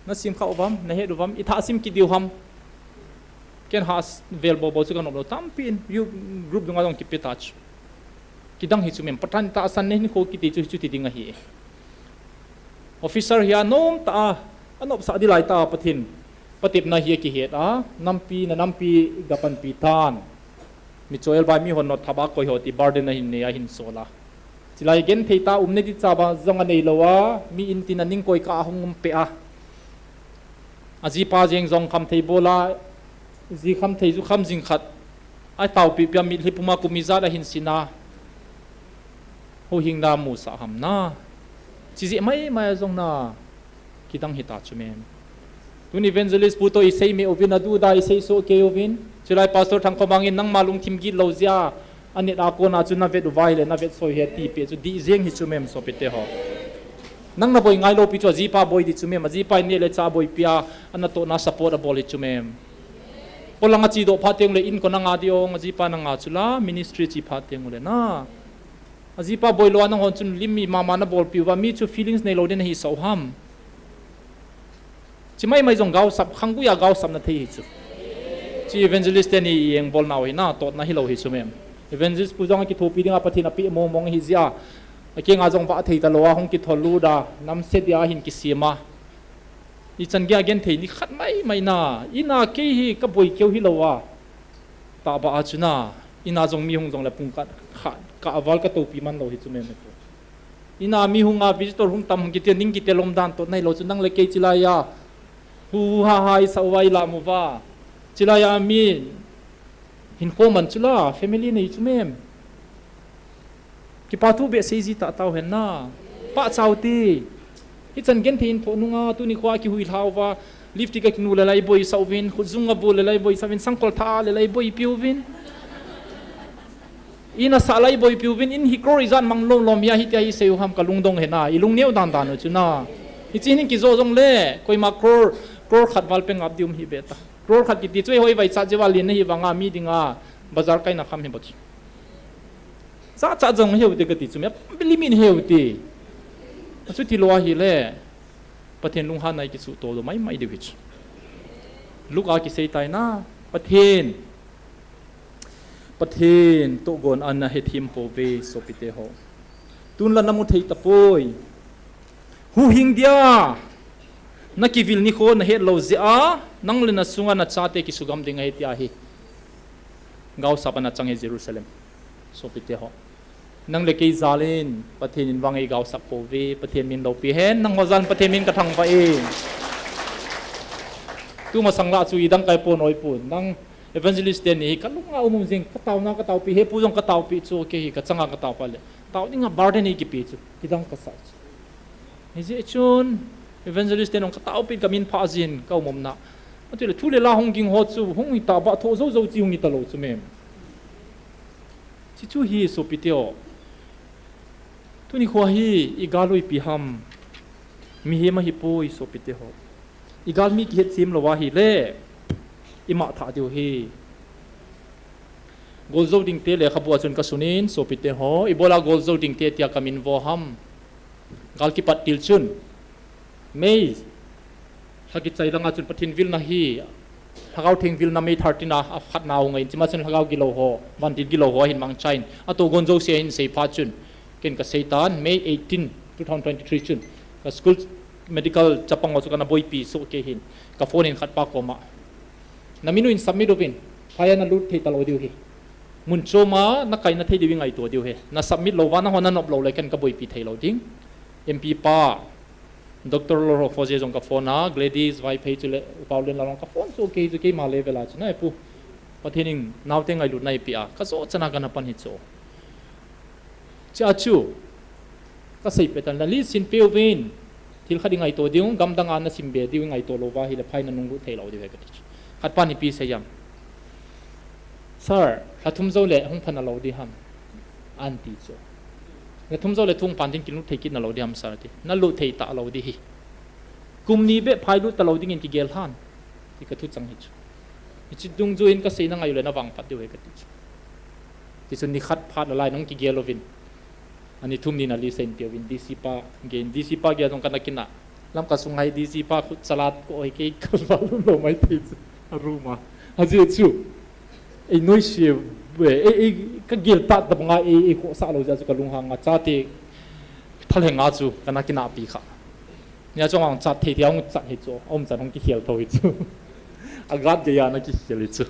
Na sim khau vam, na het u vam, i tha sim kit diu ham. Ken ha s-, vel bou bou chu ka nop lou tampi in, you group dunga jong kipe ta chu. Kidang hi chu mem, Pathen tahsan nei hin kho kiti chu, chu ti ding ahi. Officer hi a nom ta a, a nopsah di lai ta a Pathen. Patepna hi a kihet a, nampi na nampi ga panpi tan. Mi choel bai mi hon not thaba koi ho ti burden a hin nei a hin sol a. Chilai genthei ta umna di cha ba jong a nei lou a, mi in tin a ning koi ka a hung um pe a. A jipa jeng jong kham thei bol a, ji kham thei ju kham jing khat. A taupi pia mitlhi puma kum ijat a hin sin a. Huhhingna musah ham na. Chi jeh mai mai a jong na. Kidang hita chu mem. Tun evangelist pu toh i sei me uvin a du da i sei soh kei uvin. Chulai pastor Thangkhomang in nangma lungthim git lou jeh a. A net a kona chu na vet uva hile na vet soi he ti pe chu di jeng hi chu mem sopite ho. Nang na boi ngai lou pi chu a jipa boi di chu mem. A jipa in neh le chah a boipi a. Ana tohna support a bol hi chu mem. Polanga chi doh phat teng le in ko nanga di ong a jipa nanga chu la ministry chi phat teng le na. A jipa boi lou a nang hon chun lim mi mama na bolpi uva, mi chu feelings nei lou din ahi sah u ham. Chi mai mai jong gaosap, khanggui a gaosap na thei hi chu. Chi evangelist te ni i eng bol nau hi na, tot na hi lou hi chu mem. Evangelist pu jong a kithopi ding a Pathen a pe mong mong hi jeh a. A kenga jong va thei ta lou a, hung kithol lut a, nam se dia hin kisem a. I chan gei a genthei ni khat mai mai na, ina kei hi ka boi keu hi lou a. Tahba a chu na, ina jong mi hung jong le pung khat, khat, ka aval ka topi man lou hi chu mem e pu. Ina mi hung a visitor hung tam hung kiti a ning kiti a lom dan toh nai lou chu nang le kei chilai a. Hu hu ha ha i sa uva i la mu va. Chilai a mi hin ko man chu la, family nei chu mem. Kipa thu behseh ji ta tau hen na. Pah chau ti. Hichan genthei in thoh nunga, tuni khoa kihui lhau va. Lipstick a kinu le lai boi sa uvin, khut jung a bu le lai boi sa uvin, sangkol tha le lai boipi uvin. Ina sa lai boipi uvin, in hi crore ijat mang lom lom hia hitia hi sei u ham ka lungdong hen a. I lungneo dan dan u chu na. Hichi hin kijo jong le, koima crore, crore khat val pe ngap di um hi be ta. Crore khat kiti chu, hoi vai cha jeh va lin na hi vanga mi dinga, bazar kai na kham hi bot. Cha cha jong heu te kati chu me, limit heu te. Achuti lou a hile, Pathen lunghanna i kisuto lou mai mai diu hi chu. Luke a kisei tai na, Pathen, Pathen tohgon ana hethem pouve sopite ho. Tun la na mu thei tapoi. Huhhing dia, na kivil nikho na het lou jeh a, nang le na sunga na chate kisugam ding ahi tia hi. Gaosap ana chang hi Jerusalem. Sopite ho. Nang le kei jal in, Pathen in vang ei gaosap pouve, Pathen min loupi hen, nang ho jal in Pathen min ka thangvah e. Tu masang la chu i dang kai pon oi pon, nang evangelist te ni hi ka lunga um um jing, ka tauna ka taupi, he pu jong ka taupi chu, kei hi ka changa ka taupa le. Tau dinga burden ei kipe chu, kidang ka sa chu. Hijeh chun, evangelist te nong ka taupi ka min pha jin, ka um um na. Atu le thu le la hung ging ho chu, hung i ta ba tho zo zo chi hung i ta lou chu mem. Chi chu hi sopite o. Tuni khoa hi i galui pi ham. Mihem ahi poi, sopite ho. I galmi kihet sem lou ahile, ima thah diu ahi. Goljou Dingte lekhabu a chun ka sunin, sopite ho, ibola Goljou Dingte tia ka min vo ham. Gal kipat til chun, May, lha kichai langa chun Pathen vilna hi, Lhagao Theng vilna May thirteen a, a khatna hung ahin, chima chun Lhagao gilou ho, vantil gilou ho ahin mangchan, atoh gon jouse ahin sei phat chun, ken ka sei tan, May eighteen, two thousand twenty-three chun, ka school medical chapang ho chu kana boipi soh kei hin, ka phone in khatpa koma, na min u in submit uvin, phai a na lut thei talou diu ahi. Mun chom a na kaina thei diu i ngaito diu ahi. Na submit lou va, nangho na nop lou le ken ka boipi thei lou ding. M P pa, Doctor Lorho Foje jong ka phone a, Gladys Vaiphei chule U Paolienlal jong ka phone soh kei chu keima level a chu, na e pu, Pathen in naote ngailutna eipeh a, ka jo chan a kana pan hi chu. Chea chu, ka sei peh tan, na list hin pe uvin, thil khat i ngaito diu, gamdang a na sim be diu i ngaito lou va ahile phai na nung lut thei lou diu ahi kati chu. Khatpan ipi sei ham. Sir, lha thum jou le hung pha na lou ding ham. Ahin ti chu. Lha thum jou le thum pan ding kilut thei kit na lou ding ham sir ti. Na lut thei talou ding ahi. Kum ni beh phai lut talou dingin kigel lhan. Ti ka thuchang hi chu. Hiche dungjuiyin ka seina ngai u le na vangphat diu ahi kati chu. Ti chu ni khat phat a lai nung kigel uvin. Ani thum ni na list in pe uvin D C pa gel in, D C pa gel a jong kana kinah. Lamka sunga hi D C pa khut chalat ko hi kei ka va lum lou mai thei chu. A room a. Ajeh chu. Ei noise, ei, ei, ka gel tah tah banga ei, ei khohsah lou jeh chu ka lunghang a, chate thalheng a chu kana kinahpi kha. Nia chong ang chat thei thei ang chat hi chu, aum chan hung kikhel tho hi chu. A guard gei a na kikhel hi chu.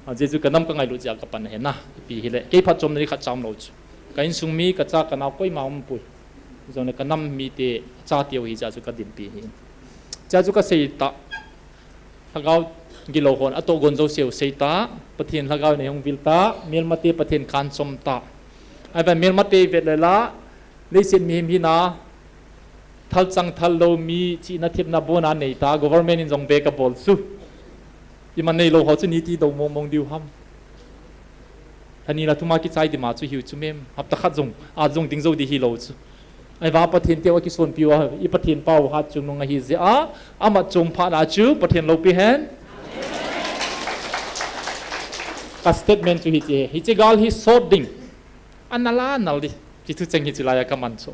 Ajeh chu ka nam ka ngailut jeh a ka pan ahi na, ipi hile. Kei phatchomna ding khat cha um lou chu. Ka insung mi, ka cha ka nao koima um poi. Jongle ka nam mite chate u hi jeh a chu ka dinpi ahi. Chea chu ka sei ta. Lhagao gilou hon atoh gon jouse u sei ta, Pathen Lhagao in eihung vil ta, melmate Pathen kanchom ta. Ahivangin melmate i vet le la, leiset mihem hina, thalchang thallou mi chihna thepna bon a nei ta, government in jong be ka bol chu. Ima neilou ho chu niti dou mong mong diu ham. Lha ni lha thum a kichai dima chu hiu chu mem. Hapta khat jong, a jong ding jou ding hilou chu. Ahivang Pathen teu a kisonpiu a, i Pathen pau hat chungnung ahi jeh a, ama chom phat na chu Pathen loupi hen. Ka statement chu hiche, hiche gal hi sot ding. Ana la nal ding. Hiche thucheng hiche lai a ka man chu.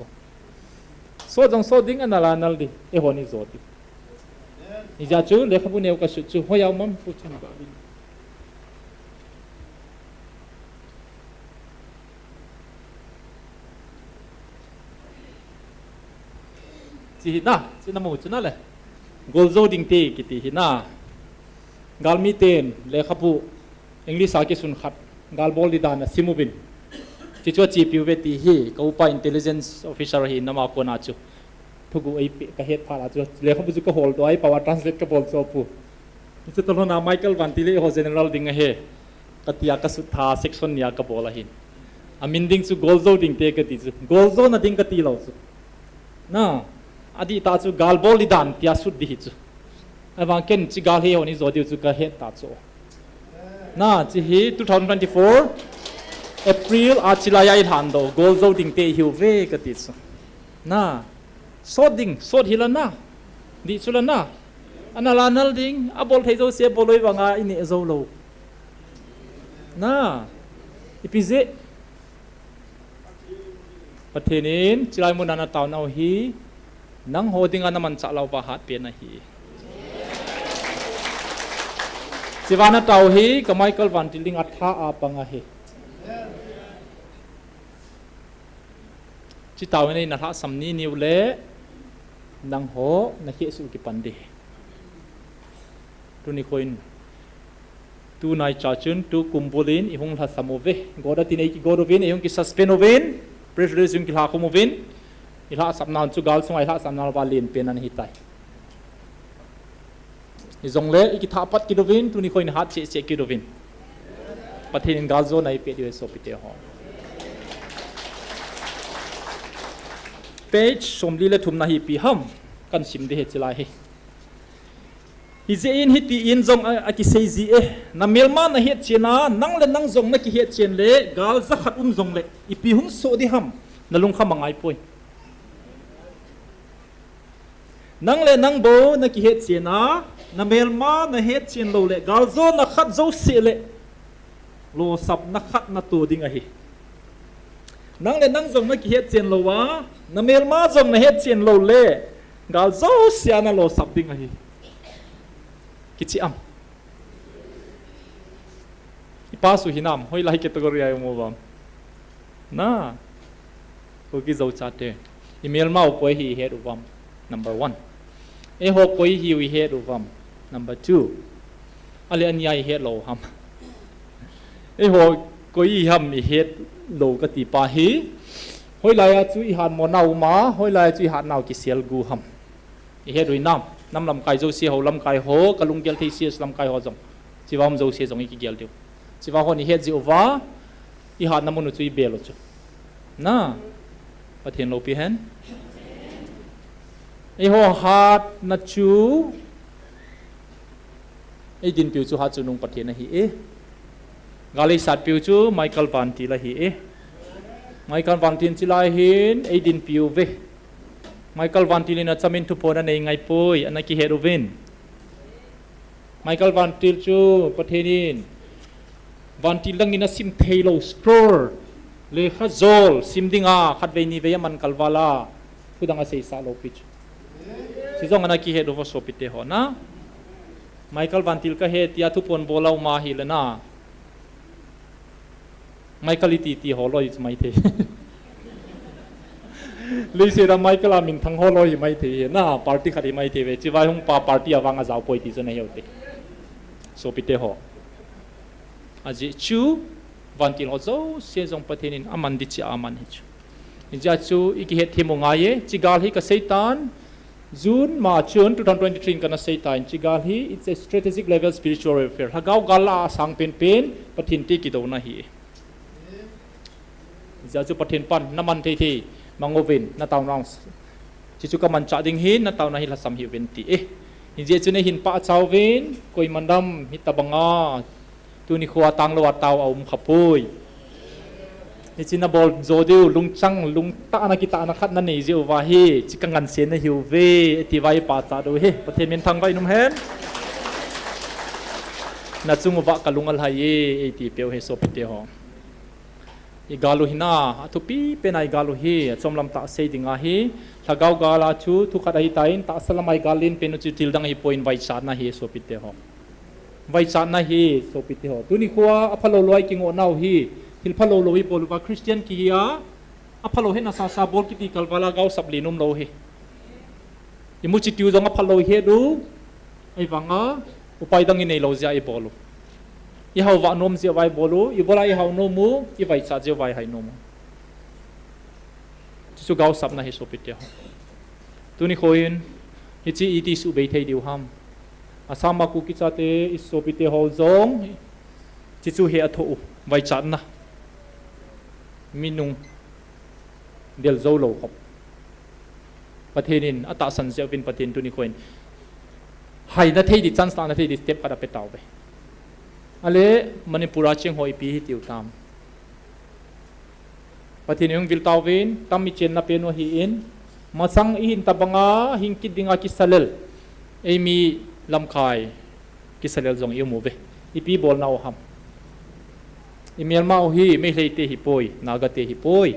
Sot jong sot ding, ana la nal ding. Eihon i jo ding. Hijeh chun lekhabu neo ka sut chu, hoi a um am pu chun ba vin. Chi hi na, chi na mu chu na le. Goljou Dingte kiti hi na. Galmi ten lekhabu English a kisun khat, gal bol ding dan a sim uvin. Chi chu achepiu ve ti hi, ka upa intelligence officer hi nama kona chu. Thugu eipeh ka het phat a chu, lekhabu chu ka holdoh a, eipao a translate ka bol chu pu. Hiche tolhon a Michael Vantil le eiho general ding ahi. Ka ti a ka sut tha section ni a ka bol ahin. Amin ding chu Goljou Dingte ka ti chu. Goljou na ding ka ti lou chu. Na, adih tah chu gal bol ding dan tia sut ding hi chu. Ahivang ken chi gal hi hon i jo diu chu ka het ta chu. Na, chi hi two thousand twenty-four April a chi lai a i lhan doh, Goljou Dingte i hiu ve ka ti chu. Na, sot ding, sot hi la na. Dih chu la na. Ana la nal ding, abol thei jouse bol lou vanga i neh jou lou. Na, ipi jeh. Pathen in, chilai mun a na taonau hi, nangho dinga na manchah lau va hatpen ahi. Chiva na tao hi, ka Michael Vantil ding a tha a pang ahi. Chi tao in na lhahsam ni niu le, nangho na khehsuh kipan ding. Tuni kho in, tunai cha chun, tu kum bul in, i hung lhasam uve. Goda tin ei kigot uvin, ei hung ki suspend uvin, press release hung kilha khum uvin, i lhahsapna chu gal sunga i lhahsapna va len pen ana hitai. Hijongle, i kithah pat kit uvin, tuni kho in hat cheh cheh kit uvin. Pathen in galjona eipeh diu ahi sopite ho. Page somli le thum na hi ipi ham, kan sim ding ahi chilai hi. Hijeh in hiti in jong a, akisei ji e, na melma na hetchen a, nang le nang jong na kihetchen le, gal jakhat um jongle, ipi hung soh ding ham, na lungkham angai poi. Nang le nang bou na kihetchen a, na melma na hetchen lou le, galjona khat jouse le, losapna khat na to ding ahi. Nang le nang jong na kihetchen lou a, na melma jong na hetchen lou le, gal jouse a na losap ding ahi. Kichi am. I pass u hinam, hoilai category a i um uvam. Na. Kuki Zo chate. I melma u koi hi i het uvam. Number one. Eiho koi hi u i het uvam. Number two. Ale ania i het lou ham. Eiho koi i ham i het lou kati pa hi. Hoilai a chu i hatmo nau ma, hoilai a chu i hatnau kisel gu ham. I het u hinam, nam lamkai jouse, hou lamkai ho, ka lunggel thei C S lamkai ho jong. Chiva um jouse jong i kigel diu. Chiva hon i het jeh uva, i hatna mun u chu i bel u chu. Na, Pathen loupi hen. Eiho hatna chu, ei dinpiu chu Hatchungnung Pathen ahi e. Gal ei satpiu chu Michael Vantil ahi e. Michael Vantil chilai hin ei dinpiu ve. Michael Vantil in achamin thuphon anei ngai poi, ana kihet uvin. Michael Vantil chu Pathen in vantil dang in asim thei lou scroll, lekha jol, sim dinga khatvei nivei aman kalval a, thudang aseisah lou pi chu. Chijong ana kihet uvo sopite ho na. Michael Vantil kahe tia thuphon bol a um ahi le na. Michael iti ti ho loi chu mai thei. Leiset a Michael a minthang ho loi hi mai thei na, party khat hi mai thei ve. Chivai hung pa party a vang ajao poi ti chu na heu te. Sopite ho. Ajeh chu, vantil ho jouse jong Pathen in aman di chi a aman hi chu. Hijeh a chu i kihet them u ngai e, chi gal hi ka seitan, June, March, June two thousand twenty-three in kana seitan, chi gal hi, it's a strategic level spiritual warfare. Lhagao gal a asang penpen, Pathen te kidouna hi e. Hijeh a chu Pathen pan, na man thei thei, mang uvin, na tauna. Chi chu ka manchah ding hin, na tauna hi lhasam hih uvin ti e. Hijeh chun eihin pachat uvin, koiman dam, hitabanga, Tuni khoa tang lou a tao a um khapoi. Hichi na bol jo diu, lungchang, lungtahna kitahna khat na nei jeh uva hi, chi ka ngansen na hiu ve, ti vai pachat u hi, Pathen min thangvah in um hen. Na chung uva ka lung alhai e, eiti peu hi sopite ho. I gal u hi na, athupi pen a i gal u hi, achom lam tah sei ding ahi, lhagao gal a chu, thu khat ahi tan, tahsa lam a i gal len pen u chu thil dang ahi poi in vaichatna hi sopite ho. Vaichatna hi, sopite ho. Tuni khoa, aphalou lou a i kingoh nau hi, thil phalou lou hi bol uva Christian kihi a, aphalou hetna sasa bol kiti kalval a gaosap len um lou hi. I muchi tiu jong aphalou i het u, ahivanga, upai dang i nei lou jeh a i bol u. I hao vah nom jeh uva i bol u, i bol a i hao nom u, i vaichat jeh uva i hai nom u. Chuchu gaosapna hi sopite ho. Tuni khoin, hichi iti subei thei diu ham. Assam a Kuki chate i sopite ho jong, chichu hi athoh u, vaichatna. Minung del jou lou khop. Pathen in atahsan jeh uvin Pathen tuni khoin. Haina thei di, chance tahna thei di, step khat ape tauve. Ale, Manipur a cheng ho ipi hitiu tam. Pathen in hung vil tauvin, tam i chenna pen u ahin, masang i hin tabanga, hing kit dinga kisalel. Eimi lamkai, kisalel jong i um uve. Ipi bolna u ham. I melma u hi, Meitei te hi poi, Naga te hi poi.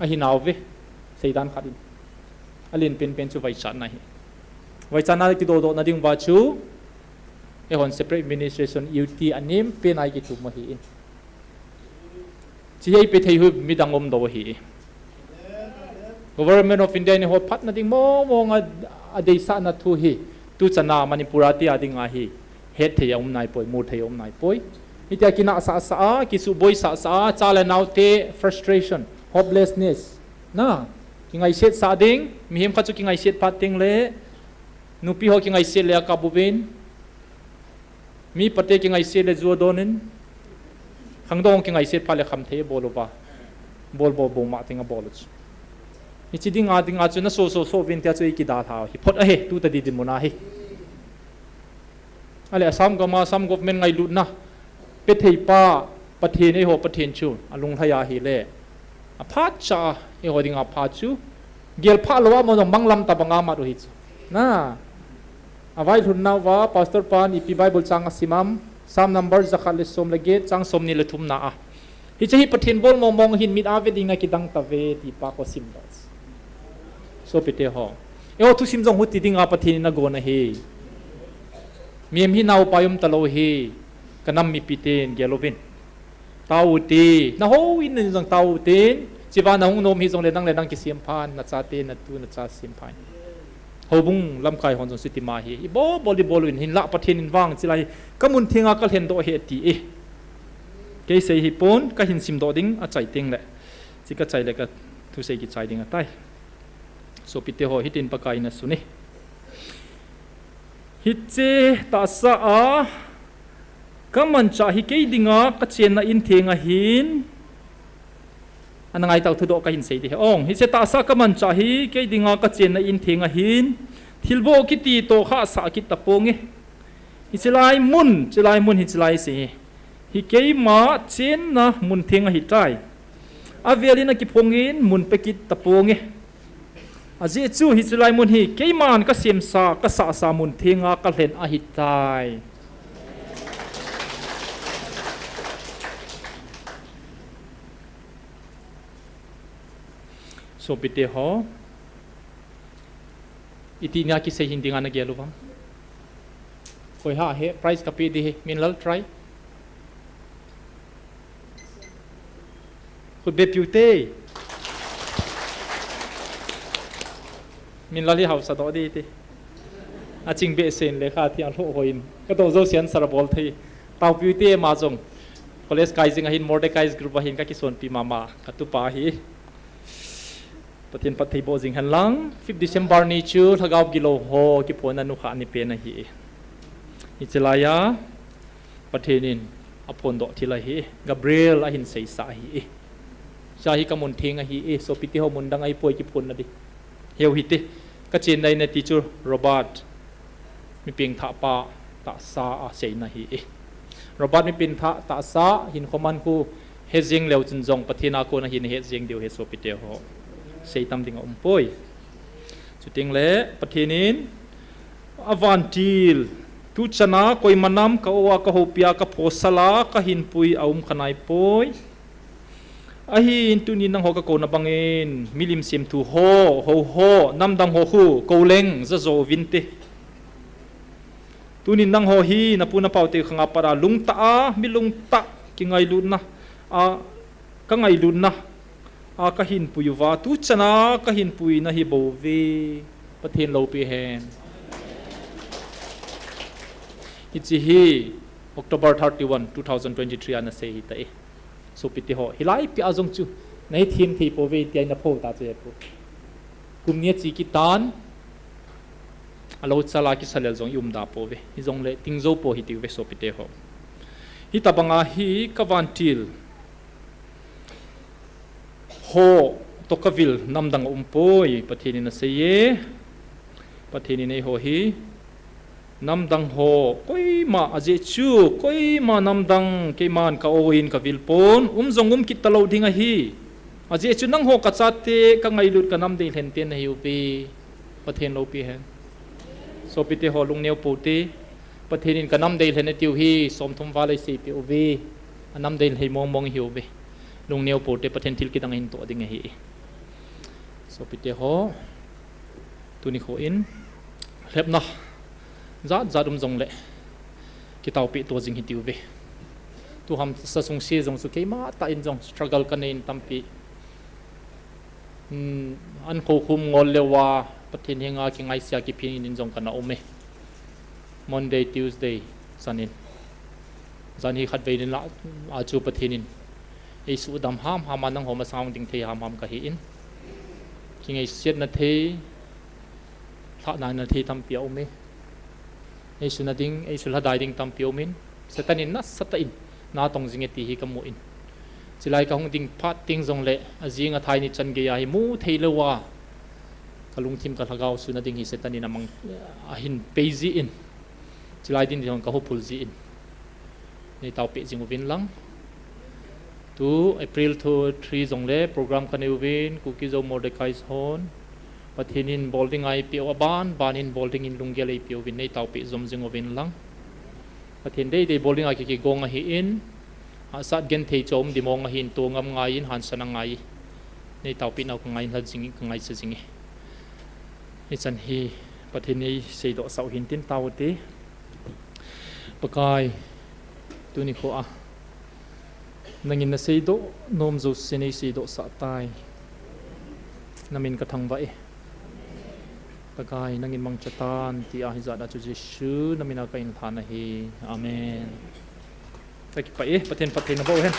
Ahi nauve, seidan khat in. Alen penpen chu vaichatna hi. Vaichatna kidodoh na ding uva chu, eihon separate administration U T anem pen a i kitum u ahin. Chi hi eipeh thei u hi midang um lou ahi. Government of India in eiho phatna ding mong mong a, adeisahna thu hi. Tuchan a Manipur a tia ding ahi. Hetthei aum naipoi, muthei aum naipoi. Hitia kinahsah sah a, kisuhboi sah sah a, cha le naote frustration, hopelessness. Na, kingaiset sah ding, mihem khat chu kingaiset phat ding le, nupi ho kingaiset le akap uvin. Mi pate kingaiset le ju adon in, khangdong kingaiset phat le khamthei abol uva. Bol bol bol ma ting abol u chu. Hichi dinga dinga chu naso so so uvin tia chu i kidalha hi phot ahi, tu tadi dinmun ahi. Ale Assam gam a, Assam government ngailutna, pethei pa, Pathen eiho Pathen chu, alunglhai ahile. Aphat cha, eiho dinga phat chu. Gel phat lou a mo jong manglam tabanga mat u hi chu. Na, availhun nauva, Pastor pan ipi Bible chang asim am, Psalm number jakhat le som le get, chang somni le thumna a. Hiche hi Pathen bol mong mong hin mit a ve ding na kidang tave ti pa ko sim doh. Sopite ho. Eiho thusim jong huti dinga Pathen in agon ahi. Mihem hi naopai um talou hi, ka nam mipiten gel uvin. Tao ute, na houin in jong tao ute, chua na hung nom hijongle nang le nang kisem phan, na chate, na tu, na cha sem phan. Houbung lamkai hon jong chuti ma hi, ibol bol, ibol uvin, hinlah Pathen in vang chilai, ka mun thenga ka lhen doh ahi ati e. Kei sei hipon, ka hin sim doh ding, achai teng le. Chi ka chai le ka thusei kichai ding ahitai. Sopite ho, hitin Pakai in asun e. Hiche tahsa a ka manchah hi kei dinga ka chenna in theng ahin. Ana ngai tau, thudoh ka hin sei ding ahi. Ong, hiche tahsa ka manchah hi kei dinga ka chenna in theng ahin. Thilboh kiti toh khahsah kit taponge. Hiche lai mun, hiche lai mun, hiche lai sei hi. Hi keima chenna mun theng ahitai. Avel in akiphongin mun pe kit taponge. Ajeh chu hiche lai mun hi keiman ka semsa, ka sahsa mun thenga ka lhen ahitai. Sopite ho. Iti nia kisei hin dinga na gel uvem? Koi ha he, prize ka pe ding ahi, Minlal try. Khut be piu te. Minlal hi hausa doh ding te. Aching behseh in lekha thi a lhoh hoi in. Ka doh jouse answer abol thei. Tao piu te ama jong. College kai jing ahin Mordecai's group ahin ka kisonpi mama. Ka tupa ahi. Pathen phatthei boh jing hen lang, fifth December ni chu lhagao gilou ho kiphonna nukhah ni pen ahi. Hiche lai a, Pathen in aphondoh thil ahi, Gabriel ahin seisa ahi. Hiche hi ka mun theng ahi, sopite ho mun dang ahipoi kiphonna ding. Heu hite, ka chenna in ati chu Robert. Mi pengthah pa tahsa a seina ahi e. Robert mi pengthah tahsa hinkho man khu hejeng leu chun jong Pathen a kona hin hejeng diu ahi sopite ho. Sei tam ding aumpoi. Chuteng le Pathen in avantil tuchan a koima nam ka o a ka houpi a ka phosal a ka hinpui aum kha naipoi. Ahin tuni nangho ka kona bangin, milim semthu ho, hou ho, namdang ho khu, kou leng, jajo uvinte. Tuni nangho hi, napu napau te khanga pat a, lungtah a, mi lungtah, kingailutna, a, ka ngailutna, a, ka hinpui uva, tuchan a, ka hinpuina hi bou ve, Pathen loupi hen. Hiche hi, October thirty-one, two thousand twenty-three a nasei hita e. Sopite ho, hilai pia jong chu, nahi them thei pouve, tia ina pho ta chu e pu. Kum ni achi kitan, alou chala kisalel jong i umda pouve. Hijongle, ting jou pou hitiuve sopite ho. Hitabanga hi ka vantil. Ho, toh ka vil namdang aumpoi, Pathen in asei e. Pathen in eiho hi. Namdang ho, koima, ajeh chu, koima namdang, keiman ka o in ka vil pon, um jong um kit talou ding ahi. Ajeh chu nangho ka chate, ka ngailut ka nam deilhen te nahiuve. Pathen loupi hen. Sopite ho lungneo pou te, Pathen in ka nam deilhen atiu hi, somthum val eiseipeh uve. Anam deilhen mong mong ihiuve. Lungneo pou te, Pathen thil kidang ahin toh ding ahi. Sopite ho. Tuni kho in, lhepna, jat jat um jongle, kitaopeh to jing hitiuve. Tu hamsa sungse jong chu keima tah in jong struggle kanei in tampi. Hmm, an khokhum ngol leuva, Pathen henga kingaisea kiphin in jong kana um e. Monday, Tuesday, chanin. Jan hi khatvei nin la, a chu Pathen in. Eisuhdam hamham a nangho masang ding thei hamham kahi in. Kingaisetna thei, lhahnana thei tampi aum e. Eisuna ding, eisulhadai ding tampi aum in. Satan in nasatah in, natong jing e ti hi kamu in. Chilai kahung ding phat teng jongle, ajing athai ni chan geiya hi mu thei louva. Ka lungthim ka lhagao suna ding hi Satan in amang, ahin pei ji in. Chilai din ding ka hophul ji in. Neitaopeh jing uvin lang. Tu April thu three jongle program kanei uvin, Kuki Zo Mordecai's hon. Pathen in bol ding eipeh u aban, ban in bol ding in lunggel eipeh uvin nei taopi jom jing uvin lang. Pathen deidei bol ding a kikigong ahin, hahsat genthei chom dimong ahin, tongam ngai in, hansan angai. Nei taopi nau kangai lha jing, kangai sa jing e. Hichan hi Pathen in eiseidoh sah u hintin tao te. Pakai, tuni kho a. Nangin naseidoh nom jouse neiseidoh sah tai. Namin kathangvah e. Pakai, nangin mangcha tan, tia hijat a chu Jesu namin a kahin lhan ahi. Amen. Kakipah e, Pathen phatthei naboh hen.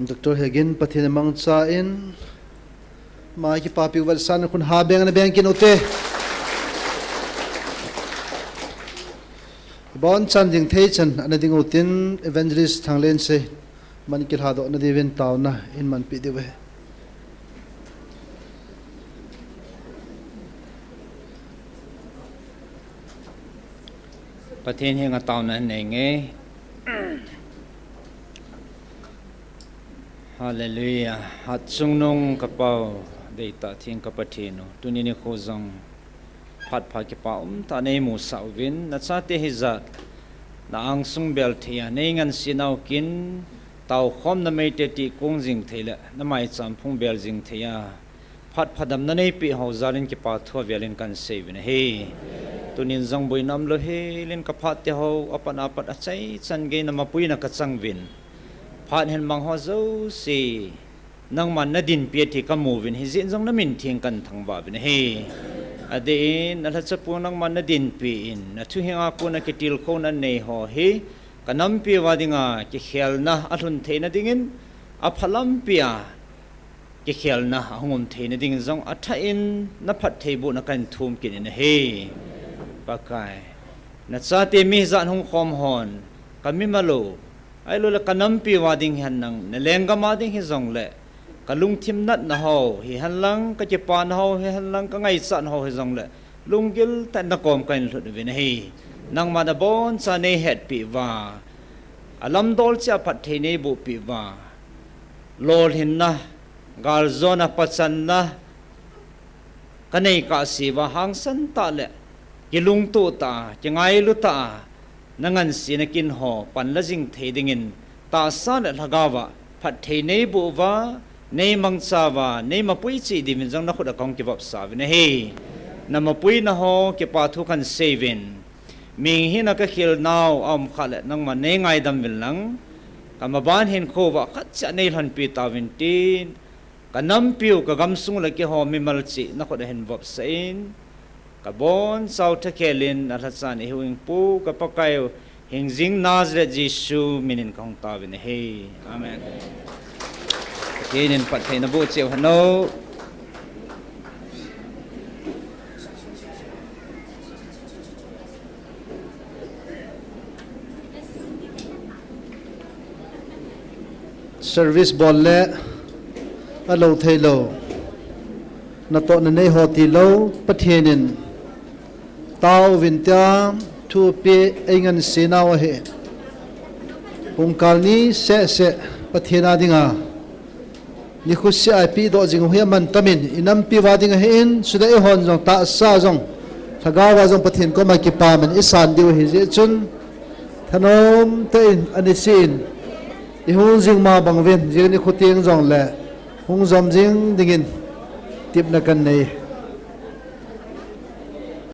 Doctor Hegin, Pathen mangcha in, ama kipapi u vetsahna khun ha beng ana beng kit u te. Abonchan ding thei chan ana ding u tin, Evangelist Thanglense, aman kilhadoh na diuvin taona in manpi diu ahi. Pathen henga taona nei nge. Hallelujah. Hatchungnung ka Pau, deitah theng ka Pathen u. Tuni nikho jong phat pha kipa umtah neimusah uvin, nachate hijat na angsung bel thei a, nei ngansi nau kin, taokhomna meite tih kong jing thei le, na maicham phung bel jing thei a, phat pha damna neipeh hou jal in kipa thu avel in kahin sei uvin ahi. Tunin jong boina umlou hel in ka phat te hou, apat apat achaichan gei na mapuina kachang uvin. Phat hin mang ho jouse, nangman nadinpi a ti kamu uvin, hijeh in jong namin theng kahin thangvah uvin ahi. Adeh in, alhacha pu nangman nadinpi in, nathu henga kona kitilkhouna nei ho hi, kanampi uva dinga, kikhelna alhun theina dingin, aphalampi a, kikhelna ahung um theina dingin jong, athah in, naphattheibohna kahin thum kit in ahi. Pakai, nachate mi hijat hung khom hon, kamimal u, ahilou le kanampi uva ding hihen lang, nalenggam a ding hijongle, kalungthim natna ho hihen lang, kakipana ho hihen lang, kangaichatna ho hijongle, lunggil tah in nakom kahin lhut uvin ahi. Nangman abonchan neihetpi uva, alamdol cheh a phatthei neibohpi uva, lolhinna, galjona, pachanna, kanei kahse uva hangsan tah le, kilungtoh tah a, kingailu tah a, nangansena kin ho panla jing thei dingin, tahsa le lhagao a phatthei neiboh uva, neimangcha uva, neimapui cheh diuvin jong nakhut a kahung kivopsa uvin ahi. Namapuina ho kipa thu kahin sei uvin. Mihina kakhel nau aum khah le nangman neingaidam uvin lang, kamaban hinkho uva khat cheh a neilhonpi tauvin tin, kanampiu, kagamsung le keiho mimal cheh nakhut a hin vopsah in, kabonchau thakhel in nalhachan eihuhhingpu ka Pakaiu, hingjing Nazareth Jesu minin kahung taovin ahi. Amen. Pathen in phattheina boh cheh u hen o. Service bol le alou theilou, natohna neiho tilou, Pathen in taovin tia thu apeh eingansenau ahi. Pungkal ni sehseh Pathen a dinga nikho seh a ipehdoh jing u hi amantam in, inampiu a ding ahin, chule eihon jong tahsa jong lhagao a jong Pathen koma kipaman isan diu ahijeh chun, thanom tah in aniseh in ihung jing ma bang uvin, jing nikho teng jongle hung jom jing dingin tepna kanei.